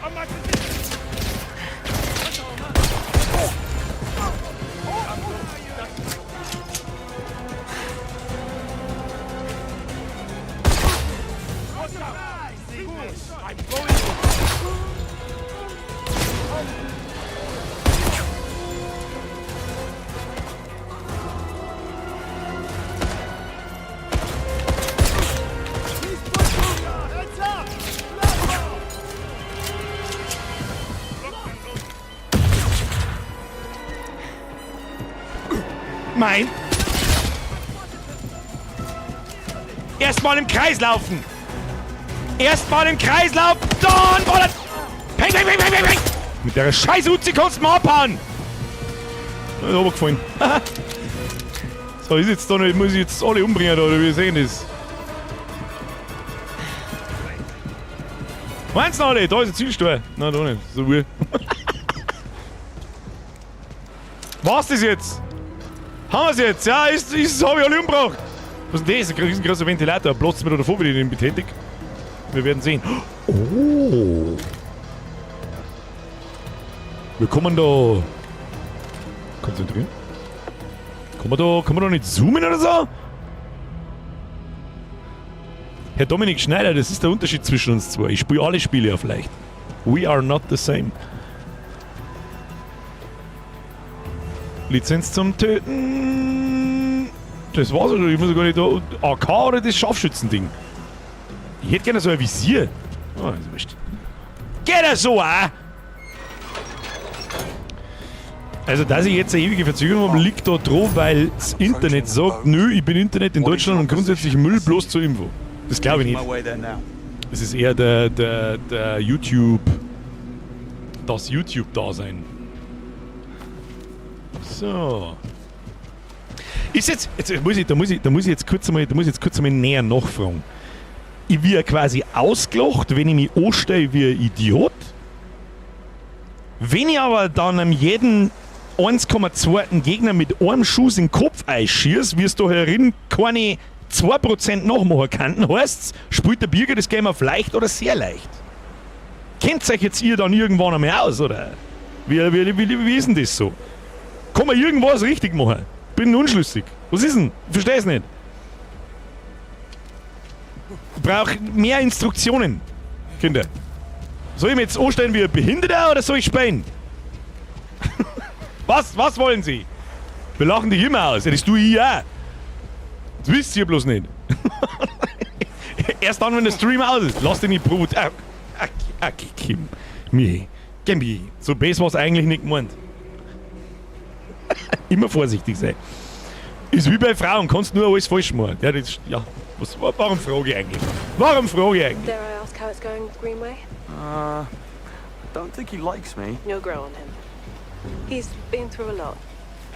On my position! I'm going! Mein. Erstmal im Kreis laufen. Erstmal im Kreis laufen. Dann ballert. Peng, peng, peng, peng, peng, peng. Mit der scheiß Uzi kannst du mir abhauen. Ist runtergefallen. So, ist jetzt da nicht, muss ich jetzt alle umbringen da, oder wie sehen das? Meinst du alle? Da ist ein Zielsteuer. Nein, da nicht. So weird. Was das jetzt? Haben wir's jetzt? Ja, ist, hab ich alle umgebracht. Was ist denn das? Ein riesengroßer Ventilator. Platzt mir da davor, wenn ich den betätige. Wir werden sehen. Oh. Wir kommen da. Konzentrieren. Kann man da nicht zoomen oder so? Herr Dominik Schneider, das ist der Unterschied zwischen uns zwei. Ich spiele alle Spiele auf leicht. We are not the same. Lizenz zum Töten. Das war's schon. Ich muss gar nicht da. AK oder das Scharfschützending. Ich hätte gerne so ein Visier. Oh, ist wurscht. Geht das so, ah? Also, dass ich jetzt eine ewige Verzögerung habe, liegt da drauf, weil das Internet sagt, nö, ich bin Internet in Deutschland und grundsätzlich Müll bloß zur Info. Das glaube ich nicht. Das ist eher der YouTube. Das YouTube-Dasein. So. Ist jetzt, jetzt muss ich, da muss ich, da muss ich jetzt kurz einmal, da muss ich jetzt kurz einmal näher nachfragen. Ich werde quasi ausgelacht, wenn ich mich anstelle wie ein Idiot. Wenn ich aber dann am jeden 1,2. Gegner mit einem Schuss in den Kopf einschieße, wirst du herin keine 2% nachmachen können. Heißt's, spielt der Birger das Game auf leicht oder sehr leicht? Kennt euch jetzt ihr dann irgendwann einmal aus, oder? Wie ist denn das so? Kann man irgendwas richtig machen? Bin unschlüssig. Was ist denn? Ich versteh's nicht. Ich brauche mehr Instruktionen, Kinder. Soll ich mich jetzt anstellen wie ein Behinderter oder soll ich spielen? Was wollen Sie? Wir lachen dich immer aus. Ja, das tue ich auch. Das wisst ihr bloß nicht. Erst dann, wenn der Stream aus ist. Lass dich nicht provozieren. Kim. Mir. Geh. So besser war's eigentlich nicht gemeint. Immer vorsichtig sein. Ist wie bei Frauen, kannst nur alles falsch machen. Ja, das, ja. Was, warum frage ich eigentlich? Warum frage ich eigentlich? Dare I ask how it's going with Greenway? I don't think he likes me. You'll grow on him. He's been through a lot.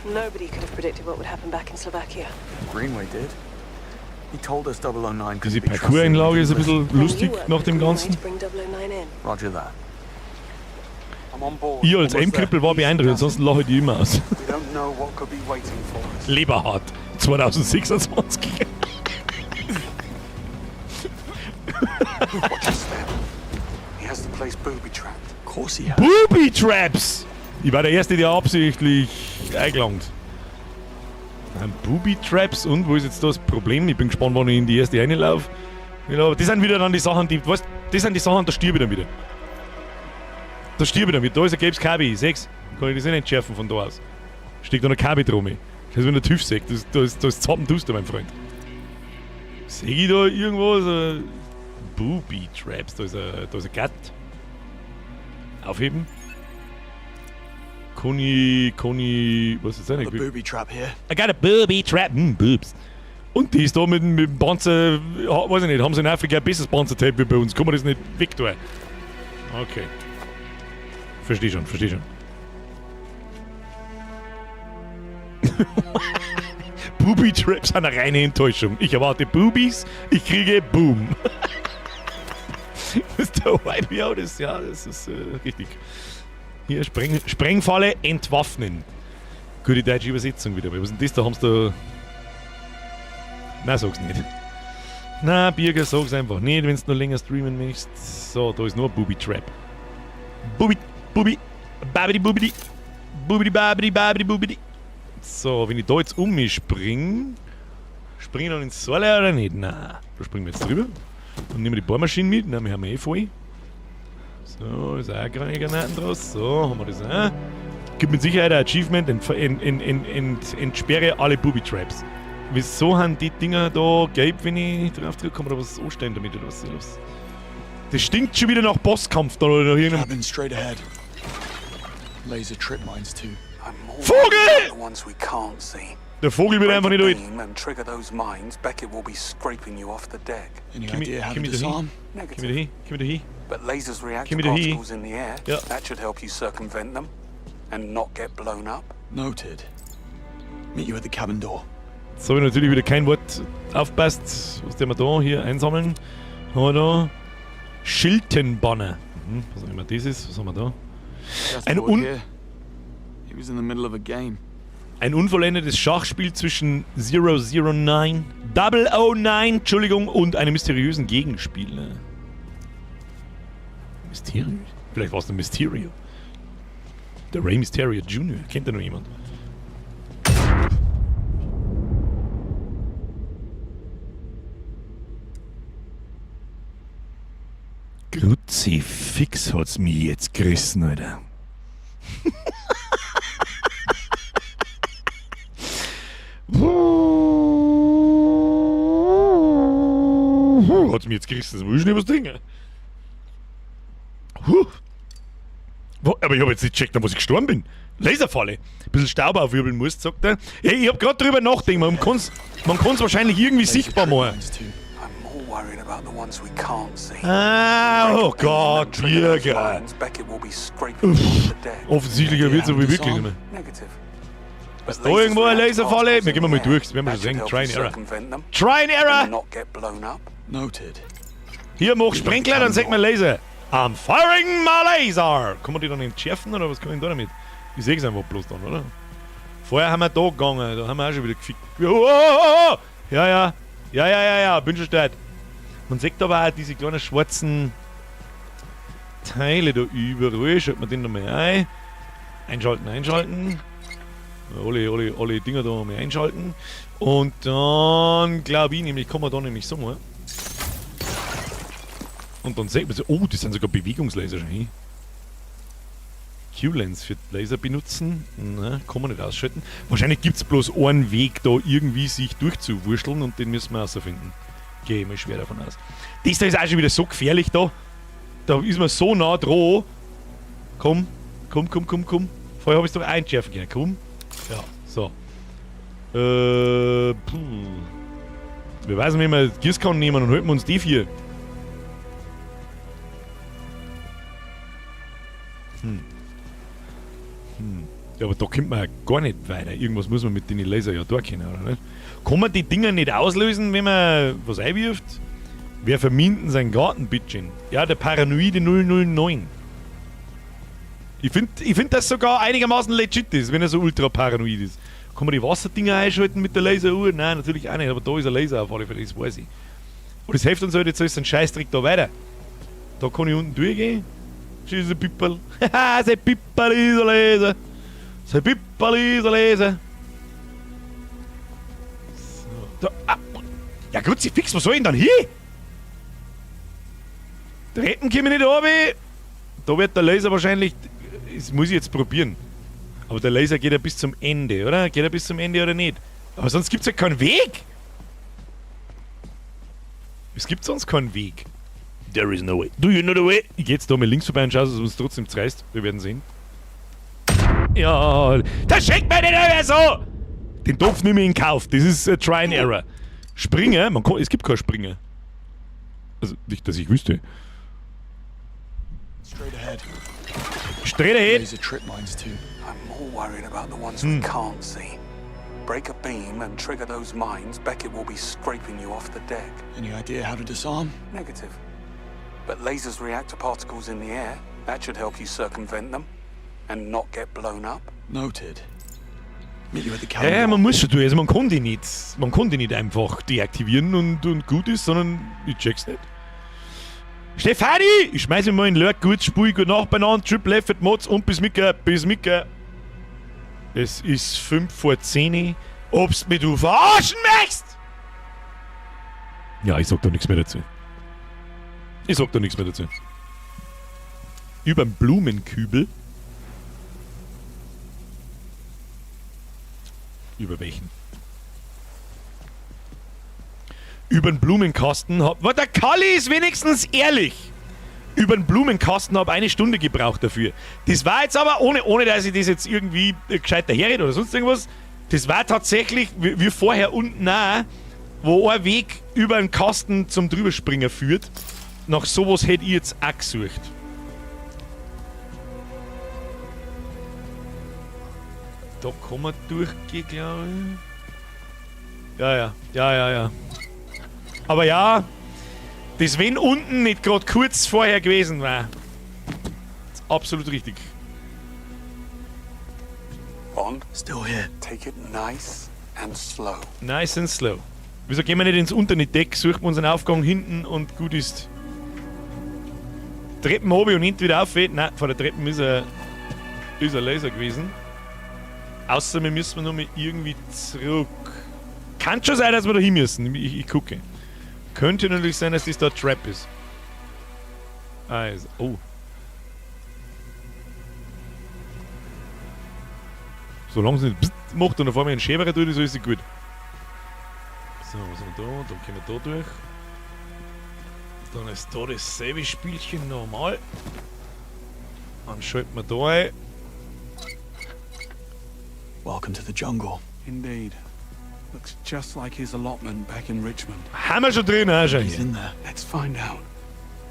Nobody could have predicted what would happen back in Slovakia. Greenway did. He told us 009 Diese couldn't be trusted. Parcours-Einlage ist ein bisschen lustig You work nach with dem Greenway Ganzen. to bring 009 in. Roger that. I'm on board. Ich als Almost M-Krippel war beeindruckt, ansonsten lache ich die immer aus. there. We don't know what could be waiting for us. Leberhart 2026. Watch your step. He has the place booby trapped. Of course he has. Booby Traps! Ich war der Erste, der absichtlich eingelangt. Nein, Booby Traps und wo ist jetzt das Problem? Ich bin gespannt, wann ich in die erste reinlaufe. Ja, das sind wieder dann die Sachen, die. Weißt, das sind die Sachen, da stirb ich dann wieder. Da stirb ich dann wieder. Da ist ein gelbes Kabi, 6. Kann ich das eh nicht entschärfen von da aus. Steckt da noch Kabi drum. Das ist, wenn der TÜV sagt. Das ist zappenduster, mein Freund. Sehe ich da irgendwo so. Booby Traps, da ist ein Gatt. Aufheben. Conny, Conny, was ist das The eigentlich? booby trap here. I got a booby trap. Boobs. Und die ist da mit dem Panzer, ja, weiß ich nicht, haben sie in Afrika ein besseres Panzertape wie bei uns? Kann man das nicht weg tun? Okay. Versteh schon, versteh schon. Booby Traps sind eine reine Enttäuschung. Ich erwarte Boobies, ich kriege Boom. Das ist der YPO, das, ja, das ist richtig. Hier, Sprengfalle entwaffnen. Gute deutsche Übersetzung wieder. Was ist denn das? Da haben sie da. Nein, sag's nicht. Na, Birger, sag's einfach nicht, wenn du noch länger streamen möchtest. So, da ist nur Booby Trap. Booby, Booby, Babidi Boobidi, Boobidi Babidi Babidi Boobidi. So, wenn ich da jetzt um mich spring, spring ich dann ins Säule oder nicht? Nein, da springen wir jetzt drüber. Und nehmen wir die Bohrmaschine mit. Nein, wir haben eh voll. So, ist auch keine Granaten draus. So, haben wir das auch. Gibt mit Sicherheit ein Achievement, entsperre alle Booby Traps. Wieso haben die Dinger da gelb, wenn ich drauf drücke? Kann man da was anstellen damit oder was ist los? Das stinkt schon wieder nach Bosskampf da oder nach irgendeinem. Cabin straight ahead. Laser trip mines too. I'm more Vogel! worried about the ones we can't see. Der Vogel wird Break einfach a nicht alt. beam and trigger those mines, Beckett will be scraping you off the deck. Any Komm idea how to komm ich da hin? disarm? Komm ich da hin? Komm ich da hin? But lasers react Komm to ich da hin? particles in the air. Ja. That should help you circumvent them and not get blown up. Noted. Meet you at the cabin door. Jetzt habe ich natürlich wieder kein Wort aufpasst. Was denn wir da hier einsammeln? Haben wir da? Schiltenbanner. Was auch immer das ist. Was haben wir da? Ein, Chessboard Un here. He was in the middle of a game. ein unvollendetes Schachspiel zwischen 009, 009, Entschuldigung, und einem mysteriösen Gegenspieler. Mysteriös? Vielleicht war es der Mysterio. Der Rey Mysterio Jr. Kennt da noch jemand? Kruzifix hat's mich jetzt gerissen, Alter. Hat's mich jetzt gerissen, das muss ich nicht was trinken. Huh. Aber ich hab jetzt nicht gecheckt, an was ich gestorben bin. Laserfalle. Ein bisschen Staub aufwirbeln musst, sagt er. Hey, ich hab grad drüber nachgedacht, man kann's wahrscheinlich irgendwie sichtbar machen. I'm more worried about the ones we can't see. Ah, oh Gott, Birger. Mines, Beckett will be scraping you off the deck. Offensichtlich wird's aber wirklich nicht mehr. Negative. Ist da irgendwo eine Laserfalle? Wir gehen mal durch, das werden wir schon sehen. Try and Error. Try and Error! Not get blown up. Noted. Hier, mach Sprenkler, dann sieht man Laser. I'm firing my laser! Kann man die dann entschärfen oder was kann ich denn da damit? Ich seh's einfach bloß dann, oder? Vorher haben wir da gegangen, da haben wir auch schon wieder gefickt. Oh, oh, oh, oh. Ja, ja. Ja, ja, ja, ja, bin schon stört. Man sieht aber auch diese kleinen schwarzen Teile da überall. Schalten wir den nochmal ein. Einschalten, einschalten. Alle Dinger da mal einschalten. Und dann glaube ich nämlich, kann man da nämlich so mal. Und dann sieht man so, oh, das sind sogar Bewegungslaser schon hin. Q-Lens für Laser benutzen. Na, kann man nicht ausschalten. Wahrscheinlich gibt's bloß einen Weg, da irgendwie sich durchzuwurschteln und den müssen wir rausfinden. Gehe ich mal schwer davon aus. Das da ist auch schon wieder so gefährlich da. Da ist man so nah dran. Komm, komm, komm, komm, komm. Vorher hab ich's doch einschärfen können. Komm. Ja, so. Puh. Wir weiß nicht, wenn wir Gießkannen nehmen und halten wir uns die vier. Ja, aber da kommt man ja gar nicht weiter. Irgendwas muss man mit den Laser ja da können, oder nicht? Kann man die Dinger nicht auslösen, wenn man was einwirft? Wer vermint denn seinen Garten, bitteschön? Ja, der Paranoide 009. Ich find, das sogar einigermaßen legit ist, wenn er so ultra paranoid ist. Kann man die Wasserdinger einschalten mit der Laseruhr? Nein, natürlich auch nicht, aber da ist ein Laser auf alle Fälle, das weiß ich. Und das hilft uns halt jetzt alles ein Scheißdreck da weiter. Da kann ich unten durchgehen. Schieß ein Pipperl. Haha, sein Pipperl ist ein Laser. Sein Pipperl ist ein Laser. So, da, ah. Ja, Kruzifix, was soll ich denn dann hier? Treppen komme ich nicht runter. Da wird der Laser wahrscheinlich... Das muss ich jetzt probieren. Aber der Laser geht ja bis zum Ende, oder? Geht er bis zum Ende oder nicht? Aber sonst gibt's ja keinen Weg. Es gibt sonst keinen Weg. There is no way. Do you know the way? Ich geh jetzt da mal links vorbei und schau, dass es uns trotzdem zerreißt. Wir werden sehen. Ja, das schenkt mir nicht mehr so! Den Topf nehme ich in Kauf. Das ist a Try and Error. Springer? Man kann, es gibt keinen Springer. Also, nicht, dass ich wüsste. Straight ahead. Straight ahead. Laser trip mines too. I'm more worried about the ones we can't see. Break a beam and trigger those mines, Beckett will be scraping you off the deck. Any idea how to disarm? Negative. But lasers react to particles in the air. That should help you circumvent them and not get blown up. Noted. Meet you at the Ja, cabin. ja, man muss schon durch. Also man kann die nicht. Man kann die nicht einfach deaktivieren und gut ist, sondern ich check's nicht. Stefani! Ich schmeiß mich mal in Lurk, gut, Spul, gut nach beieinander, Triple F, Mods und bis Micke, bis Micke. Es ist 9:55. Ob's mich du verarschen möchtest! Ja, ich sag da nichts mehr dazu. Ich sag da nichts mehr dazu. Überm Blumenkübel. Über welchen? Über den Blumenkasten hab... Warte, der Kalli ist wenigstens ehrlich! Über den Blumenkasten hab eine Stunde gebraucht dafür. Das war jetzt aber, ohne dass ich das jetzt irgendwie gescheit daherrede oder sonst irgendwas, das war tatsächlich, wie vorher unten auch, wo ein Weg über den Kasten zum Drüberspringen führt. Nach sowas hätte ich jetzt auch gesucht. Da kann man durchgehen, glaub ich. Ja, ja, ja, ja, ja. Aber ja, das wenn unten nicht grad kurz vorher gewesen war. Ist absolut richtig. Bond? Still here. Take it nice and slow. Nice and slow. Wieso gehen wir nicht ins untere Deck, suchen wir unseren Aufgang hinten und gut ist. Treppen oben und hinten wieder auf. Nein, vor der Treppen ist ein Laser gewesen. Außer wir müssen noch mal irgendwie zurück. Kann schon sein, dass wir da hin müssen. Ich gucke. Könnte natürlich sein, dass das da Trap ist. Also, oh. Solange es nicht bzzt macht und auf einmal einen Schäberer tut, so ist es gut. So, was haben wir da? Dann gehen wir da durch. Dann ist da dasselbe Spielchen normal. Dann schalten wir da ein. Welcome to the jungle. Indeed. Looks just like his allotment back in Richmond. Haben wir schon drin, ha, schon He's hier. in there. Let's find out.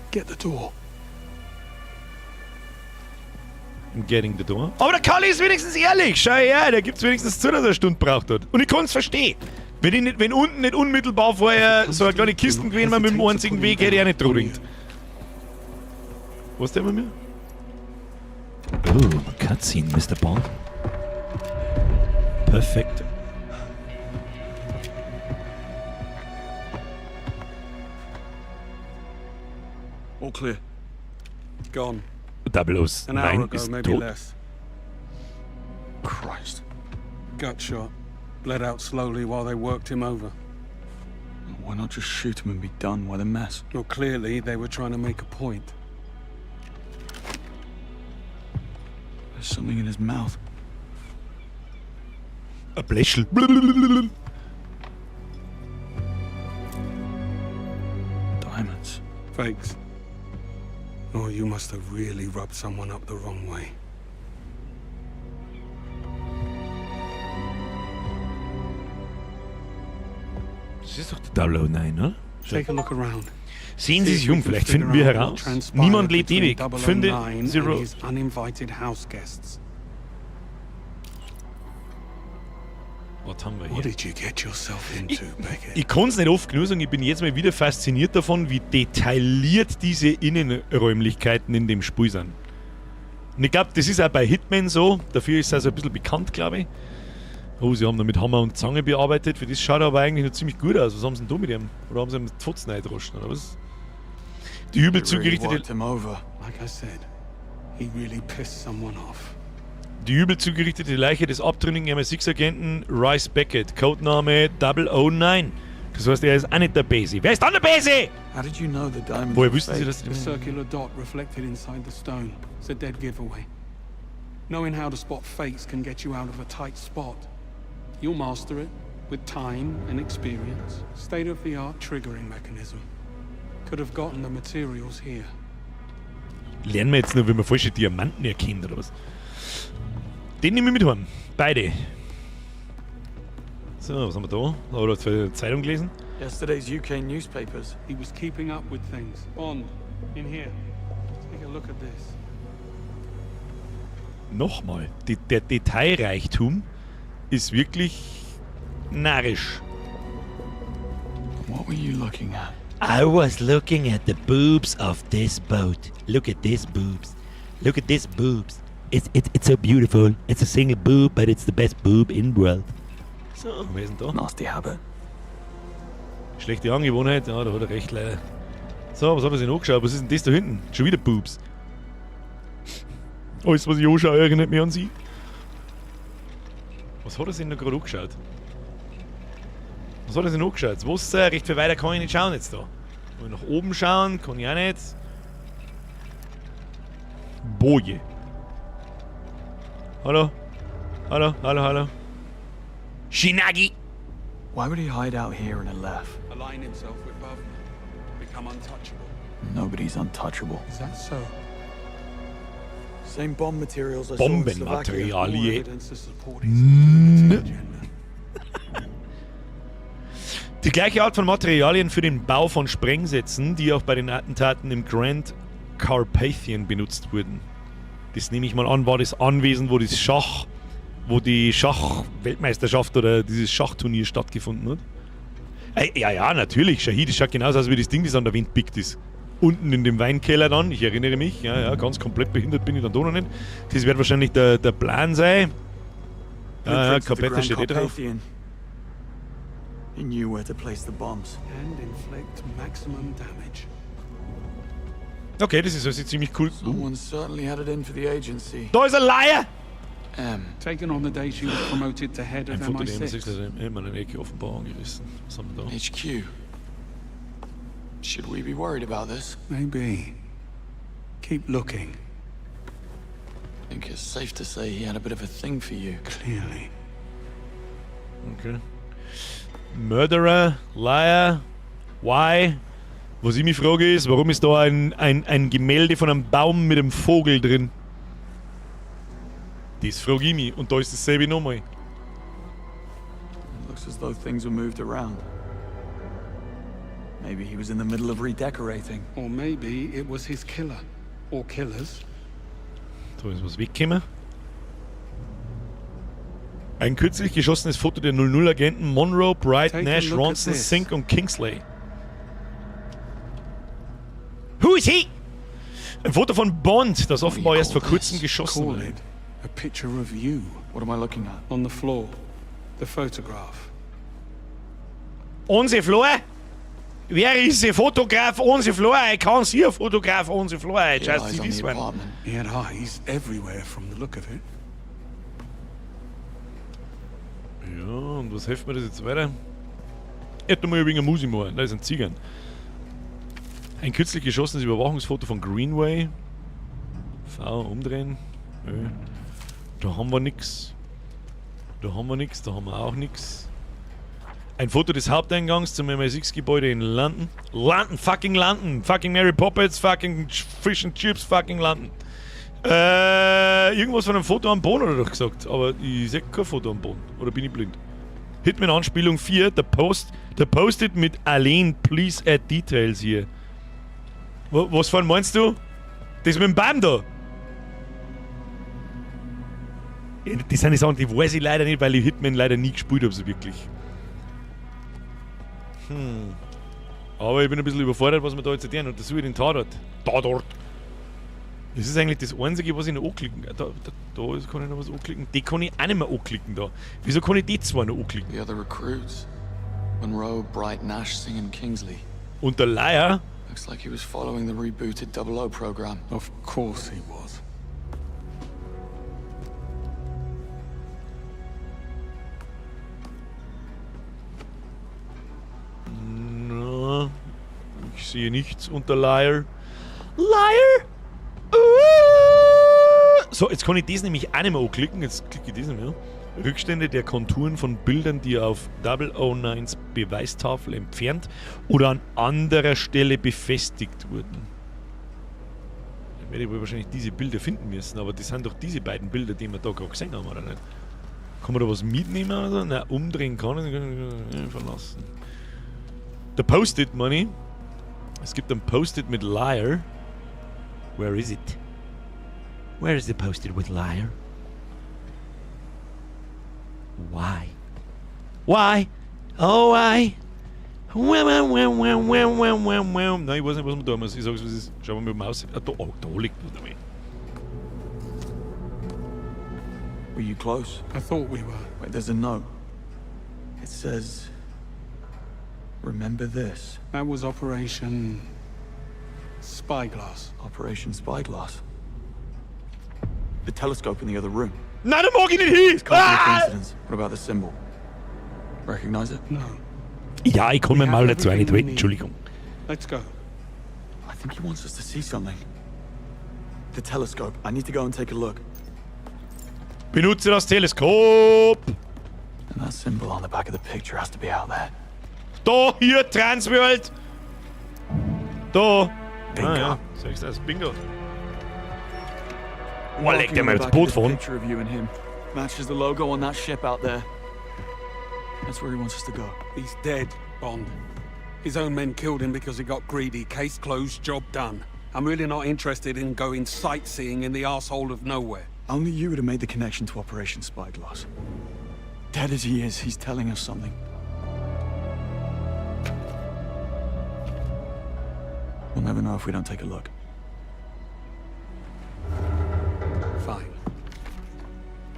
Get the door. I'm getting the door. Aber der Kalli ist wenigstens ehrlich. Schau her, der gibt's wenigstens zu, dass er eine Stunde braucht hat. Und ich kann's verstehen. Wenn unten nicht unmittelbar vorher so eine kleine Kiste gewesen wäre mit dem einzigen Weg, hätte ich auch nicht dran gedacht. Was ist der mit mir? Oh, Cutscene, Mr. Bond. Perfekt. All clear. Gone. Double O An hour nine ago, ist maybe tot. less. Christ. Gut shot. Bled out slowly while they worked him over. Why not just shoot him and be done? Why the mess? Well, clearly they were trying to make a point. There's something in his mouth. Ein Bläschel. Diamonds. Fakes. Oh, you must have really rubbed someone up the wrong way. Das ist doch der 009, oder? Take a look around. Sehen Sie See sich if we um, can vielleicht figure finden wir out what heraus. transpired Niemand lebt between ewig. Finde 009 and Zero. his uninvited house guests. Was haben wir What hier? did you get yourself into, Beckett? Ich kann es nicht oft genug sagen, ich bin jetzt mal wieder fasziniert davon, wie detailliert diese Innenräumlichkeiten in dem Spiel sind. Und ich glaube, das ist auch bei Hitman so, dafür ist es also ein bisschen bekannt, glaube ich. Oh, sie haben da mit Hammer und Zange bearbeitet, für das schaut aber eigentlich noch ziemlich gut aus. Was haben sie denn da mit ihm? Oder haben sie ihm die Pfotzen eingedroschen, oder was? Die übel They really zugerichtete worked him over. Like I said, he really pissed someone off. Die übel zugerichtete Leiche des abtrünnigen MI6-Agenten Rice Beckett, Codename 009. Das heißt, er ist auch nicht der Basi. Wer ist dann der Basi? How did you know the diamonds Woher were wussten Sie, fake? dass die The circular dot reflected inside the stone. It's a dead giveaway. Knowing how to spot fakes can get you out of a tight spot. You'll master it with time and experience. State-of-the-art triggering mechanism. Could have gotten the materials here. Lernen wir jetzt nur, wie man falsche Diamanten erkennt, oder was? Den nehme ich mit heim. Beide. So, was haben wir da? Da hat er die Zeitung gelesen. Yesterday's UK newspapers. He was keeping up with things. Bond, in here. Take a look at this. Nochmal, der Detailreichtum ist wirklich narrisch. What were you looking at? I was looking at the boobs of this boat. Look at this boobs. Look at this boobs. It's so beautiful. It's a single boob, but it's the best boob in the world. So, wer ist denn da? Nasty habit. Schlechte Angewohnheit, ja, da hat er recht leider. So, was haben wir sich noch angeschaut? Was ist denn das da hinten? Schon wieder Boobs. Alles, was ich anschaue, erinnert mich an sie. Was hat er sich denn da gerade angeschaut? Was hat er sich noch angeschaut? Das Wasser, recht viel weiter kann ich nicht schauen jetzt da. Kann ich nach oben schauen? Kann ich auch nicht. Boje. Hallo? Hallo, hallo, hallo. Shinagi! Why would he hide out here in Aleph? Align himself with Bavma. Become untouchable. Nobody's untouchable. Is that so? Same bomb materials I saw in Slovakia. More Bombenmaterialien. evidence to support his agenda. Die gleiche Art von Materialien für den Bau von Sprengsätzen, die auch bei den Attentaten im Grand Carpathian benutzt wurden. Das nehme ich mal an, war das Anwesen, wo die Schach-Weltmeisterschaft oder dieses Schachturnier stattgefunden hat. Ja, ja, natürlich, Shahid, das schaut genauso aus wie das Ding, das an der Wand pickt ist. Unten in dem Weinkeller dann, ich erinnere mich, ja, ja, ganz komplett behindert bin ich dann da noch nicht. Das wird wahrscheinlich der Plan sein. Ja, ja, Blueprints of the Carpetta Grand steht eh drauf. Carpathian. He knew where to place the bombs. And inflict maximum damage. Okay, das ist also ziemlich cool. Someone certainly had it in for the agency. Da ist ein Liar! M. Taken on the day she was promoted to head Ein of Foto der MI6. MI6 hat immer eine Ecke offenbar angerissen. Was haben wir da? HQ. Should we be worried about this? Maybe. Keep looking. I think it's safe to say he had a bit of a thing for you. Clearly. Okay. Murderer, Liar, Why? Was ich mich frage ist, warum ist da ein Gemälde von einem Baum mit einem Vogel drin? Das frage ich mich. Und da ist dasselbe nochmal. It looks as though things were moved around. Maybe he was in the middle of redecorating. Or maybe it was his killer. Or killers. Da ist was weggekommen. Ein kürzlich geschossenes Foto der 00-Agenten Monroe, Bright, Take a Nash, look at Ronson, this. Sink und Kingsley. Who is he? Ein Foto von Bond, das offenbar erst vor kurzem geschossen Call wurde. it a picture of you. What am I looking at? On the floor. The photograph. On the floor? Where is the photograph on the floor? I can't see a photograph on the floor. I He had just eyes see on this the one. apartment. He had eyes everywhere from the look of it. Ja, und was hilft mir das jetzt weiter? Ich mal wegen Musik machen. Da sind Ziegern. Ein kürzlich geschossenes Überwachungsfoto von Greenway. V umdrehen. Nö. Da haben wir nix. Da haben wir nix, da haben wir auch nix. Ein Foto des Haupteingangs zum MI6-Gebäude in London. London, fucking London. Fucking Mary Poppins, fucking Fish and Chips, fucking London. Irgendwas von einem Foto am Boden hat er doch gesagt. Aber ich sehe kein Foto am Boden. Oder bin ich blind? Hitman-Anspielung 4, der Post, der Post-it mit Alain, please add details hier. Was von meinst du? Das mit dem Baum da? Ja, das sind die Sachen, die weiß ich leider nicht, weil ich Hitman leider nie gespielt habe, so wirklich. Aber ich bin ein bisschen überfordert, was wir da jetzt tun. Untersuche ich den Tatort. Tatort. Das ist eigentlich das Einzige, was ich noch anklicken kann. Da kann ich noch was anklicken. Die kann ich auch nicht mehr anklicken da. Wieso kann ich die zwei noch anklicken? The other recruits. Monroe, Bright, Nash, Singh and Kingsley. Und der Liar? Looks like he was following the rebooted 00 program. Of course he was. Na, ich sehe nichts unter Liar. Liar! So, jetzt kann ich das nämlich auch nicht mehr anklicken. Jetzt klicke ich das nicht mehr. Rückstände der Konturen von Bildern, die auf 009s Beweistafel entfernt oder an anderer Stelle befestigt wurden. Dann werde ich wohl wahrscheinlich diese Bilder finden müssen, aber das sind doch diese beiden Bilder, die wir da gerade gesehen haben, oder nicht? Kann man da was mitnehmen oder so? Nein, umdrehen kann ich nicht. Verlassen. Der Post-it, Money. Es gibt ein Post-it mit Liar. Where is it? Where is the Post-it with Liar? Why? Why? Oh, why? Well, well, well, well, well, well, well, well. Nein, ich weiß nicht, was man da muss. Ich sag's, was ist. Schauen wir mit dem Maus. Ah, da, oh, da liegt was dabei. Were you close? I thought we were. Wait, there's a note. It says, remember this. That was Operation Spyglass. Operation Spyglass. The telescope in the other room. Nein, da mag ich nicht hin! Can't be a Ah! coincidence. What about the symbol? Recognize it? No. Ja, ich kann mein Maul dazu auch nicht halten, need. Entschuldigung. Let's go. I think he wants us to see something. The telescope. I need to go and take a look. Benutze das Teleskop! And that symbol on the back of the picture has to be out there. Da, hier, Transworld! Da! Bingo. Ah, ja. Siehst du das? Bingo. Oh, leck Marking dir on mal the das back Boot of this fahren. Picture of you and him matches the logo on that ship out there. That's where he wants us to go. He's dead, Bond. His own men killed him because he got greedy. Case closed, job done. I'm really not interested in going sightseeing in the arsehole of nowhere. Only you would have made the connection to Operation Spyglass. Dead as he is, he's telling us something. We'll never know if we don't take a look. Fine.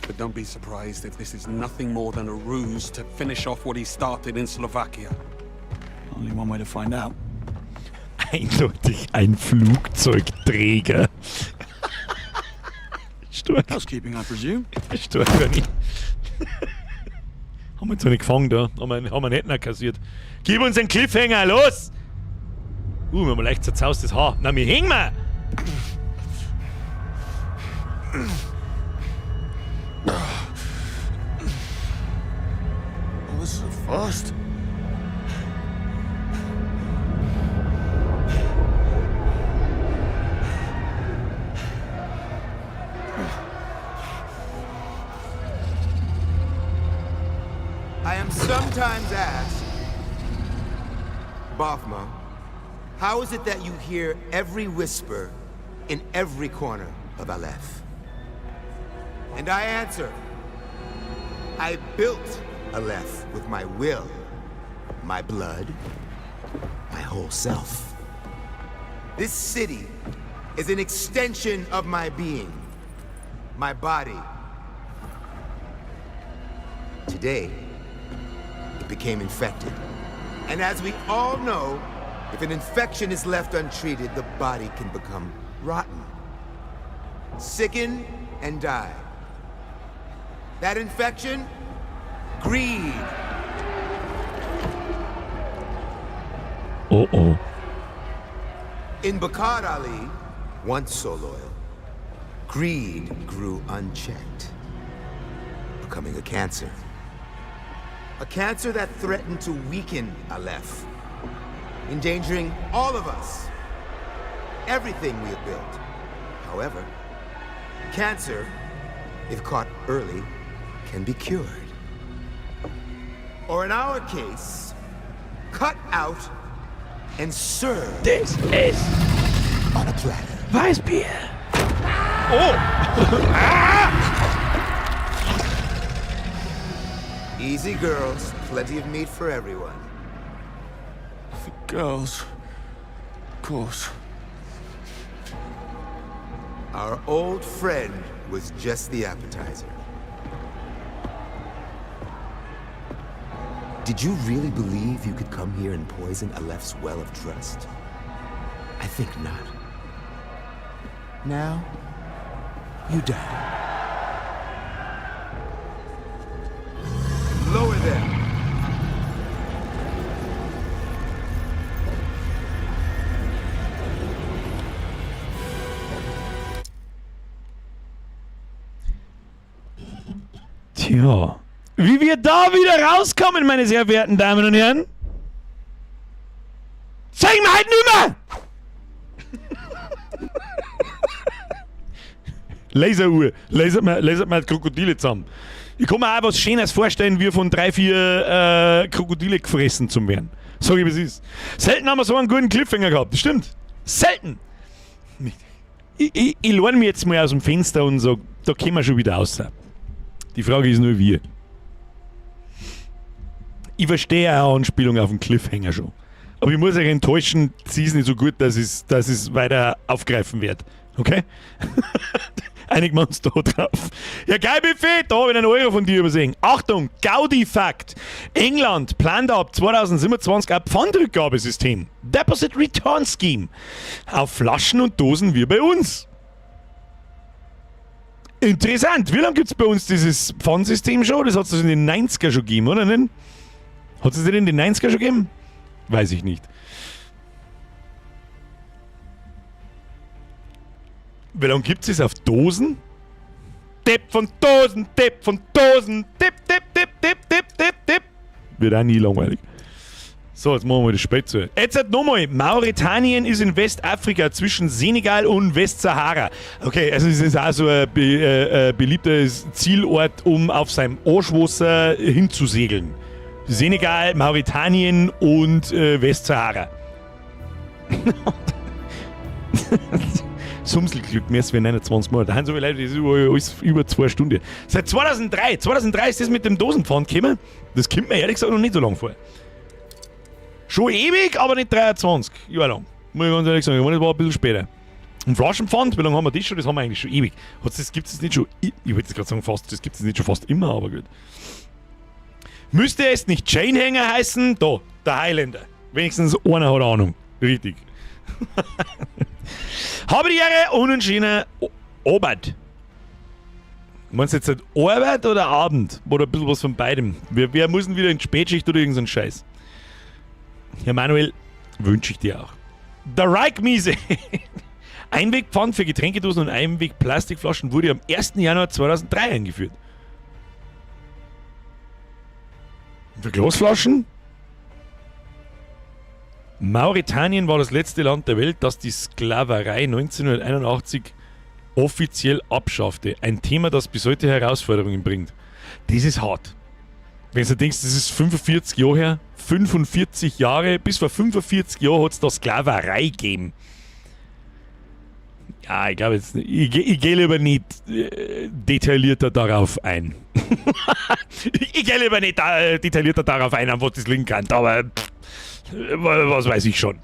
But don't be surprised if this is nothing more than a ruse to finish off what he started in Slovakia. Only one way to find out. Eindeutig ein Flugzeugträger. Stark. Housekeeping, I presume. Stark, Bernie. Haben wir uns noch nicht gefangen da. Haben wir nicht noch kassiert. Gib uns einen Cliffhanger, los! Wir haben leicht zerzaustes Haar. Na, wir hängen wir! Oh, this is a first. I am sometimes asked, Bafma, how is it that you hear every whisper in every corner of Aleph? And I answer, I built Aleph with my will, my blood, my whole self. This city is an extension of my being, my body. Today, it became infected. And as we all know, if an infection is left untreated, the body can become rotten, sicken, and die. That infection? Greed. Oh oh. In Bakar Ali, once so loyal, greed grew unchecked, becoming a cancer. A cancer that threatened to weaken Aleph, endangering all of us, everything we have built. However, cancer, if caught early, can be cured. Or in our case, cut out and served. This is on a platter. Weißbier. Oh! Ah! Easy, girls. Plenty of meat for everyone. The girls. Of course. Our old friend was just the appetizer. Did you really believe you could come here and poison Aleph's well of trust? I think not. Now, you die. Lower them. Tja. Wie wir da wieder rauskommen, meine sehr verehrten Damen und Herren, zeigen wir halt nimmer! Laseruhr. Lasert mir Krokodile zusammen. Ich kann mir auch was Schönes vorstellen, wie von drei, vier Krokodile gefressen zu werden. Sag ich, wie es ist. Selten haben wir so einen guten Cliffhanger gehabt. Das stimmt. Selten. Ich lehne mich jetzt mal aus dem Fenster und sag, da kommen wir schon wieder raus. Die Frage ist nur, wie. Ich verstehe auch Anspielung auf den Cliffhanger schon. Aber ich muss euch enttäuschen, sie ist nicht so gut, dass ich es weiter aufgreifen werde. Okay? Einigen wir uns da drauf. Ja, geil, Buffet, da habe ich einen Euro von dir übersehen. Achtung, Gaudi-Fakt. England plant ab 2027 ein Pfandrückgabesystem. Deposit Return Scheme. Auf Flaschen und Dosen wie bei uns. Interessant. Wie lange gibt es bei uns dieses Pfandsystem schon? Das hat es in den 90er schon gegeben, oder nicht? Hat es denn in den 90er schon gegeben? Weiß ich nicht. Wie lange gibt es auf Dosen? Tipp von Dosen, Tipp von Dosen, Tipp, Tipp, Tipp, Tipp, Tipp, Tipp, Tipp. Wird auch nie langweilig. So, jetzt machen wir mal das Spiel zu. Jetzt halt nochmal. Mauretanien ist in Westafrika zwischen Senegal und Westsahara. Okay, also es ist auch so ein beliebter Zielort, um auf seinem Arschwasser hinzusegeln. Senegal, Mauretanien und Westsahara. Sumselglück, mehr als 29 Mal. Da haben so viele Leute, das ist alles über 2 Stunden. Seit 2003, 2003 ist das mit dem Dosenpfand gekommen. Das kommt mir ehrlich gesagt noch nicht so lange vor. Schon ewig, aber nicht 23 Jahre lang. Muss ich ganz ehrlich sagen. Ich meine, das war ein bisschen später. Und Flaschenpfand, wie lange haben wir das schon? Das haben wir eigentlich schon ewig. Das gibt es nicht schon. Ich wollte jetzt gerade sagen, fast, das gibt es nicht schon fast immer, aber gut. Müsste es nicht Chainhanger heißen? Da, der Highlander. Wenigstens einer hat Ahnung. Richtig. Habe die Ehre und einen schönen Arbeit. Meinst du jetzt halt Arbeit oder Abend? Oder ein bisschen was von beidem? Wir müssen wieder in die Spätschicht oder irgend so einen Scheiß. Herr Manuel, wünsche ich dir auch. Der Reich-Miese. Einwegpfand für Getränkedosen und Einwegplastikflaschen wurde am 1. Januar 2003 eingeführt. Für Glasflaschen? Mauretanien war das letzte Land der Welt, das die Sklaverei 1981 offiziell abschaffte. Ein Thema, das bis heute Herausforderungen bringt. Das ist hart. Wenn du denkst, das ist 45 Jahre her, 45 Jahre, bis vor 45 Jahren hat es da Sklaverei gegeben. Ja, ich glaube jetzt, ich gehe lieber nicht detaillierter darauf ein. Ich gehe lieber nicht detaillierter darauf ein, an was das liegen kann, aber pff, was weiß ich schon.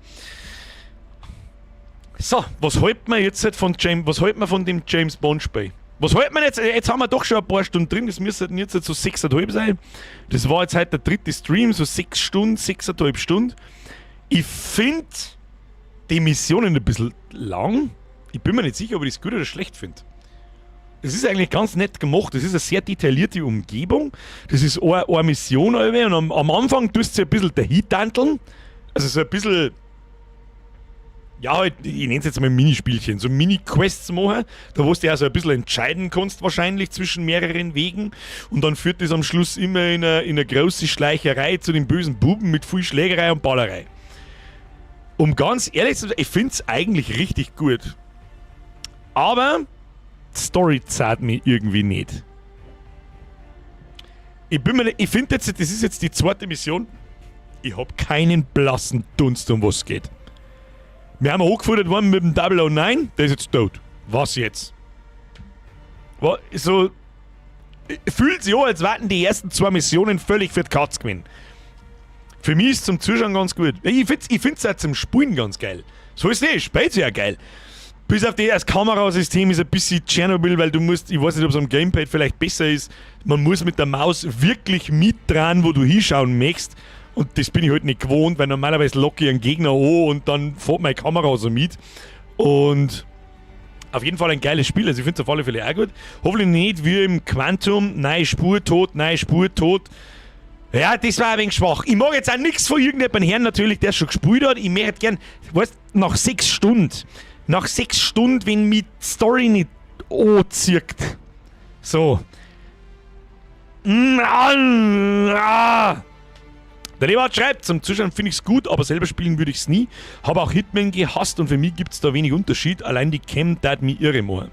So, was hält man jetzt halt von James, was hält man von dem James Bond Spiel? Was hält man jetzt? Jetzt haben wir doch schon ein paar Stunden drin, das müssten jetzt so 6,5 sein. Das war jetzt heute der dritte Stream, so 6 Stunden, 6,5 Stunden. Ich find die Missionen ein bisschen lang. Ich bin mir nicht sicher, ob ich das gut oder schlecht find. Es ist eigentlich ganz nett gemacht. Das ist eine sehr detaillierte Umgebung. Das ist eine Mission, und am Anfang tust du ein bisschen dahintanteln. Also so ein bisschen, ja, halt, ich nenn's jetzt mal Minispielchen, so Mini-Quests machen, da wo du ja so ein bisschen entscheiden kannst wahrscheinlich zwischen mehreren Wegen, und dann führt das am Schluss immer in eine große Schleicherei zu den bösen Buben mit viel Schlägerei und Ballerei. Um ganz ehrlich zu sein, ich find's eigentlich richtig gut. Aber die Story zahlt mir irgendwie nicht. Ich bin mir nicht, ich finde jetzt, das ist jetzt die zweite Mission. Ich hab keinen blassen Dunst, um was es geht. Wir haben angefordert worden mit dem 009, der ist jetzt tot. Was jetzt? So, fühlt sich an, als wären die ersten zwei Missionen völlig für die Katz gewesen. Für mich ist es zum Zuschauen ganz gut. Ich finde es ich find's auch zum Spielen ganz geil. So ist es nicht, spielt sich ja geil. Bis auf die, das Kamerasystem ist ein bisschen Tschernobyl, weil du musst, ich weiß nicht, ob es am Gamepad vielleicht besser ist, man muss mit der Maus wirklich mit dran, wo du hinschauen möchtest. Und das bin ich halt nicht gewohnt, weil normalerweise locke ich einen Gegner an und dann fährt meine Kamera so mit. Und auf jeden Fall ein geiles Spiel, also ich finde es auf alle Fälle auch gut. Hoffentlich nicht wie im Quantum, neue Spur tot, neue Spur tot. Ja, das war ein wenig schwach. Ich mag jetzt auch nichts von irgendjemandem hören, natürlich, der schon gespielt hat. Ich möchte gern, weißt, nach 6 Stunden, nach 6 Stunden, wenn mich die Story nicht anzieht. So. Ah. Der Leberhardt schreibt, zum Zuschauen finde ich es gut, aber selber spielen würde ich es nie. Habe auch Hitman gehasst und für mich gibt es da wenig Unterschied. Allein die Cam tat mich irre machen.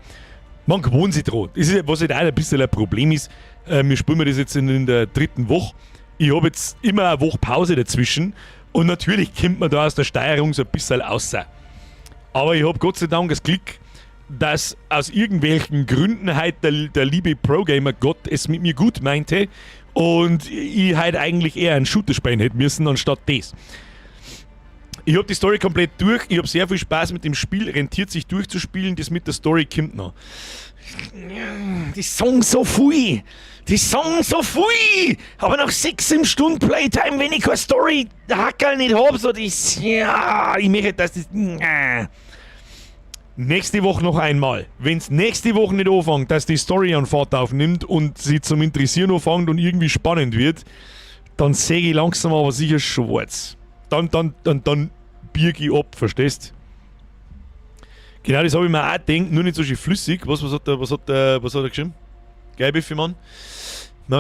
Man gewohnt sich dran. Das ist, was halt auch ein bisschen ein Problem ist. Wir spielen das jetzt in der dritten Woche. Ich habe jetzt immer eine Woche Pause dazwischen und natürlich kommt man da aus der Steuerung so ein bisschen außer. Aber ich habe Gott sei Dank das Glück, dass aus irgendwelchen Gründen halt der liebe Pro-Gamer Gott es mit mir gut meinte und ich halt eigentlich eher einen Shooter spielen hätte müssen, anstatt das. Ich habe die Story komplett durch, ich habe sehr viel Spaß mit dem Spiel, rentiert sich durchzuspielen, das mit der Story kommt noch. Die sagen so viel! Die sagen so viel! Aber nach 6, 7 Stunden Playtime, wenn ich keine Story Hackerl nicht hab, so das, ja, ich möchte, dass das, ja. Nächste Woche noch einmal. Wenn es nächste Woche nicht anfängt, dass die Story an Fahrt aufnimmt und sie zum Interessieren anfängt und irgendwie spannend wird, dann sehe ich langsam aber sicher schwarz. Dann bieg ich ab, verstehst? Genau, das habe ich mir auch gedacht, nur nicht so schön flüssig. Was hat er geschrieben? Geil, Biffy, Mann. Wo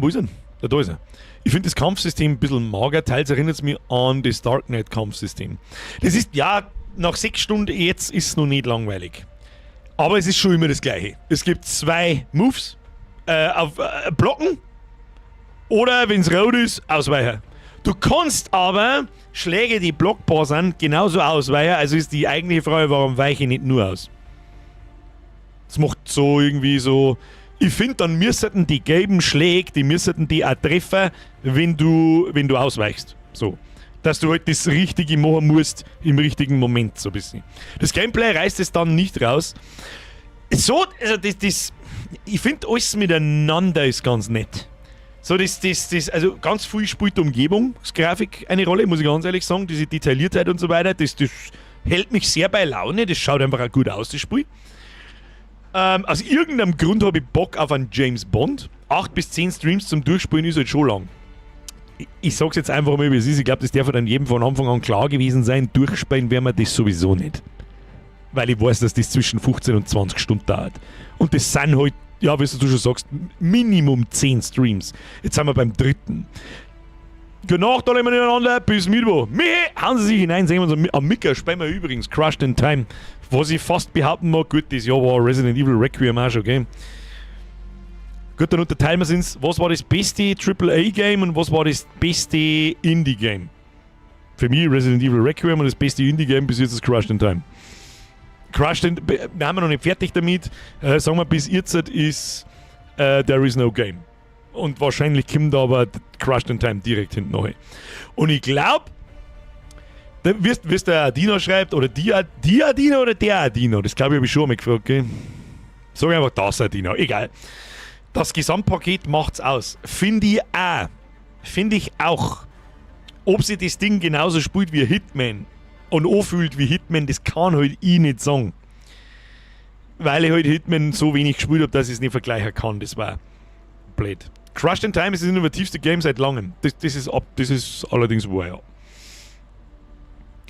ist er? Ja, da ist er. Ich finde das Kampfsystem ein bisschen mager. Teils erinnert es mich an das Darknet-Kampfsystem. Das ist, ja, nach 6 Stunden jetzt ist es noch nicht langweilig. Aber es ist schon immer das Gleiche. Es gibt zwei Moves. Auf Blocken oder, wenn es rot ist, ausweichen. Du kannst aber Schläge, die blockbar sind, genauso ausweichen. Also ist die eigentliche Frage, warum weiche ich nicht nur aus? Das macht so irgendwie so. Ich finde, dann müssten die gelben Schläge, die müssten die auch treffen, wenn du ausweichst. So. Dass du halt das Richtige machen musst im richtigen Moment, so ein bisschen. Das Gameplay reißt es dann nicht raus. So, also ich finde, alles miteinander ist ganz nett. So, also ganz viel spielt die Umgebungsgrafik eine Rolle, muss ich ganz ehrlich sagen. Diese Detailliertheit und so weiter, das hält mich sehr bei Laune. Das schaut einfach auch gut aus, das Spiel. Aus irgendeinem Grund habe ich Bock auf einen James Bond. 8 bis 10 Streams zum Durchspielen ist halt schon lang. Ich sag's jetzt einfach mal, wie es ist. Ich glaube, das darf dann jedem von Anfang an klar gewesen sein. Durchspielen werden wir das sowieso nicht. Weil ich weiß, dass das zwischen 15 und 20 Stunden dauert. Und das sind halt, ja, wie du schon sagst, Minimum 10 Streams. Jetzt sind wir beim dritten. Gute Nacht alle miteinander, bis Mittwoch. Michi, hauen Sie sich hinein, sehen wir uns am Micker, spielen wir übrigens Crushed in Time. Was ich fast behaupten mag, gut, das Jahr war Resident Evil Requiem auch schon, gell? Gut, dann unterteilen wir es ins, was war das beste AAA-Game und was war das beste Indie-Game? Für mich Resident Evil Requiem und das beste Indie-Game bis jetzt ist Crushed in Time. Crushed in, wir haben noch nicht fertig damit. Sagen wir, bis jetzt ist There Is No Game. Und wahrscheinlich kommt aber Crushed in Time direkt hinten nach. Und ich glaube, wie der Adino schreibt, oder die Adino oder der Adino, das glaube ich, habe ich schon einmal gefragt, gell? Sag einfach das Adino, egal. Das Gesamtpaket macht's aus. Finde ich auch. Finde ich auch. Ob sich das Ding genauso spielt wie Hitman und anfühlt wie Hitman, das kann halt ich nicht sagen. Weil ich halt Hitman so wenig gespielt habe, dass ich es nicht vergleichen kann. Das war blöd. Crushed in Time ist das innovativste Game seit langem. Das ist allerdings wahr, ja.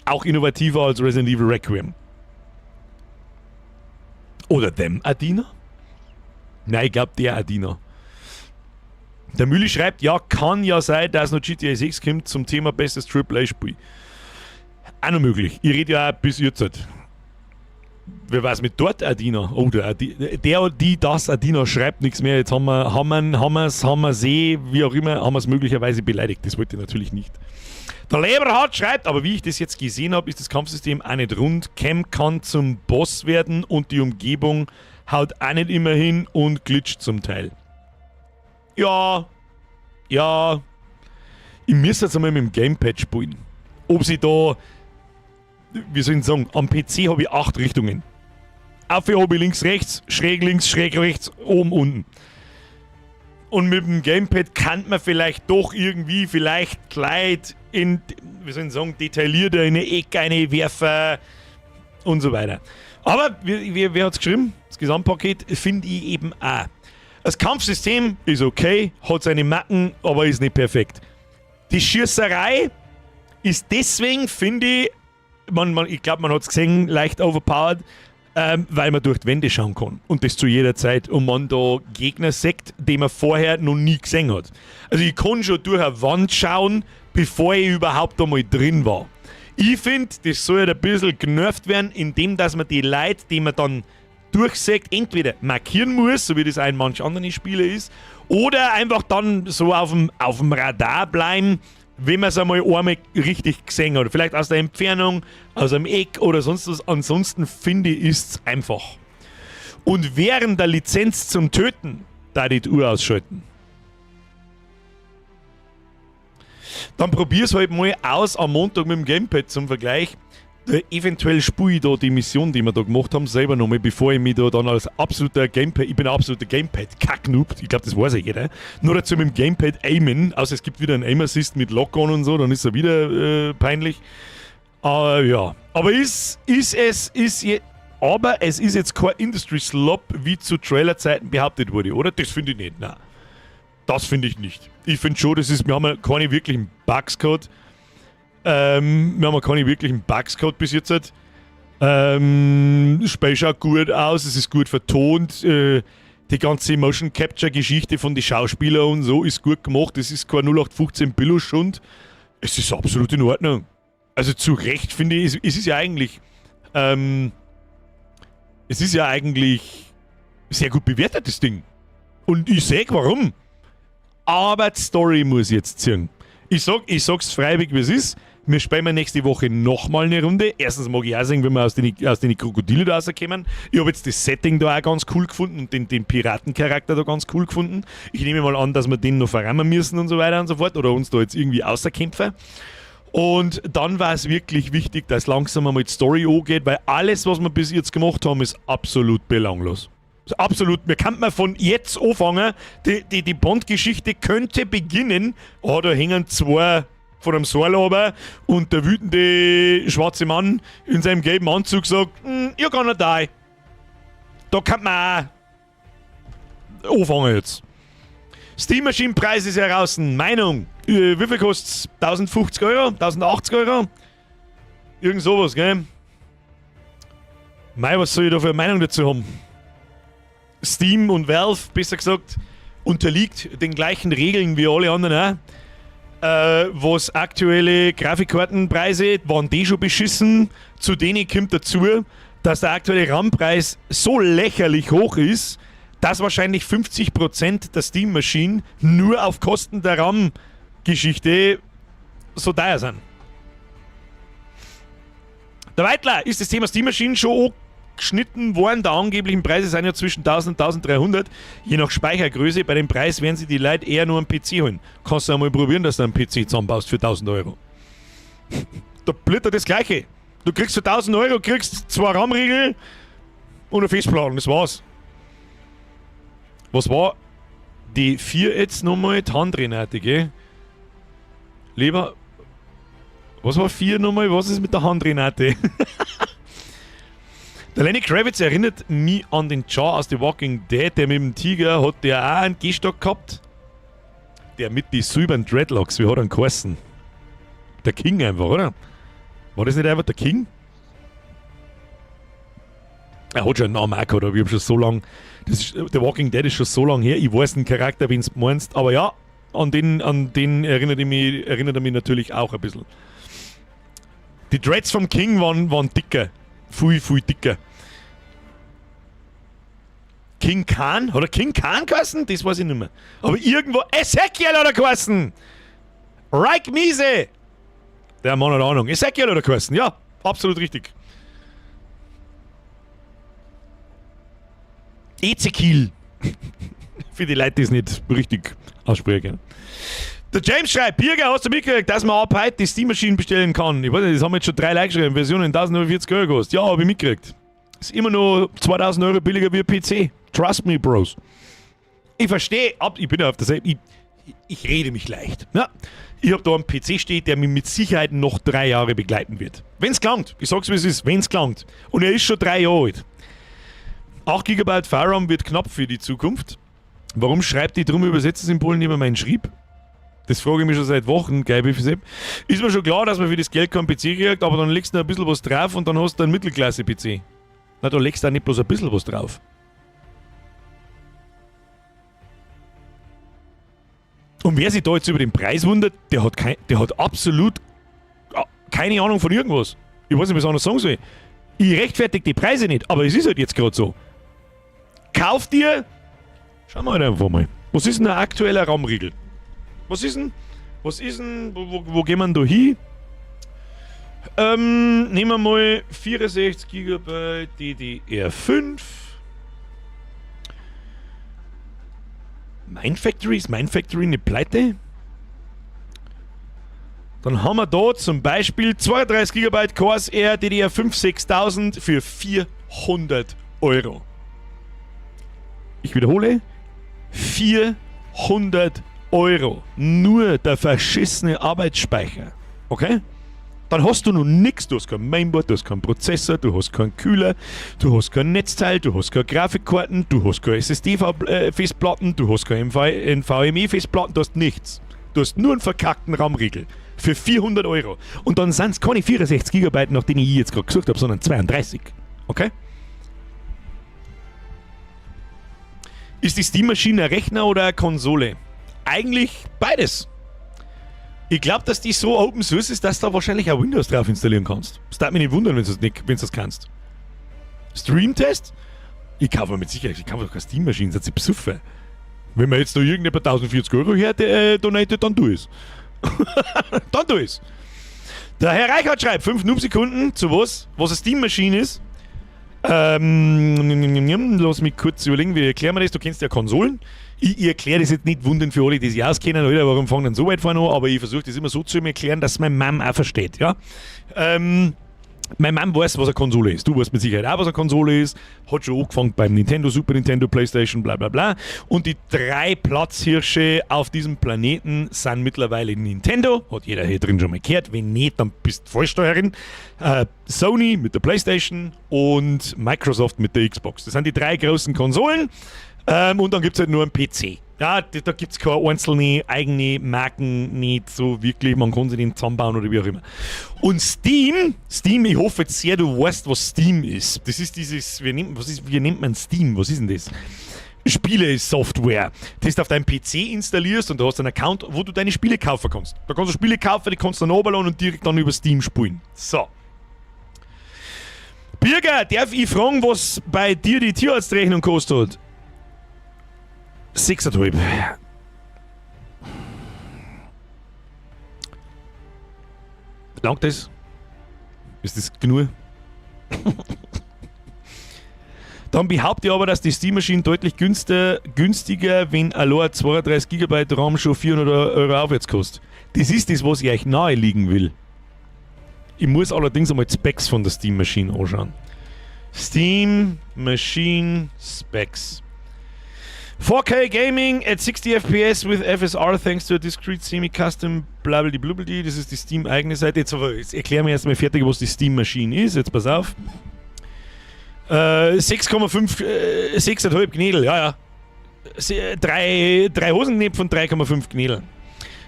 Auch innovativer als Resident Evil Requiem. Oder dem Adina? Nein, ich glaube der Adina. Der Müli schreibt, ja, kann ja sein, dass noch GTA 6 kommt zum Thema bestes AAA-Spiel. Auch noch möglich. Ich rede ja auch bis jetzt. Wer weiß mit dort Adina? Oh, der, der, die, das Adina schreibt nichts mehr. Jetzt haben wir sie, wie auch immer, haben wir es möglicherweise beleidigt. Das wollte ich natürlich nicht. Der Leberhard schreibt, aber wie ich das jetzt gesehen habe, ist das Kampfsystem auch nicht rund. Cam kann zum Boss werden und die Umgebung haut auch nicht immer hin und glitcht zum Teil. Ja, ja. Ich müsste jetzt einmal mit dem Gamepad spielen. Ob sie da, wie soll ich sagen, am PC habe ich 8 Richtungen. Auf habe ich links, rechts, schräg links, schräg rechts, oben, unten. Und mit dem Gamepad kann man vielleicht doch irgendwie, vielleicht Kleid in, wie soll ich sagen, detaillierter in eine Ecke reinwerfen und so weiter. Aber, wer hat es geschrieben? Das Gesamtpaket finde ich eben auch. Das Kampfsystem ist okay, hat seine Macken, aber ist nicht perfekt. Die Schießerei ist deswegen, finde ich, ich glaube, man hat es gesehen, leicht overpowered, weil man durch die Wände schauen kann. Und das zu jeder Zeit. Und man da Gegner sieht, die man vorher noch nie gesehen hat. Also ich kann schon durch eine Wand schauen, bevor ich überhaupt einmal drin war. Ich finde, das soll halt ein bisschen genervt werden, indem dass man die Leute, die man dann durchsieht, entweder markieren muss, so wie das auch in manch anderen Spielen ist, oder einfach dann so auf dem Radar bleiben, wenn man es einmal richtig gesehen hat. Vielleicht aus der Entfernung, aus einem Eck oder sonst was. Ansonsten finde ich, ist es einfach. Und während der Lizenz zum Töten, da die Uhr ausschalten. Dann probier's halt mal aus am Montag mit dem Gamepad zum Vergleich. Eventuell spule ich da die Mission, die wir da gemacht haben, selber nochmal, bevor ich mich da dann als absoluter Gamepad, ich bin ein absoluter Gamepad-Kack-Noob, ich glaube, das weiß ja jeder, nur dazu mit dem Gamepad aimen, außer es gibt wieder einen Aim-Assist mit Lock-On und so, dann ist er wieder peinlich. Aber ja, aber aber es ist jetzt kein Industry-Slop, wie zu Trailer-Zeiten behauptet wurde, oder? Das finde ich nicht, nein. Das finde ich nicht. Ich finde schon, das ist, wir haben ja keine wirklichen Bugs gehabt. Wir haben ja keine wirklichen Bugs gehabt bis jetzt. Das Spiel schaut gut aus, es ist gut vertont. Die ganze Motion Capture Geschichte von den Schauspielern und so ist gut gemacht. Es ist kein 0815 Billo-Schund. Es ist absolut in Ordnung. Also zu Recht finde ich, es ist ja eigentlich, es ist ja eigentlich sehr gut bewertet, das Ding. Und ich sag warum. Aber die Story muss jetzt ziehen. Ich sag's freiwillig, wie es ist. Wir spielen nächste Woche nochmal eine Runde. Erstens mag ich auch sehen, wenn wir aus den Krokodilen da rauskommen. Ich habe jetzt das Setting da auch ganz cool gefunden und den Piratencharakter da ganz cool gefunden. Ich nehme mal an, dass wir den noch verrammen müssen und so weiter und so fort. Oder uns da jetzt irgendwie außerkämpfen. Und dann war es wirklich wichtig, dass langsam einmal die Story angeht, weil alles, was wir bis jetzt gemacht haben, ist absolut belanglos. Absolut, wir könnten mal von jetzt anfangen, die Bond-Geschichte könnte beginnen. Oh, da hängen zwei von einem Seil runter und der wütende schwarze Mann in seinem gelben Anzug sagt, you're gonna die. Da kann man auch anfangen jetzt. Steam Machine Preis ist heraus. Meinung, wie viel kostet's? 1050 Euro? 1080 Euro? Irgend sowas, gell? Mei, was soll ich da für eine Meinung dazu haben? Steam und Valve, besser gesagt, unterliegt den gleichen Regeln wie alle anderen auch. Was aktuelle Grafikkartenpreise, waren die schon beschissen. Zu denen kommt dazu, dass der aktuelle RAM-Preis so lächerlich hoch ist, dass wahrscheinlich 50% der Steam Machine nur auf Kosten der RAM-Geschichte so teuer sind. Der Weitler, ist das Thema Steam Machine schon geschnitten worden? Der angeblichen Preise sind ja zwischen 1000 und 1300, je nach Speichergröße. Bei dem Preis werden sich die Leute eher nur einen PC holen. Kannst du einmal probieren, dass du einen PC zusammenbaust für 1000 Euro. Da blittert das Gleiche. Du kriegst für 1000 Euro kriegst 2 RAM-Riegel und eine Festplatte, das war's. Was war die 4 jetzt nochmal? Die Handgranate, gell? Lieber. Was war 4 nochmal? Was ist mit der Handgranate? Der Lenny Kravitz erinnert mich an den Char aus The Walking Dead, der mit dem Tiger hat der auch einen Gehstock gehabt. Der mit die silbernen Dreadlocks, wie hat er ihn geheißen? Der King einfach, oder? War das nicht einfach der King? Er hat schon einen Namen auch gehabt, aber ich hab schon so lange. The Walking Dead ist schon so lange her, ich weiß den Charakter, wen du meinst, aber ja, an den erinnert er mich natürlich auch ein bisschen. Die Dreads vom King waren dicker. Viel, viel dicker. King Khan? Hat er King Khan geheißen? Das weiß ich nicht mehr. Aber irgendwo. Ezekiel hat er geheißen! Reich Miese! Der Mann hat Ahnung. Ezekiel hat er geheißen, ja, absolut richtig. Ezekiel. Für die Leute, die es nicht richtig aussprechen können. Der James schreibt, Birger, hast du mitgekriegt, dass man ab heute die Steam Machine bestellen kann? Ich weiß nicht, das haben jetzt schon drei Leute geschrieben, Version in 1040 Euro gekostet. Ja, hab ich mitgekriegt. Ist immer nur 2000 Euro billiger wie ein PC. Trust me, Bros. Ich verstehe, ich bin ja auf der Seite, ich rede mich leicht. Ja? Ich habe da einen PC stehen, der mich mit Sicherheit noch 3 Jahre begleiten wird. Wenn's gelangt. Ich sag's, wie es ist, wenn's gelangt. Und er ist schon 3 Jahre alt. 8 GB VRAM wird knapp für die Zukunft. Warum schreibt die drum Übersetzersymbol neben meinen Schrieb? Das frage ich mich schon seit Wochen, gell, BFZ. Ist mir schon klar, dass man für das Geld keinen PC kriegt, aber dann legst du noch ein bisschen was drauf und dann hast du einen Mittelklasse-PC. Na, da legst du auch nicht bloß ein bisschen was drauf. Und wer sich da jetzt über den Preis wundert, der hat absolut keine Ahnung von irgendwas. Ich weiß nicht, was ich anders sagen soll. Ich rechtfertige die Preise nicht, aber es ist halt jetzt gerade so. Kauf dir... Schauen wir halt einfach mal. Was ist denn ein aktueller RAM-Riegel? Was ist denn? Was ist denn? Wo gehen wir denn da hin? Nehmen wir mal 64 Gigabyte DDR5. Mindfactory? Ist Mindfactory eine Pleite? Dann haben wir da zum Beispiel 32 Gigabyte Corsair DDR5 6000 für 400 Euro. Ich wiederhole, 400 Euro. Nur der verschissene Arbeitsspeicher. Okay? Dann hast du noch nix. Du hast kein Mainboard, du hast keinen Prozessor, du hast keinen Kühler, du hast kein Netzteil, du hast keine Grafikkarten, du hast keine S S D-Festplatten, du hast keine N V M E-Festplatten, du hast nichts. Du hast nur einen verkackten RAM-Riegel für 400 Euro. Und dann sind's keine 64 Gigabyte, nach denen ich jetzt grad gesucht hab, sondern 32. Okay? Ist die Steam Machine ein Rechner oder eine Konsole? Eigentlich beides. Ich glaub, dass die so Open Source ist, dass du da wahrscheinlich auch Windows drauf installieren kannst. Das darf mich nicht wundern, wenn du das nicht, wenn du das kannst. Stream-Test? Ich kaufe mir mit Sicherheit, ich kaufe doch keine Steam Machine, das ist besoffen. Wenn mir jetzt noch irgendjemand 1040 Euro her donatet, dann tu es. Dann tu es. Der Herr Reichert schreibt, 5 Noob-Sekunden, zu was? Was eine Steam Machine ist. Lass mich kurz überlegen, wie erklären wir das? Du kennst ja Konsolen. Ich erkläre das jetzt nicht wundern für alle, die sich auskennen, Alter, warum fangen denn so weit vorne an? Aber ich versuche das immer so zu erklären, dass meine Mom auch versteht. Ja? Meine Mom weiß, was eine Konsole ist. Du weißt mit Sicherheit auch, was eine Konsole ist. Hat schon angefangen beim Nintendo, Super Nintendo, Playstation, bla bla bla. Und die 3 Platzhirsche auf diesem Planeten sind mittlerweile Nintendo. Hat jeder hier drin schon mal gehört. Wenn nicht, dann bist du falsch da herin. Sony mit der Playstation und Microsoft mit der Xbox. Das sind die 3 großen Konsolen. Und dann gibt's halt nur einen PC. Ja, da gibt's keine einzelne eigene Marken nicht so wirklich. Man kann sich den zusammenbauen oder wie auch immer. Und Steam, ich hoffe jetzt sehr, du weißt, was Steam ist. Das ist dieses, wie nennt, was ist, wie nennt man Steam? Was ist denn das? Spiele-Software, die du auf deinem PC installierst und du hast einen Account, wo du deine Spiele kaufen kannst. Da kannst du Spiele kaufen, die kannst du dann runterladen und direkt dann über Steam spielen. So. Birger, darf ich fragen, was bei dir die Tierarztrechnung kostet hat? 6,5. Langt das? Ist das genug? Dann behaupte ich aber, dass die Steam Machine deutlich günstiger, wenn allein 32 Gigabyte RAM schon 400 Euro aufwärts kostet. Das ist das, was ich euch nahelegen will. Ich muss allerdings einmal die Specs von der Steam Machine anschauen. Steam Machine Specs. 4K Gaming at 60 FPS with FSR thanks to a discrete semi-custom blablabla. Das ist die Steam-eigene Seite. Jetzt aber, jetzt erklären wir erstmal fertig, was die Steam Machine ist. Jetzt pass auf. 6,5, 6,5 Knädel, ja, ja. 3 Hosenknäpfe von 3,5 Knädel.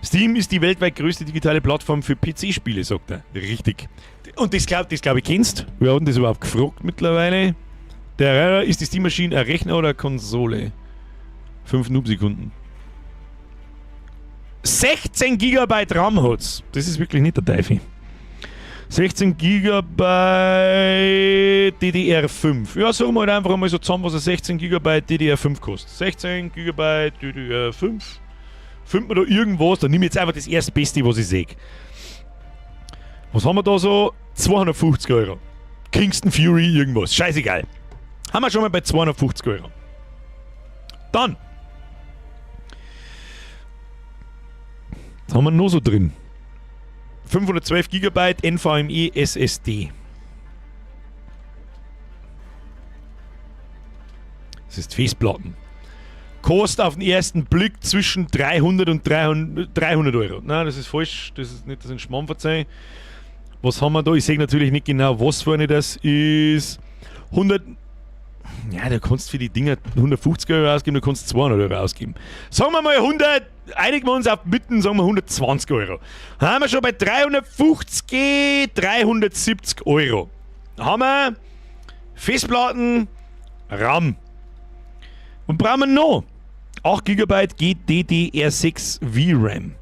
Steam ist die weltweit größte digitale Plattform für P C-Spiele, sagt er. Richtig. Und das glaub ich, kennst. Wir haben das überhaupt gefragt mittlerweile. Der ist die Steam Machine ein Rechner oder eine Konsole? 5 Noob-Sekunden. 16 Gigabyte RAM hat's. Das ist wirklich nicht der Teufel. 16 GB DDR5. Ja, sagen wir halt einfach einmal so zusammen, was ein 16 GB DDR5 kostet. 16 GB DDR5. Findet man da irgendwas? Dann nehme ich jetzt einfach das erstbeste, was ich sehe. Was haben wir da so? 250 Euro. Kingston Fury, irgendwas. Scheißegal. Haben wir schon mal bei 250 Euro. Dann. Was haben wir noch so drin? 512 GB NVMe SSD. Das ist Festplatten. Kostet auf den ersten Blick zwischen 300 und 300 Euro. Nein, das ist falsch. Das ist nicht, das ist ein Schmarrn, verzeihen. Was haben wir da? Ich sehe natürlich nicht genau, was für eine das ist. 100. Ja, da kannst du für die Dinger 150 Euro ausgeben, du kannst 200 Euro ausgeben. Sagen wir mal 100, einigen wir uns auf mitten, sagen wir 120 Euro. Dann haben wir schon bei 350, 370 Euro. Haben wir Festplatten, RAM. Und brauchen wir noch? 8 GB GDDR6 VRAM.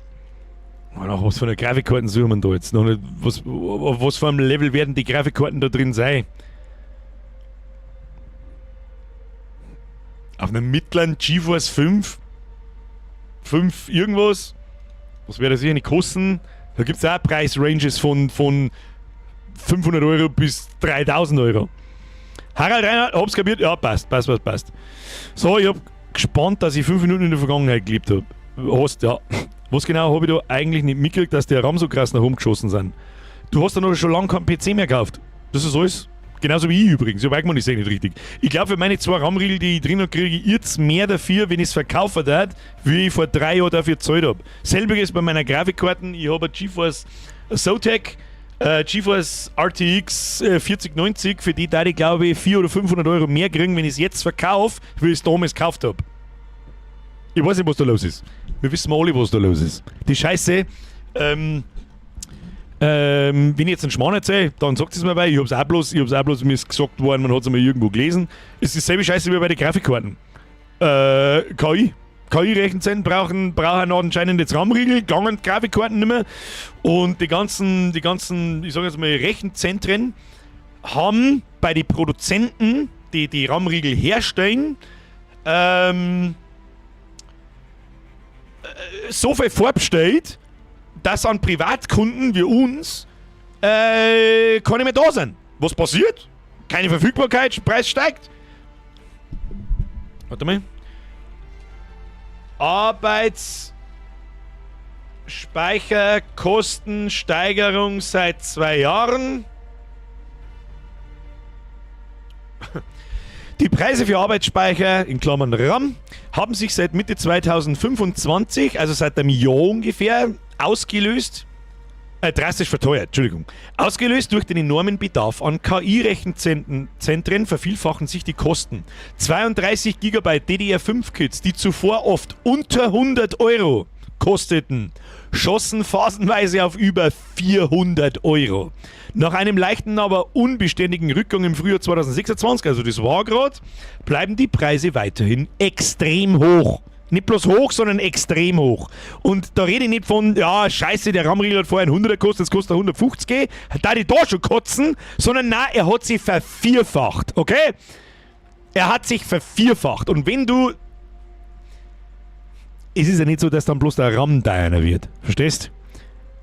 Nach was für eine Grafikkarten suchen wir da jetzt? Noch nicht, was für einem Level werden die Grafikkarten da drin sein? Auf einem mittleren GeForce 5? 5 irgendwas? Was wäre das hier nicht kosten? Da gibt es auch Preisranges von 500 Euro bis 3000 Euro. Harald Reinhardt, hab's kapiert? Ja, passt, passt, passt, passt. So, ich hab gespannt, dass ich 5 Minuten in der Vergangenheit gelebt hab. Hast, ja. Was genau habe ich da eigentlich nicht mitgekriegt, dass die RAM so krass nach oben geschossen sind? Du hast ja noch schon lange keinen PC mehr gekauft. Das ist alles. Genauso wie ich übrigens. Ich weiß, ich sehe nicht richtig. Ich glaube, für meine 2 RAM-Riegel, die ich drin habe, kriege ich jetzt mehr dafür, wenn ich es verkaufen darf, wie ich vor 3 Jahren dafür gezahlt habe. Selbiges bei meiner Grafikkarten. Ich habe eine GeForce Zotac, GeForce RTX 4090, für die da ich glaube ich 400 oder 500 Euro mehr kriegen, wenn ich es jetzt verkaufe, wie ich es damals gekauft habe. Ich weiß nicht, was da los ist. Wir wissen alle, was da los ist. Die Scheiße, wenn ich jetzt einen Schmarrn erzähle, dann sagt es mir bei, ich hab's auch bloß, mir ist gesagt worden, man hat's einmal irgendwo gelesen. Es ist dieselbe Scheiße wie bei den Grafikkarten. KI. KI-Rechenzentren brauchen anscheinend jetzt RAM-Riegel, gangen Grafikkarten nicht mehr. Und die ganzen, ich sag jetzt mal, Rechenzentren haben bei den Produzenten, die die RAM-Riegel herstellen, so viel vorbestellt, dass an Privatkunden wie uns keine mehr da sind. Was passiert? Keine Verfügbarkeit, Preis steigt. Warte mal. Arbeitsspeicherkostensteigerung seit 2 Jahren. Die Preise für Arbeitsspeicher, in Klammern RAM, haben sich seit Mitte 2025, also seit einem Jahr ungefähr, ausgelöst, drastisch verteuert, Entschuldigung. Ausgelöst durch den enormen Bedarf an KI-Rechenzentren vervielfachen sich die Kosten. 32 GB DDR5-Kits, die zuvor oft unter 100 Euro kosteten, schossen phasenweise auf über 400 Euro. Nach einem leichten, aber unbeständigen Rückgang im Frühjahr 2026, also das war gerade, bleiben die Preise weiterhin extrem hoch. Nicht bloß hoch, sondern extrem hoch. Und da rede ich nicht von, ja, scheiße, der RAM-Riegel hat vorher einen 100er gekostet, jetzt kostet er 150, da die da schon kotzen, sondern nein, er hat sich vervierfacht, okay? Er hat sich vervierfacht. Und wenn du... Es ist ja nicht so, dass dann bloß der RAM teurer wird, verstehst?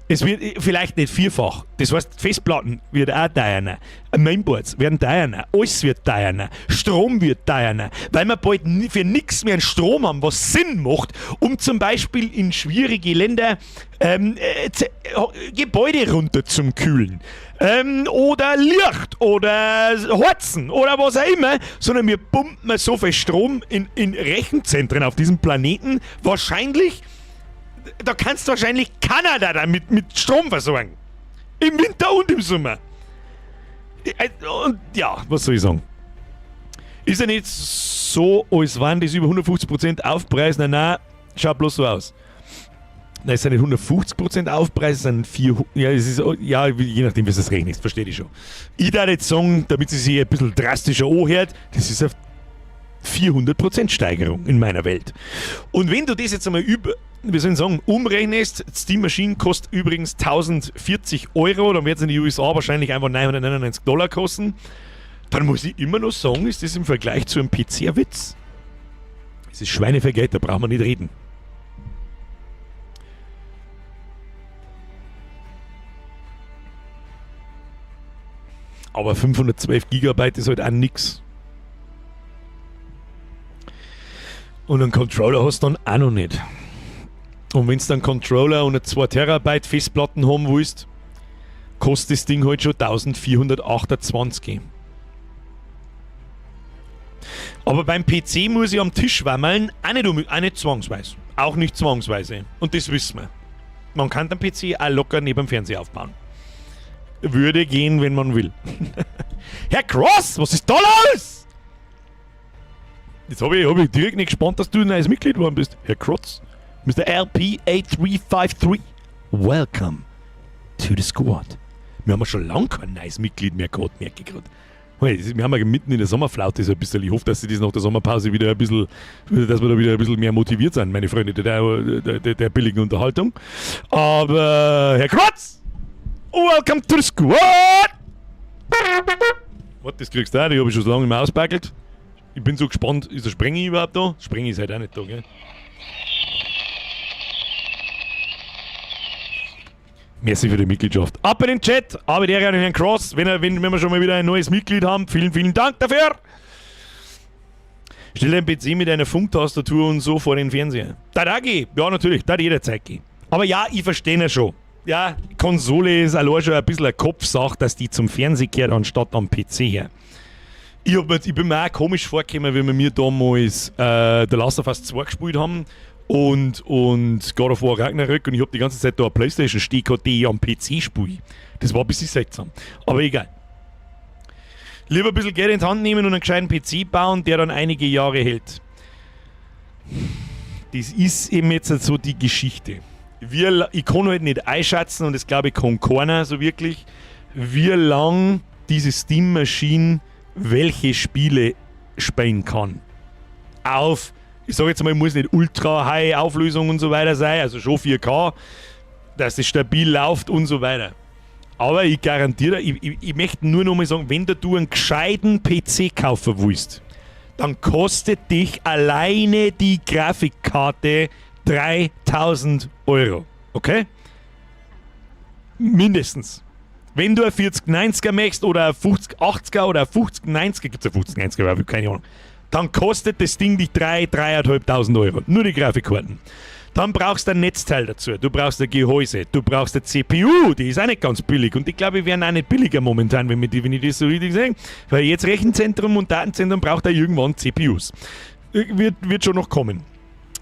Es wird vielleicht nicht vierfach. Das heißt, Festplatten wird auch teurer. Mainboards werden teurer. Alles wird teurer. Strom wird teurer. Weil wir bald für nichts mehr einen Strom haben, was Sinn macht, um zum Beispiel in schwierige Länder Gebäude runter zum Kühlen. Oder Licht oder Heizen oder was auch immer, sondern wir pumpen so viel Strom in Rechenzentren auf diesem Planeten. Wahrscheinlich... Da kannst du wahrscheinlich Kanada damit mit Strom versorgen. Im Winter und im Sommer. Und ja, was soll ich sagen? Ist ja nicht so, als wenn das über 150% Aufpreis. Nein, nein, schaut bloß so aus. Nein, es sind nicht 150% Aufpreis, es sind 400. Ja, es ist, ja, je nachdem, wie du das rechnest, verstehe ich schon. Ich darf jetzt sagen, damit sie sich ein bisschen drastischer anhört, das ist auf 400% Steigerung in meiner Welt. Und wenn du das jetzt einmal über wie soll ich sagen, umrechnest, Steam Machine kostet übrigens 1040 Euro, dann wird es in den USA wahrscheinlich einfach 999 Dollar kosten. Dann muss ich immer noch sagen, ist das im Vergleich zu einem PC ein Witz. Es ist Schweinevergeld, da brauchen wir nicht reden. Aber 512 Gigabyte ist halt auch nix. Und einen Controller hast du dann auch noch nicht. Und wenn du dann Controller und eine 2 Terabyte Festplatten haben willst, kostet das Ding halt schon 1428. Aber beim PC muss ich am Tisch wammeln, auch nicht zwangsweise. Auch nicht zwangsweise. Und das wissen wir. Man kann den PC auch locker neben dem Fernseher aufbauen. Würde gehen, wenn man will. Herr Cross, was ist da los? Jetzt habe ich direkt nicht gespannt, dass du ein neues Mitglied geworden bist. Herr Cross, Mr. LP8353, welcome to the squad. Wir haben ja schon lange kein neues Mitglied mehr gehabt, merke ich gerade. Wir haben ja mitten in der Sommerflaute so ein bisschen. Ich hoffe, dass sie das nach der Sommerpause wieder ein bisschen, dass wir da wieder ein bisschen mehr motiviert sind, meine Freunde der billigen Unterhaltung. Aber Herr Krotz, welcome to the squad! Was, das kriegst du auch, die habe ich schon so lange nicht mehr auspackelt. Ich bin so gespannt, ist der Sprengi überhaupt da? Sprengi ist halt auch nicht da, gell? Merci für die Mitgliedschaft. Ab in den Chat, aber der an Herrn Cross, wenn wir schon mal wieder ein neues Mitglied haben. Vielen, vielen Dank dafür. Stell deinen PC mit einer Funktastatur und so vor den Fernseher. Da geh. Ja, natürlich, da jederzeit gehen. Aber ja, ich verstehe ja schon. Ja, Konsole ist allein schon ein bisschen eine Kopfsache, dass die zum Fernseher gehört, anstatt am PC her. Ich bin mir auch komisch vorgekommen, wenn wir mir damals The Last of Us 2 gespielt haben und God of War Ragnarök, und ich hab die ganze Zeit da eine Playstation stehen gehabt, die ich am PC spiele. Das war ein bisschen seltsam. Aber egal. Lieber ein bisschen Geld in die Hand nehmen und einen gescheiten PC bauen, der dann einige Jahre hält. Das ist eben jetzt so die Geschichte. Ich kann halt nicht einschätzen, und das glaube ich kann keiner so wirklich, wie lang diese Steam Machine welche Spiele spielen kann. Auf, ich sag jetzt mal, muss nicht ultra high Auflösung und so weiter sein, also schon 4K, dass es stabil läuft und so weiter. Aber ich garantiere, ich möchte nur noch mal sagen, wenn du einen gescheiten PC kaufen willst, dann kostet dich alleine die Grafikkarte 3.000 Euro. Okay? Mindestens. Wenn du ein 4090er möchtest oder ein 5080er oder ein 5090er, gibt es ein 5090er, keine Ahnung, dann kostet das Ding dich 3.000, 3.500 Euro. Nur die Grafikkarten. Dann brauchst du ein Netzteil dazu, du brauchst ein Gehäuse, du brauchst eine CPU, die ist auch nicht ganz billig. Und ich glaube, die werden auch nicht billiger momentan, wenn ich das so richtig sehe. Weil jetzt Rechenzentrum und Datenzentrum braucht auch irgendwann CPUs. Wird schon noch kommen.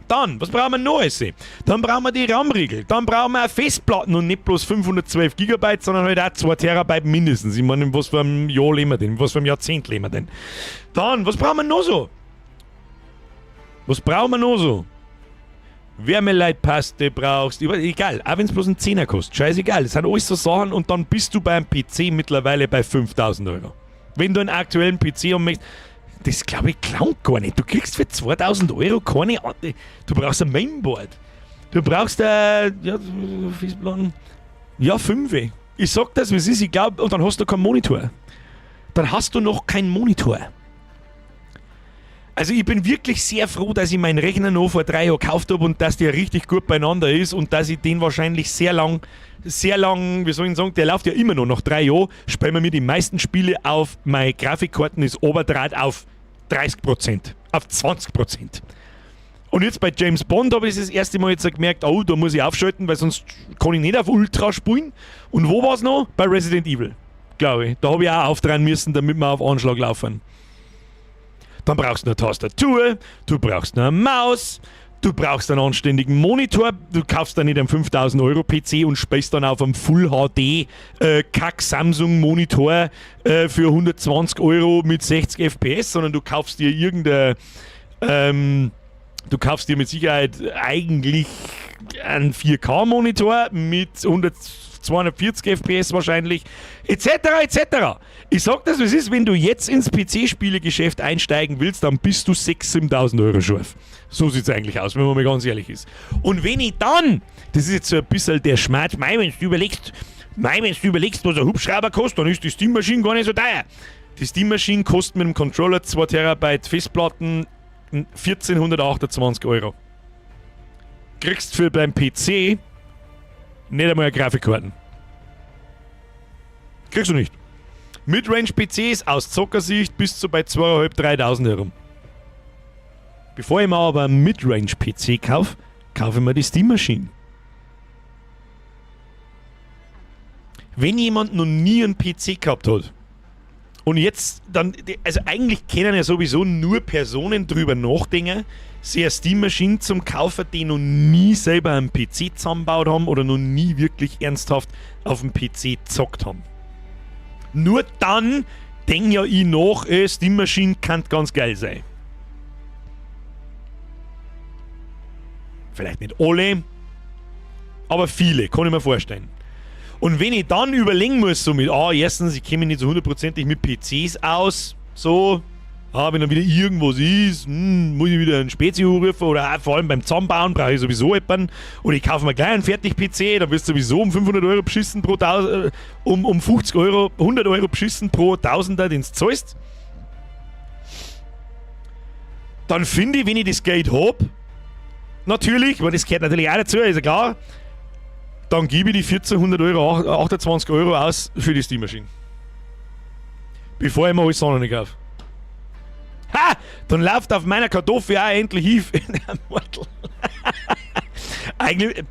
Dann, was brauchen wir noch alles? Dann brauchen wir die RAM-Riegel, dann brauchen wir auch Festplatten und nicht bloß 512 GB, sondern halt auch 2 Terabyte mindestens. Ich meine, in was für einem Jahr leben wir denn? In was für einem Jahrzehnt leben wir denn? Dann, was brauchen wir noch so? Was brauchen wir noch so? Wärmeleitpaste brauchst, egal, auch wenn es bloß einen Zehner kostet, scheißegal, das sind alles so Sachen, und dann bist du beim PC mittlerweile bei 5.000 Euro. Wenn du einen aktuellen PC haben möchtest, das glaube ich klang gar nicht. Du kriegst für 2.000 Euro keine. Du brauchst ein Mainboard. Du brauchst ein. Ja, Festplatten. Ja, 5. Ich sag das, wie es ist, ich glaube, und dann hast du keinen Monitor. Dann hast du noch keinen Monitor. Also ich bin wirklich sehr froh, dass ich meinen Rechner noch vor 3 Jahren gekauft habe und dass der richtig gut beieinander ist und dass ich den wahrscheinlich sehr lang, wie soll ich sagen, der läuft ja immer noch nach 3 Jahren, spielen wir mir die meisten Spiele auf meine Grafikkarten, ist Oberdraht auf 30%, auf 20%. Und jetzt bei James Bond habe ich das erste Mal jetzt gemerkt, oh, da muss ich aufschalten, weil sonst kann ich nicht auf Ultra spielen. Und wo war es noch? Bei Resident Evil, glaube ich. Da habe ich auch aufdrehen müssen, damit wir auf Anschlag laufen. Dann brauchst du eine Tastatur, du brauchst eine Maus, du brauchst einen anständigen Monitor, du kaufst dann nicht einen 5.000 Euro PC und spielst dann auf einem Full HD Kack Samsung Monitor für 120 Euro mit 60 FPS, sondern du kaufst dir irgendein Du kaufst dir mit Sicherheit eigentlich einen 4K-Monitor mit 100, 240 FPS wahrscheinlich, etc. etc. Ich sag das, wie es ist, wenn du jetzt ins PC-Spielegeschäft einsteigen willst, dann bist du 6.000, 7.000 Euro scharf. So sieht's eigentlich aus, wenn man mal ganz ehrlich ist. Und wenn ich dann, das ist jetzt so ein bisschen der Schmerz, mei, wenn du überlegst, mei, wenn du überlegst, was ein Hubschrauber kostet, dann ist die Steam Machine gar nicht so teuer. Die Steam Machine kostet mit dem Controller 2 Terabyte Festplatten 1428 Euro. Kriegst für beim PC nicht einmal eine Grafikkarten. Kriegst du nicht. Midrange-PCs aus Zockersicht bis zu bei 2.500, 3.000 herum. Bevor ich mir aber einen Midrange-PC kaufe, kaufe ich mir die Steam Machine. Wenn jemand noch nie einen PC gehabt hat und jetzt dann, also eigentlich können ja sowieso nur Personen drüber nachdenken, sich eine Steam Machine zum Kaufen, die noch nie selber einen PC zusammengebaut haben oder noch nie wirklich ernsthaft auf dem PC gezockt haben. Nur dann denk ja ich nach, Steam Machine kann ganz geil sein. Vielleicht nicht alle, aber viele, kann ich mir vorstellen. Und wenn ich dann überlegen muss, so mit, erstens, ich kenne mich nicht so hundertprozentig mit PCs aus, so, wenn dann wieder irgendwas ist, muss ich wieder einen Spezi anrufen oder auch vor allem beim Zusammenbauen brauche ich sowieso jemanden. Oder ich kaufe mir gleich einen Fertig-PC, dann wirst du sowieso um 500 Euro beschissen pro um 50 Euro, 100 Euro beschissen pro Tausender, den du zahlst. Dann finde ich, wenn ich das Geld hab, natürlich, weil das gehört natürlich auch dazu, ist ja klar, dann gebe ich die 1400 Euro, 28 Euro aus für die Steam Machine. Bevor ich mir alles andere kaufe. Ha! Dann läuft auf meiner Kartoffel auch endlich Hiv in der Mörtel. Eigentlich.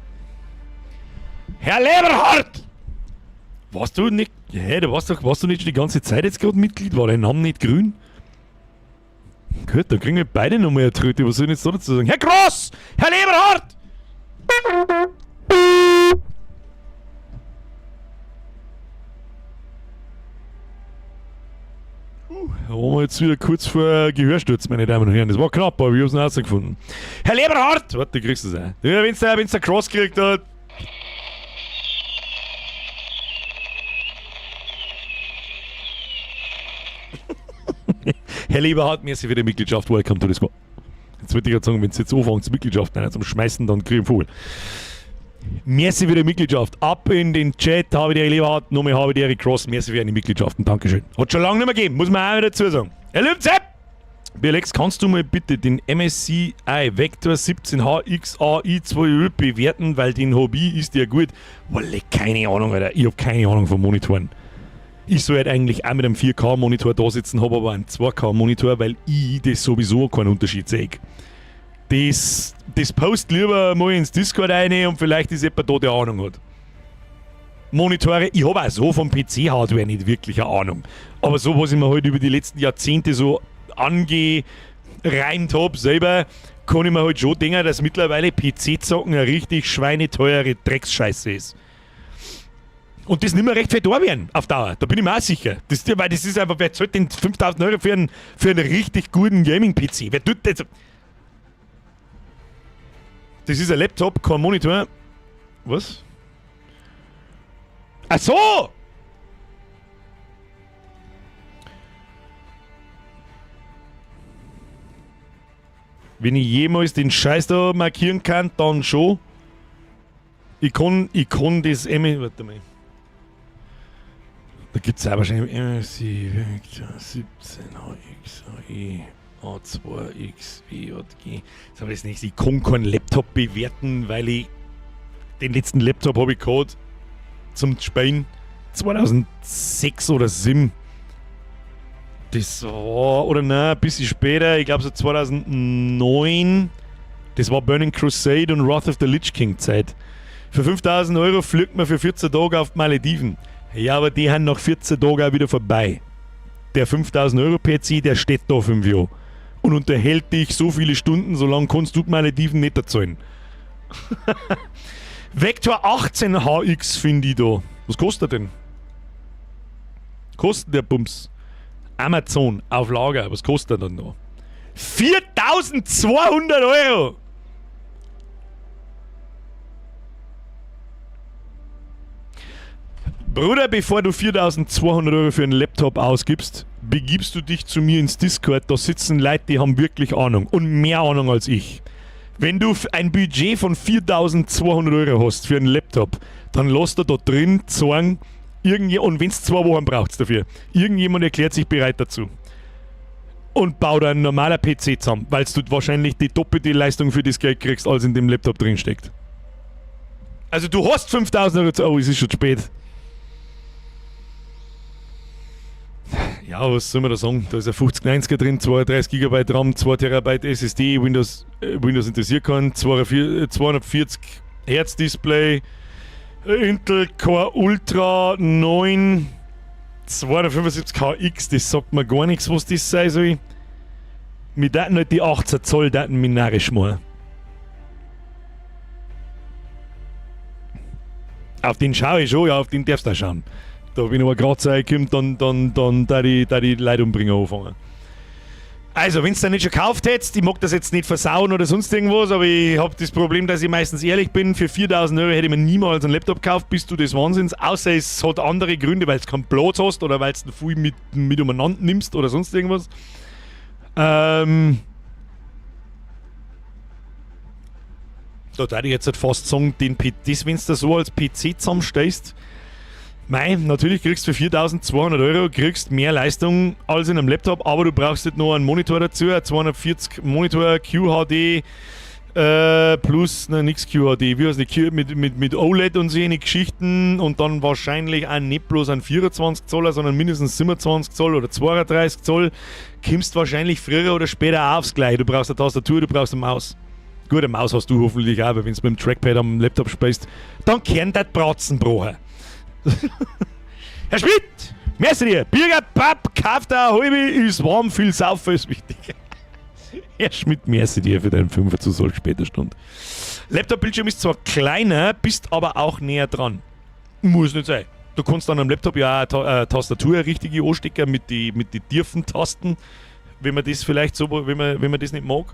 Herr Leberhardt! Warst du nicht. Hä, du warst doch, warst du nicht schon die ganze Zeit jetzt gerade Mitglied? War dein Name nicht grün? Gut, dann kriegen wir beide nochmal eine Tröte. Was soll ich jetzt da dazu sagen? Herr Groß! Herr Leberhardt! Da waren wir jetzt wieder kurz vor Gehörsturz, meine Damen und Herren. Das war knapp, aber ich hab's noch rausgefunden. Herr Leberhardt! Warte, du kriegst es auch. Ja, wenn's der Cross kriegt hat. Herr Leberhardt, merci für die Mitgliedschaft. Welcome to the squad. Jetzt würde ich gerade sagen, wenn Sie jetzt anfangen zur Mitgliedschaft, nein, zum Schmeißen, dann krieg ich einen Vogel. Merci für die Mitgliedschaft. Ab in den Chat, habe ich die Leberhardt, nochmal habe ich die Cross. Merci für eine Mitgliedschaft und Dankeschön. Hat schon lange nicht mehr gegeben, muss man auch wieder dazu sagen. Herr Lübzepp! Alex, kannst du mal bitte den MSCI Vector 17HXAI2Ö bewerten, weil den Hobby ist ja gut. Wolle, keine Ahnung, Alter. Ich hab keine Ahnung von Monitoren. Ich soll halt eigentlich auch mit einem 4K-Monitor da sitzen, hab aber einen 2K-Monitor, weil ich das sowieso keinen Unterschied sehe. Das post lieber mal ins Discord rein und vielleicht ist jemand da, der Ahnung hat. Monitore, ich hab auch so vom PC-Hardware nicht wirklich eine Ahnung. Aber so, was ich mir halt über die letzten Jahrzehnte so angereimt hab selber, kann ich mir halt schon denken, dass mittlerweile PC-Zocken eine richtig schweineteure Drecksscheiße ist. Und das nicht mehr recht viel da werden auf Dauer. Da bin ich mir auch sicher. Das, weil das ist einfach, wer zahlt denn 5.000 Euro für einen richtig guten Gaming-PC? Wer tut das? Das ist ein Laptop, kein Monitor. Was? Ach so! Wenn ich jemals den Scheiß da markieren kann, dann schon. Ich kann das M. Warte mal. Da gibt's auch wahrscheinlich MSC Vector 17 HXAE A2 X W J G. Das ist aber das nächste. Ich kann keinen Laptop bewerten, weil ich den letzten Laptop habe ich gehabt zum Spielen 2006 oder 2007. Das war, oder nein, ein bisschen später, ich glaube so 2009. Das war Burning Crusade und Wrath of the Lich King Zeit. Für 5.000 Euro fliegt man für 14 Tage auf die Malediven. Ja, aber die haben nach 14 Tagen auch wieder vorbei. Der 5.000 Euro PC, der steht da 5 Jahre. Und unterhält dich so viele Stunden, solange kannst du die Malediven nicht erzahlen. Vector 18 HX finde ich da. Was kostet der denn? Kostet der Bums? Amazon auf Lager, was kostet der denn da? 4200 Euro! Bruder, bevor du 4200 Euro für einen Laptop ausgibst, begibst du dich zu mir ins Discord. Da sitzen Leute, die haben wirklich Ahnung und mehr Ahnung als ich. Wenn du ein Budget von 4200 Euro hast für einen Laptop, dann lass dir da drin zeigen, und wenn es 2 Wochen braucht dafür, irgendjemand erklärt sich bereit dazu. Und baut ein normaler PC zusammen, weil du wahrscheinlich die doppelte Leistung für das Geld kriegst, als in dem Laptop drin steckt. Also du hast 5000 Euro, oh, es ist schon spät. Ja, was soll man da sagen? Da ist ein 5090er drin, 32 GB RAM, 2 TB SSD, Windows interessiert keinen, 240 Hertz Display, Intel Core Ultra 9, 275HX, das sagt mir gar nichts, was das sein soll. Mir daten halt die 18 Zoll daten mich narrisch machen. Auf den schaue ich schon, ja, auf den darfst du auch schauen. Da, wenn aber gerade kommt, dann da die Leute umbringen anfangen. Also, wenn du nicht schon gekauft hättest, ich mag das jetzt nicht versauen oder sonst irgendwas, aber ich habe das Problem, dass ich meistens ehrlich bin. Für 4000 Euro hätte ich mir niemals einen Laptop gekauft, bist du des Wahnsinns. Außer es hat andere Gründe, weil du keinen Platz hast oder weil du viel mit umeinander nimmst oder sonst irgendwas. Da würde ich jetzt halt fast sagen, das, wenn du so als PC zusammenstellst, mei, natürlich kriegst du für 4200 Euro kriegst mehr Leistung als in einem Laptop, aber du brauchst nicht noch einen Monitor dazu, ein 240 Monitor QHD plus, ne, nix QHD, wie heißt die, Q, mit OLED und so eine Geschichten und dann wahrscheinlich auch nicht bloß ein 24 Zoller, sondern mindestens 27 Zoll oder 32 Zoll, kommst wahrscheinlich früher oder später auch aufs Gleiche. Du brauchst eine Tastatur, du brauchst eine Maus. Gut, eine Maus hast du hoffentlich auch, aber wenn du mit dem Trackpad am Laptop spielst, dann kehren das Bratzen brochen. Herr Schmidt, merci dir. Birger Papp, kauft eine halbe, ist warm, viel Saufen ist wichtig. Herr Schmidt, merci dir für deinen Fünfer zu solch später Stunde. Laptop-Bildschirm ist zwar kleiner, bist aber auch näher dran. Muss nicht sein. Du kannst an einem Laptop ja auch eine Tastatur richtige anstecken mit die tiefen Tasten, wenn man das vielleicht so, wenn man das nicht mag.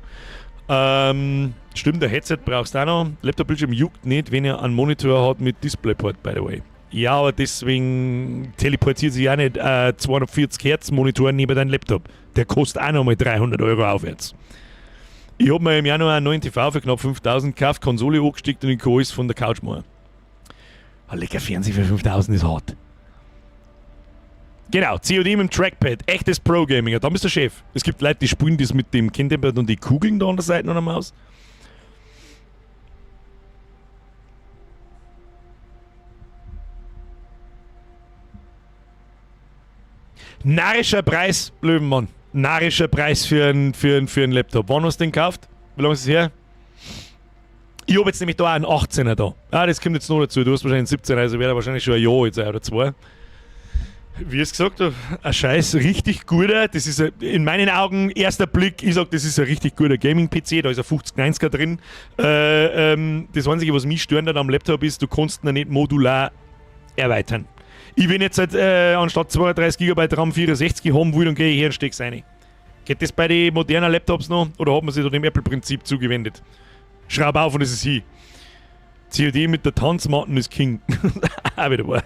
Stimmt, der Headset brauchst du auch noch. Laptop-Bildschirm juckt nicht, wenn er einen Monitor hat mit DisplayPort, by the way. Ja, aber deswegen teleportiert sich auch nicht 240 Hertz Monitor neben deinem Laptop. Der kostet auch nochmal 300 Euro aufwärts. Ich hab mir im Januar einen neuen TV für knapp 5000 gekauft, Konsole angesteckt und ich kann alles von der Couch machen. Ein lecker Fernseher für 5000 ist hart. Genau, COD mit dem Trackpad, echtes Pro-Gaming. Ja, da bist du der Chef. Es gibt Leute, die spielen das mit dem Keyboard und die Kugeln da an der Seite an der Maus. Narrischer Preis, Löwenmann. Narrischer Preis für einen Laptop. Wann hast du den gekauft? Wie lange ist es her? Ich habe jetzt nämlich da auch einen 18er da. Ah, das kommt jetzt noch dazu. Du hast wahrscheinlich einen 17er, also wäre er wahrscheinlich schon ein Jahr jetzt oder zwei. Wie es gesagt habe, ein scheiß richtig guter, das ist ein, in meinen Augen, erster Blick, ich sag, das ist ein richtig guter Gaming-PC, da ist ein 5090er drin. Das Einzige, was mich stört am Laptop ist, du kannst ihn nicht modular erweitern. Ich wenn jetzt halt, anstatt 32 GB RAM 64 haben will, dann gehe ich her und steck's rein. Geht das bei den modernen Laptops noch oder hat man sich da dem Apple-Prinzip zugewendet? Schraub auf und es ist hin. COD mit der Tanzmatten ist King. Auch wieder wahr.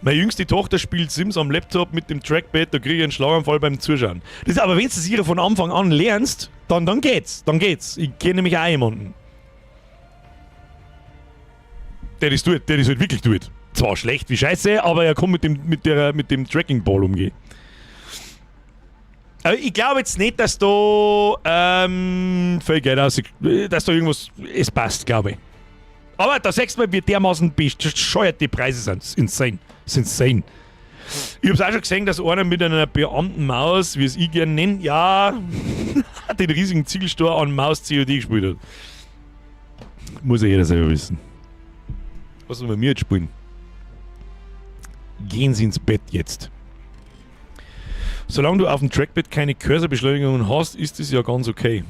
Meine jüngste Tochter spielt Sims am Laptop mit dem Trackpad, da kriege ich einen Schlaganfall beim Zuschauen. Das ist aber, wenn du es ihr von Anfang an lernst, dann geht's. Dann geht's. Ich kenne nämlich auch jemanden, der das tut, der das halt wirklich tut. Zwar schlecht wie Scheiße, aber er kann mit dem Tracking Ball umgehen. Aber ich glaube jetzt nicht, dass da viel Geld aus, dass da irgendwas, es passt, glaube ich. Aber da siehst du mal, wie dermaßen bescheuert die Preise sind. Das ist insane. Das ist insane. Ich hab's auch schon gesehen, dass einer mit einer Beamtenmaus, wie es ich gerne nenne, ja, den riesigen Ziegelstor an Maus COD gespielt hat. Muss ja jeder selber wissen. Was sollen wir mir jetzt spielen? Gehen Sie ins Bett jetzt. Solange du auf dem Trackpad keine Cursor-Beschleunigung hast, ist es ja ganz okay.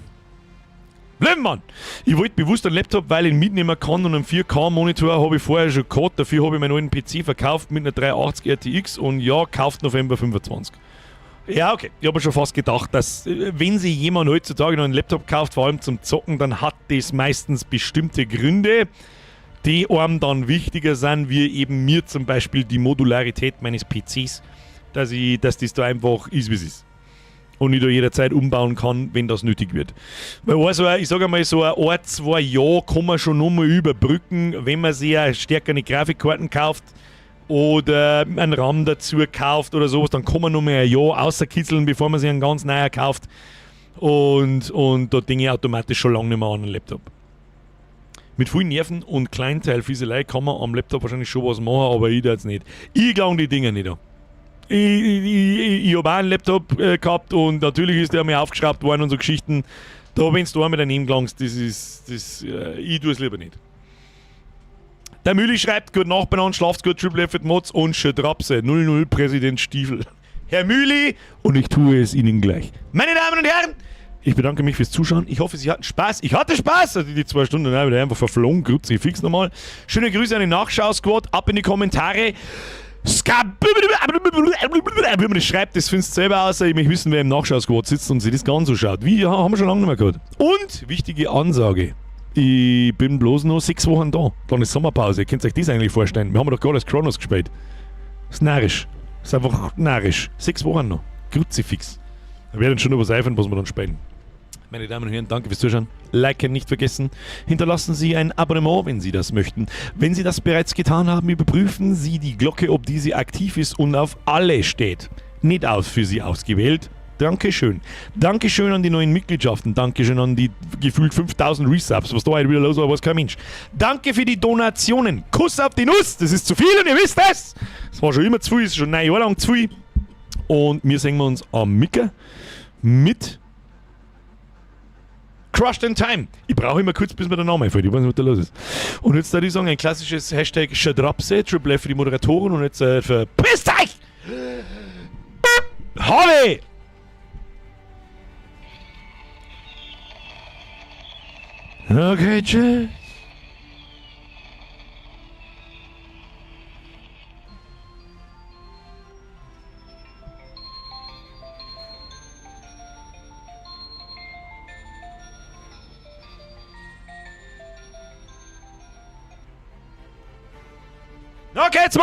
Mann! Ich wollte bewusst einen Laptop, weil ich ihn mitnehmen kann, und einen 4K-Monitor habe ich vorher schon gehabt. Dafür habe ich meinen alten PC verkauft mit einer 380 RTX und ja, kauft November 25. Ja, okay. Ich habe mir schon fast gedacht, dass wenn sich jemand heutzutage noch einen Laptop kauft, vor allem zum Zocken, dann hat das meistens bestimmte Gründe, die einem dann wichtiger sind, wie eben mir zum Beispiel die Modularität meines PCs, dass das da einfach ist, wie es ist. Und ich da jederzeit umbauen kann, wenn das nötig wird. Weil also, ich sage einmal, so ein, zwei Jahre kann man schon nochmal überbrücken, wenn man sich eine stärkere Grafikkarten kauft oder einen RAM dazu kauft oder sowas, dann kann man noch mal ein Jahr außerkitzeln, bevor man sich einen ganz neuen kauft. Und da denke ich automatisch schon lange nicht mehr an einen Laptop. Mit vielen Nerven und Kleinteilfieselei kann man am Laptop wahrscheinlich schon was machen, aber ich jetzt nicht. Ich klang die Dinger nicht an. Ich habe auch einen Laptop gehabt und natürlich ist der mir aufgeschraubt worden und so Geschichten. Da, wenn du einmal daneben gelangst, das ist, das, ich tue es lieber nicht. Der Müli schreibt, gut Nachbarn, schlaft gut, Triple F Mods und Schdrapse, 00 Präsident Stiefel. Herr Müli, und ich tue es Ihnen gleich. Meine Damen und Herren, ich bedanke mich fürs Zuschauen. Ich hoffe, Sie hatten Spaß. Ich hatte Spaß. Also die 2 Stunden wieder einfach verflogen. Kruzifix nochmal. Schöne Grüße an den Nachschau-Squad. Ab in die Kommentare. Wie man das schreibt, das findest du selber aus. Ich möchte wissen, wer im Nachschau-Squad sitzt und sich das Ganze so schaut. Wie, ja, haben wir schon lange nicht mehr gehabt. Und, wichtige Ansage. Ich bin bloß noch 6 Wochen da. Dann ist Sommerpause. Ihr könnt euch das eigentlich vorstellen. Wir haben doch gerade das Kronos gespielt. Das ist narrisch. Das ist einfach narrisch. 6 Wochen noch. Kruzifix. Da werden schon noch was einfallen, was wir dann spielen. Meine Damen und Herren, danke fürs Zuschauen. Liken nicht vergessen. Hinterlassen Sie ein Abonnement, wenn Sie das möchten. Wenn Sie das bereits getan haben, überprüfen Sie die Glocke, ob diese aktiv ist und auf alle steht. Nicht auf für Sie ausgewählt. Dankeschön. Dankeschön an die neuen Mitgliedschaften. Dankeschön an die gefühlt 5000 Resubs. Was da heute wieder los war, weiß kein Mensch. Danke für die Donationen. Kuss auf die Nuss. Das ist zu viel und ihr wisst es. Das war schon immer zu viel. Ist schon 9 Jahre lang zu viel. Und wir sehen uns am Micker mit Crushed in Time. Ich brauche immer kurz, bis mir der Name einfällt. Ich weiß nicht, was da los ist. Und jetzt würde ich sagen, ein klassisches Hashtag Schadrapse, Triple F für die Moderatoren und jetzt verpisst euch! Harley! Okay, tschüss. Okay, jetzt mach ich